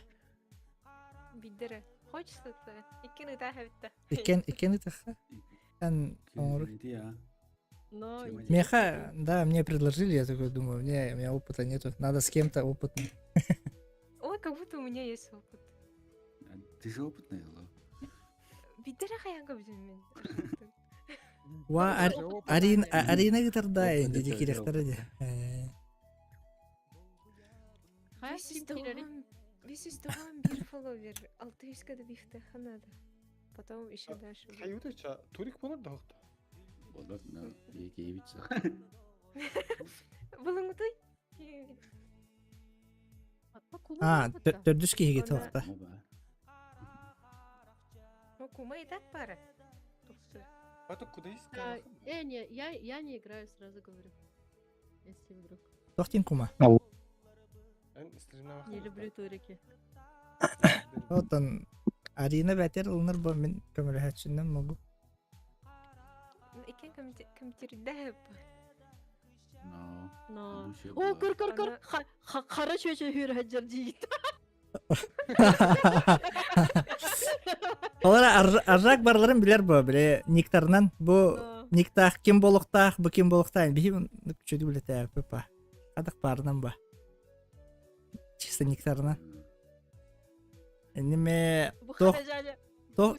Бидере. Хочется-то. Иккини таһабитта. Икен, икен это ха. Эн, оҥору. Но Меха, да, мне предложили, я такой думаю, мне, у меня опыта нету, надо с кем-то опытным. Ой, как будто у меня есть опыт. Ты же опытный, алло. Биддere хайан көбүтүм мин. Ва Арина Арина гытарда диди кирехтер ди. Бисүстөҕөн бир фолловер, 600 да бихтеха надо. Потом еще дальше. Хаютыча, турик болар да хохто. Болар, на, екеевич. Булуңутой? А, төрдүс киһиги тоқта. Ну, кума и так пара. Это куда есть? Не, я не играю, сразу говорю. Если вдруг. Тохтин кума. Не люблю турики. Отон Арина бәтер ылыныр бу мин көмөлөһөчүннэн могу. Икен комментирдәһеп. Но. Но. О, көр көр көр. Хара чөчө хүрө хаджар жиит. Олар аррак барларын билер бу, биле никтарынан бу никтах ким болуктаах, бу ким болуктаах биһи күчөдү билете папа. Адак барынан ба. Чисто никтарынан. Неме тох тох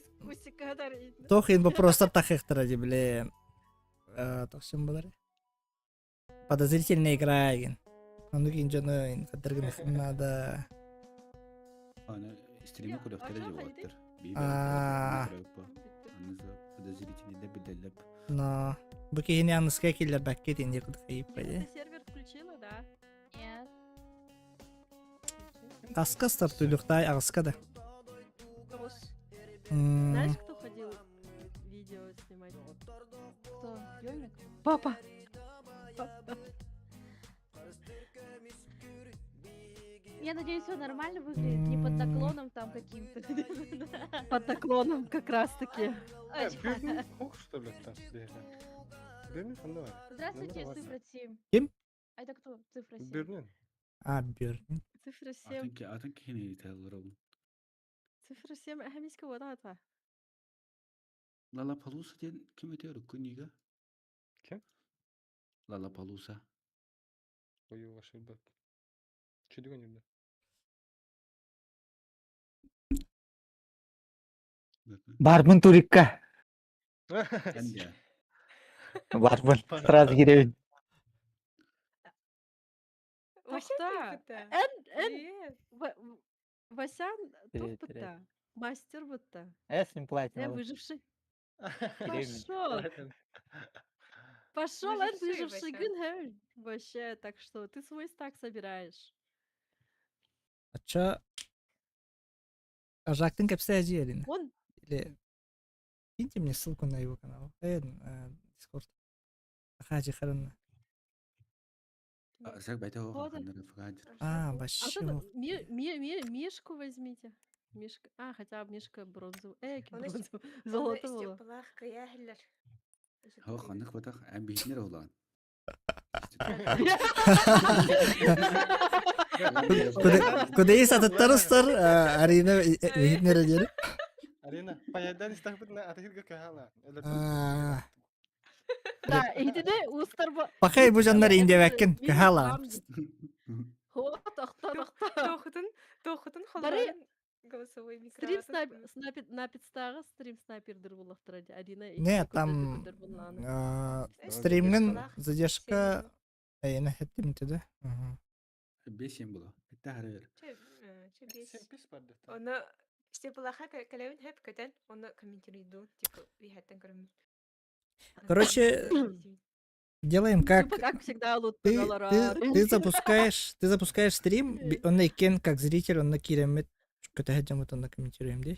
тох ин вопростар тахыктара же биле тохсун болар. Подозрительная игра ген. Ону кин дьону ин хаддыргын надо. Аны стриме көрөхтөрө же болаттар. А. Аны подозрительный да билелеп. Но бу киһини аныска киллер бакке тин дие кудук Ты сервер включила, да? Нет. Аска стартуйлуктай аҕыска да. Знаешь, кто ходил видео снимать? Кто? Ёмик? Папа. Папа. Я надеюсь, все нормально выглядит, не под наклоном там каким-то. Под наклоном как раз таки. Ох, что ли, там, Бернин ханна бар. Здравствуйте, цифра 7. Ким? А это кто? Цифра 7. Бернин. А, Бернин. Цифра 7. Атын кихини теллер Цифра 7 әһәмискә вадата. Лала Палуса ден ким өтөр күниге? Ким? Лала Палуса. Ой, ваши бат. Че деген енді? Бармын турикка. Әнде. Бармын. Сразу киремин. Тохта. Эн, эн, Васян Привет, тух привет. бытта. Мастер бытта. Эс мин платина. Выживший. Киремин. Пошел. Пошел, эн, Выживший, выживший Васян. гын, Вообще, так что ты свой стак собираешь. Ача Ажактын кепсе ажи Арина. Он Или киньте мне ссылку на его канал. Дискорд. Хаджи Харана. Сак байте Вот. А, А вообще. вот Мишку возьмите. Мишка. А, хотя Мишка бронзовый. Бронзовый. Золотого. Степлах каяһлар. Хох, анык батах әм бихинер олан. Куда есть ататтарыстар, Арина вихитнер дери. Арина, паядан истахбытна атахирга кахала. А. Да, идиде устар Пахай бу жаннар индебеккен кахала. Хо, тохта, тохта. Тохутун, тохутун Бары холларын голосовой Стрим микро. снайпер напитстагы стрим снайпердир буллахтыр Арина. Не, там стримнин задержка эйна хеттим да. Бес ем була. Это харвер. Че, че бес. Сен пис бар да. Оны Степлаха калевин хеп көтен, оны комментируйду, типа, вихаттан көрөм. Короче, делаем как Типа, как всегда, лут ты, ты, ты запускаешь стрим, он на как зритель, он на киремет, вот он комментируем, да?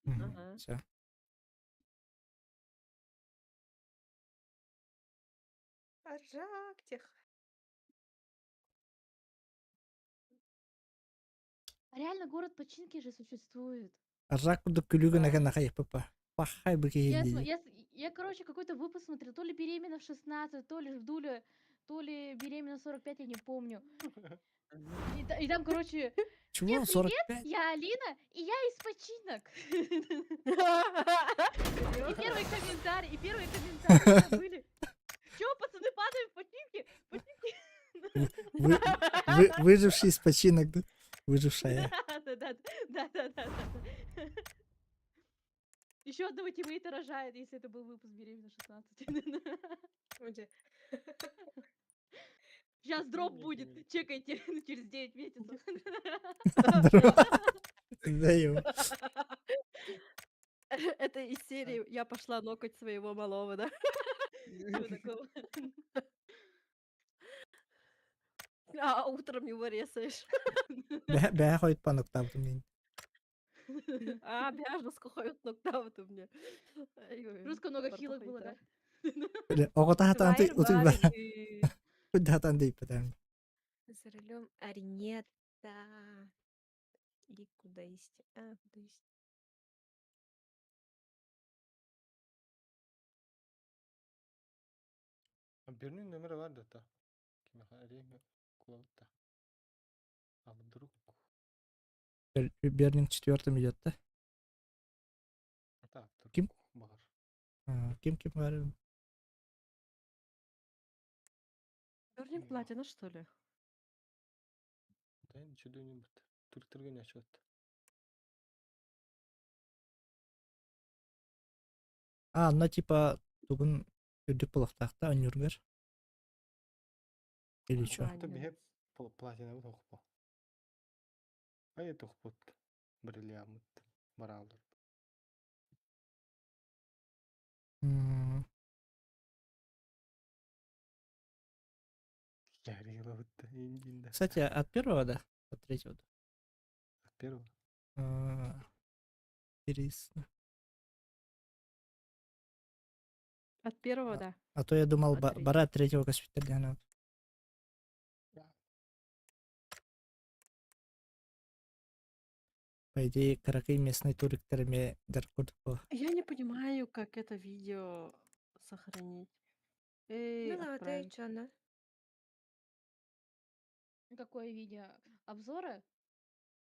Ага. Все. Аржак тех. Реально город починки же существует. Аржак курдук күлүгүн ахан ахай папа. Пахай бы Я, я, я, короче, какой-то выпуск смотрела, то ли беременна в 16, то ли в дуле, то ли беременна в 45, я не помню. И, и там, короче, Чего? всем 45? привет, я Алина, и я из починок. И первый комментарий, и первые комментарии были. Чё, пацаны, падаем в починки? Починки. Выживший из починок, да? Выжившая. Да, да, да, да, да, да. Сейчас дроп будет, чекайте через 9 месяцев. Даю. Это из серии «Я пошла нокать своего малого», да? Типа такого. А утром его резаешь. Бэһэ хойут паныктаабытым мин. А, бяжно скохойут нокдаут у меня. Русского много хилок было, да? Оҕото хатаан Твайр утуйбара. бар Хатаан дейппэтэн. За рулем Аринетта. Или куда есть? А, куда есть? Бирнин нөмірі бар да та. Кимэхэ эриэҥ кулабытта. А вдруг Бернинг четвертым идет, да? Так, вдруг Ким? баҕар. Ким ким бар? Бернинг платина, что ли? Да ничего не будет. Түрктөргө нячуот. А, ну типа тугун үрдүк булахтаахта өнүргер. Или чё? Это биһип платина бут хохпо. Ай тохпут. Бриллиамыт. Бараалар. Кстати, от первого, да? От третьего. От первого? А, интересно. От первого, да. А то я думал, От ба- третьего. бара от третьего госпиталя. По идее, каракай местный туриктерами даркурдук Я не понимаю, как это видео сохранить. Эй, Ну ладно, отправить. чё, ну? Какое видео? Обзоры?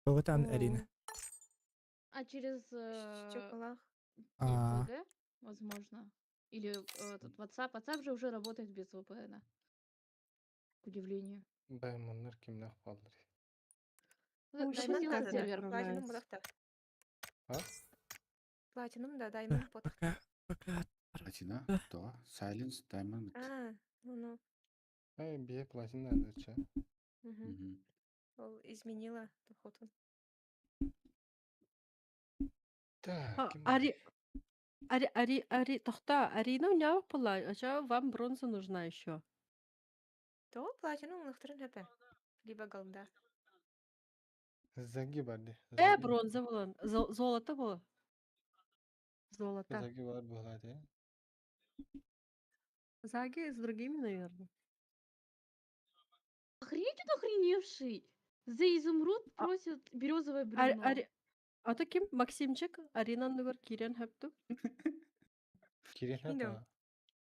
Кого там Арина? А через Чоколах. А. ТГ, возможно. Или этот WhatsApp. WhatsApp же уже работает без VPN. К удивлению. Даймоннар кимнэх бааллар. Ну, Ну, дай щас сделать надо сервер. Платинум отправляется. будахта. А? Платинум, да, даймон потах. Пока, пока. Платина, то, Silence, Diamond. А, ну ну. Ай бие платина дача. Мгм. Мгм. Ол изменила дохотун. Так, А, ким Ари... Ари, Ари, Ари, тохта, Арина у меня была, а чё вам бронза нужна еще? То платинум лахтырын хэпэ. Либо голда. Заги барды. Бронза была, золото было. Золото. Заги бар буолаат ээ. Заги с другими, наверное. Охренеть он охреневший! За изумруд просит березовое Ари, бревно. Ари... А таким Максимчик, Арина Нувар Кирен Хэпту. Кирен Киндо. хата.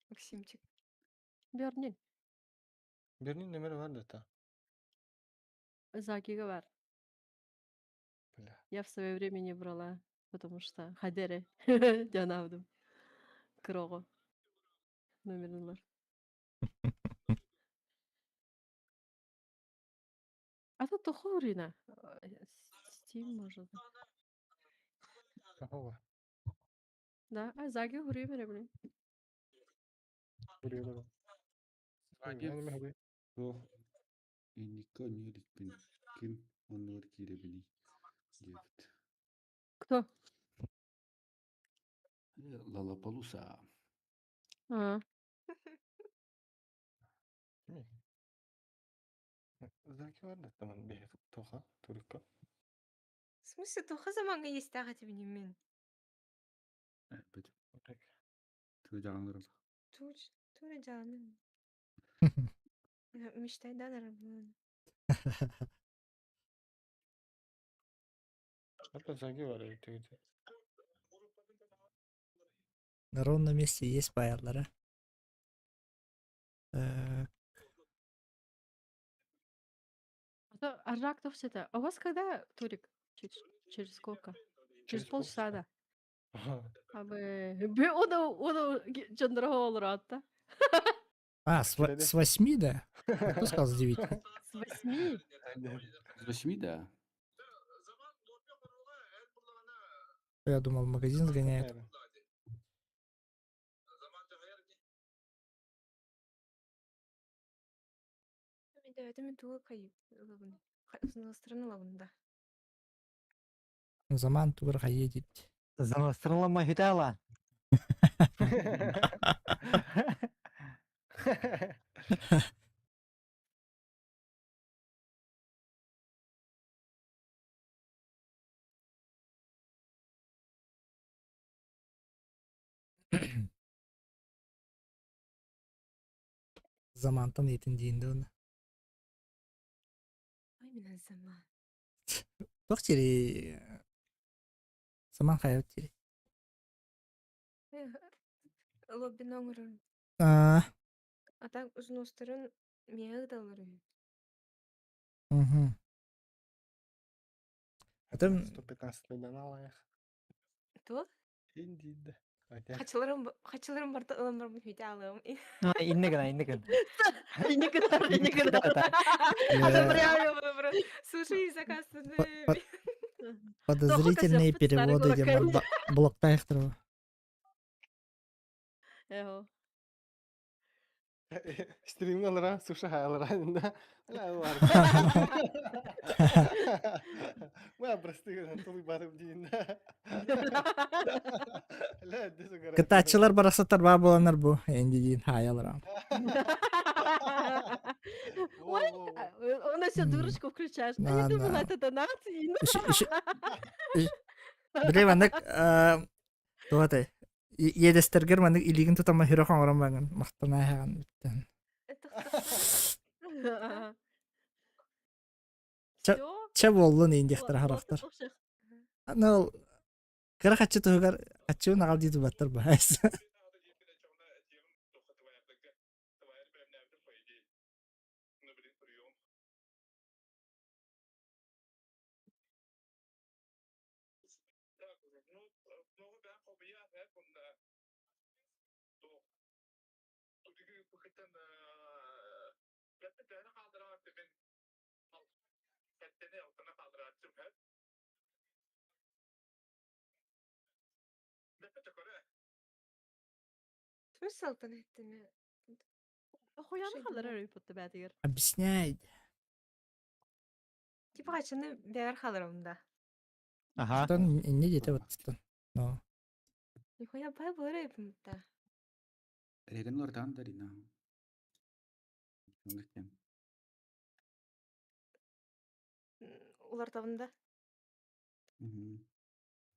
Максимчик. Бернин. Бирнин нөмірі бар да та. Заги говор. Бля. Я в свое время не брала, потому что хадере дянавдым. Крого. Номерлар. А тут тухурина. Steam, может. Ого. Да, а заги хуримере, блин. Бурьялар. Заги Аниме хуй. Туох инникка өнүрикпин ким оннугар киирэбиний диэбит. Кто? Лалапалуса. А, Кими? Заги бар да таман бие тоха турикка. В смысле, тоха заманга есть тага тебе не мен. Бит. Тыгы Туч, тура жаным. Мечтай да, наверное. Это заги бар эбит тегите. На ровном месте есть файлары. Так, а то Аржак, то все это. А у вас когда, Турик? Через сколько? Через Через полчаса, полчаса. да. Ага. А бы... Ону, Джандрого А, с 8, да? А Кто сказал с 9? С 8? С 8, да. Я думал, в магазин сгоняет. Өйдөөтүм тугу хайыыбын Устарын ылабын да. Заман тугар хайыы диэбит. Замастырылама хүтаала. Замантан ыйытын диин да уонна. Ой, мин заман. Туох дири Саман хайабыт дири. Лоббин оҥорон. Аа. А так узностарын миэхэ ыыталлар үһү. Мгм. Атын 115 алайах. Туох? Индида. Хачыларым хачыларым барыта ылан барбын хүйтэ алыам. Инне гына, инне гына. Инне гынар, инне гынар. А Слушай, заказ. Подозрительные переводы диэн блоктаахтар. Эho. Стримҥэ олорон суша хааларан да. Ма просты тулуйбатым диин. Кытааччылар барахсаттар баар буоланнар бу энди диин хаайалара. Ой, он еще дурочку включаешь. А я думала, это донат. Били маннык туох иэдэстэргэр маннык илиигин тутама хүрэх оҥорон баран махтана эһэҕин бүттэн. Чэ буоллун иин диэхтэрэ харахтар. Аны ол кыра хаччы туһугар хаччыбын аҕал дии тубаттар баһаас. Смысл эттини? Охуяны халлар ыйпытты бээтигэр. Объясняй. Типа хачыны бэйэр халарым да. Аха. Оттон инне диэтэ баттыттан. Но. Нихуя бай болар ыйпымта. Реген лордан дарина. Улартабын да.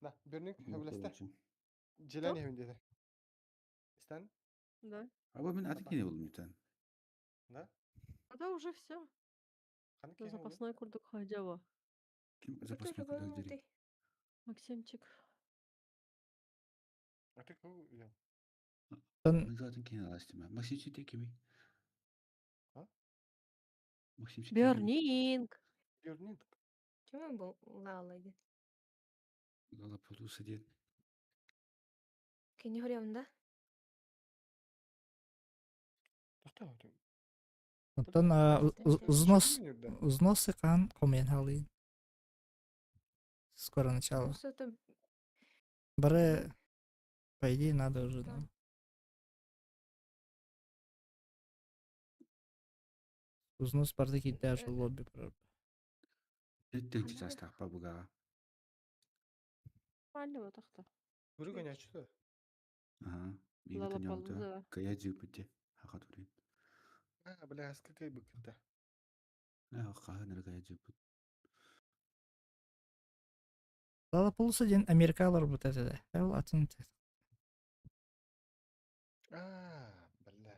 Да, Берник хөбүлэстэ. Дьилэн иһин диэтэ. Истэн? Да. А бу мин атын кини булдум итен. Да? А да уже все. Запасной курдук хайдьаба. Ким запасной курдук дири? Максимчик. А ты кого увидел? Мен атын кини аластыма. Максимчик те кими? А? Максимчик. Бернинг. Бернинг. Ким был Лала диэн? Лала Полуса диэн. Кини хориам да? Оттон узнос узносы хаан хомуйан хаалыйын. Скоро начало. Бары по идее надо уже, да. Узнос барды киирдэ аж лобби Тэттэн часаастаахпа бугаҕа. Нормально тахта. Буру гонячу Аха. Биир төнөөтө кыйа дьыыппыт хаха турин. А, бля, аска кайбыкта. Э, хаһан эрэ кыйа дьыыппыт. Лалапулуса диэн Америкалар бут этэ. Ол атын А, бля.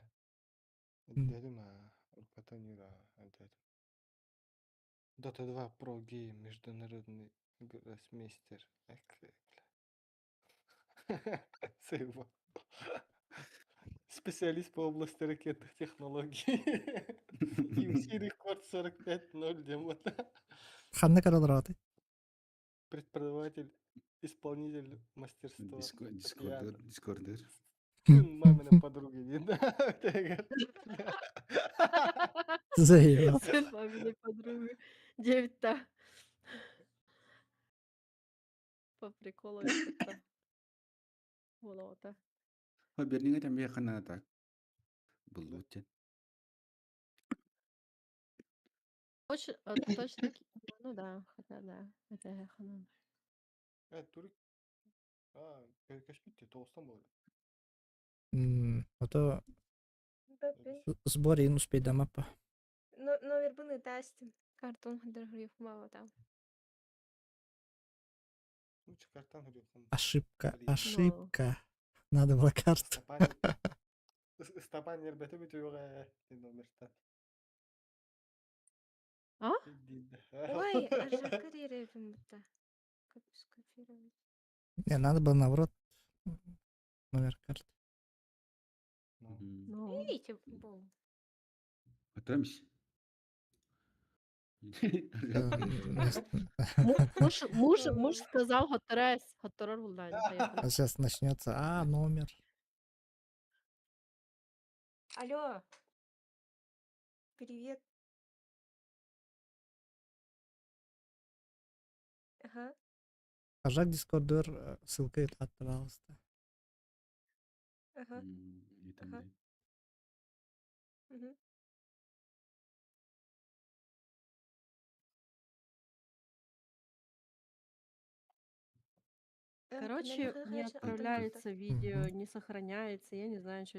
Дедим, а, Рукатанюра, дедим. Dota 2 Pro Game, международный гроссмейстер. Эк, бля. Заебал. Специалист по области ракетных технологий. UFC рекорд 45-0 демота. Ханна каралараты. Преподаватель, исполнитель мастерства. Дискордер, дискордер. Сын маминой подруги, не да? Заебал. Сын маминой подруги. Девять-то. По приколу это. Болота. Берниңе тәмбе хана так. Буллутен. Очень, точно, ну да, хотя да, это ханан. Э, турик. А, көспүт тоғыстан болды. А то Бэппин. сбор ин успейдамаппа. Номер быны тастым. Картон хадыргырыев мало там. Лучше картан хөрүөххүн. Ошибка, Блин. ошибка. Надо было карту. Стапан. Стапан ербете бүтүөҕэ номертан. А? Ой, ажакыр еребин будто. Скопировать. Не, надо было наоборот номер карты. Ну. Видите, бол. Готовимся? Муж, муж, муж сказал, хоторес, хоторор булдан. А сейчас начнется. А, номер. Алло. Привет. Ага, Ажак Дискордер ссылка от, пожалуйста. ага, ага. Мгм. Короче, не отправляется видео, не сохраняется, я не знаю, что.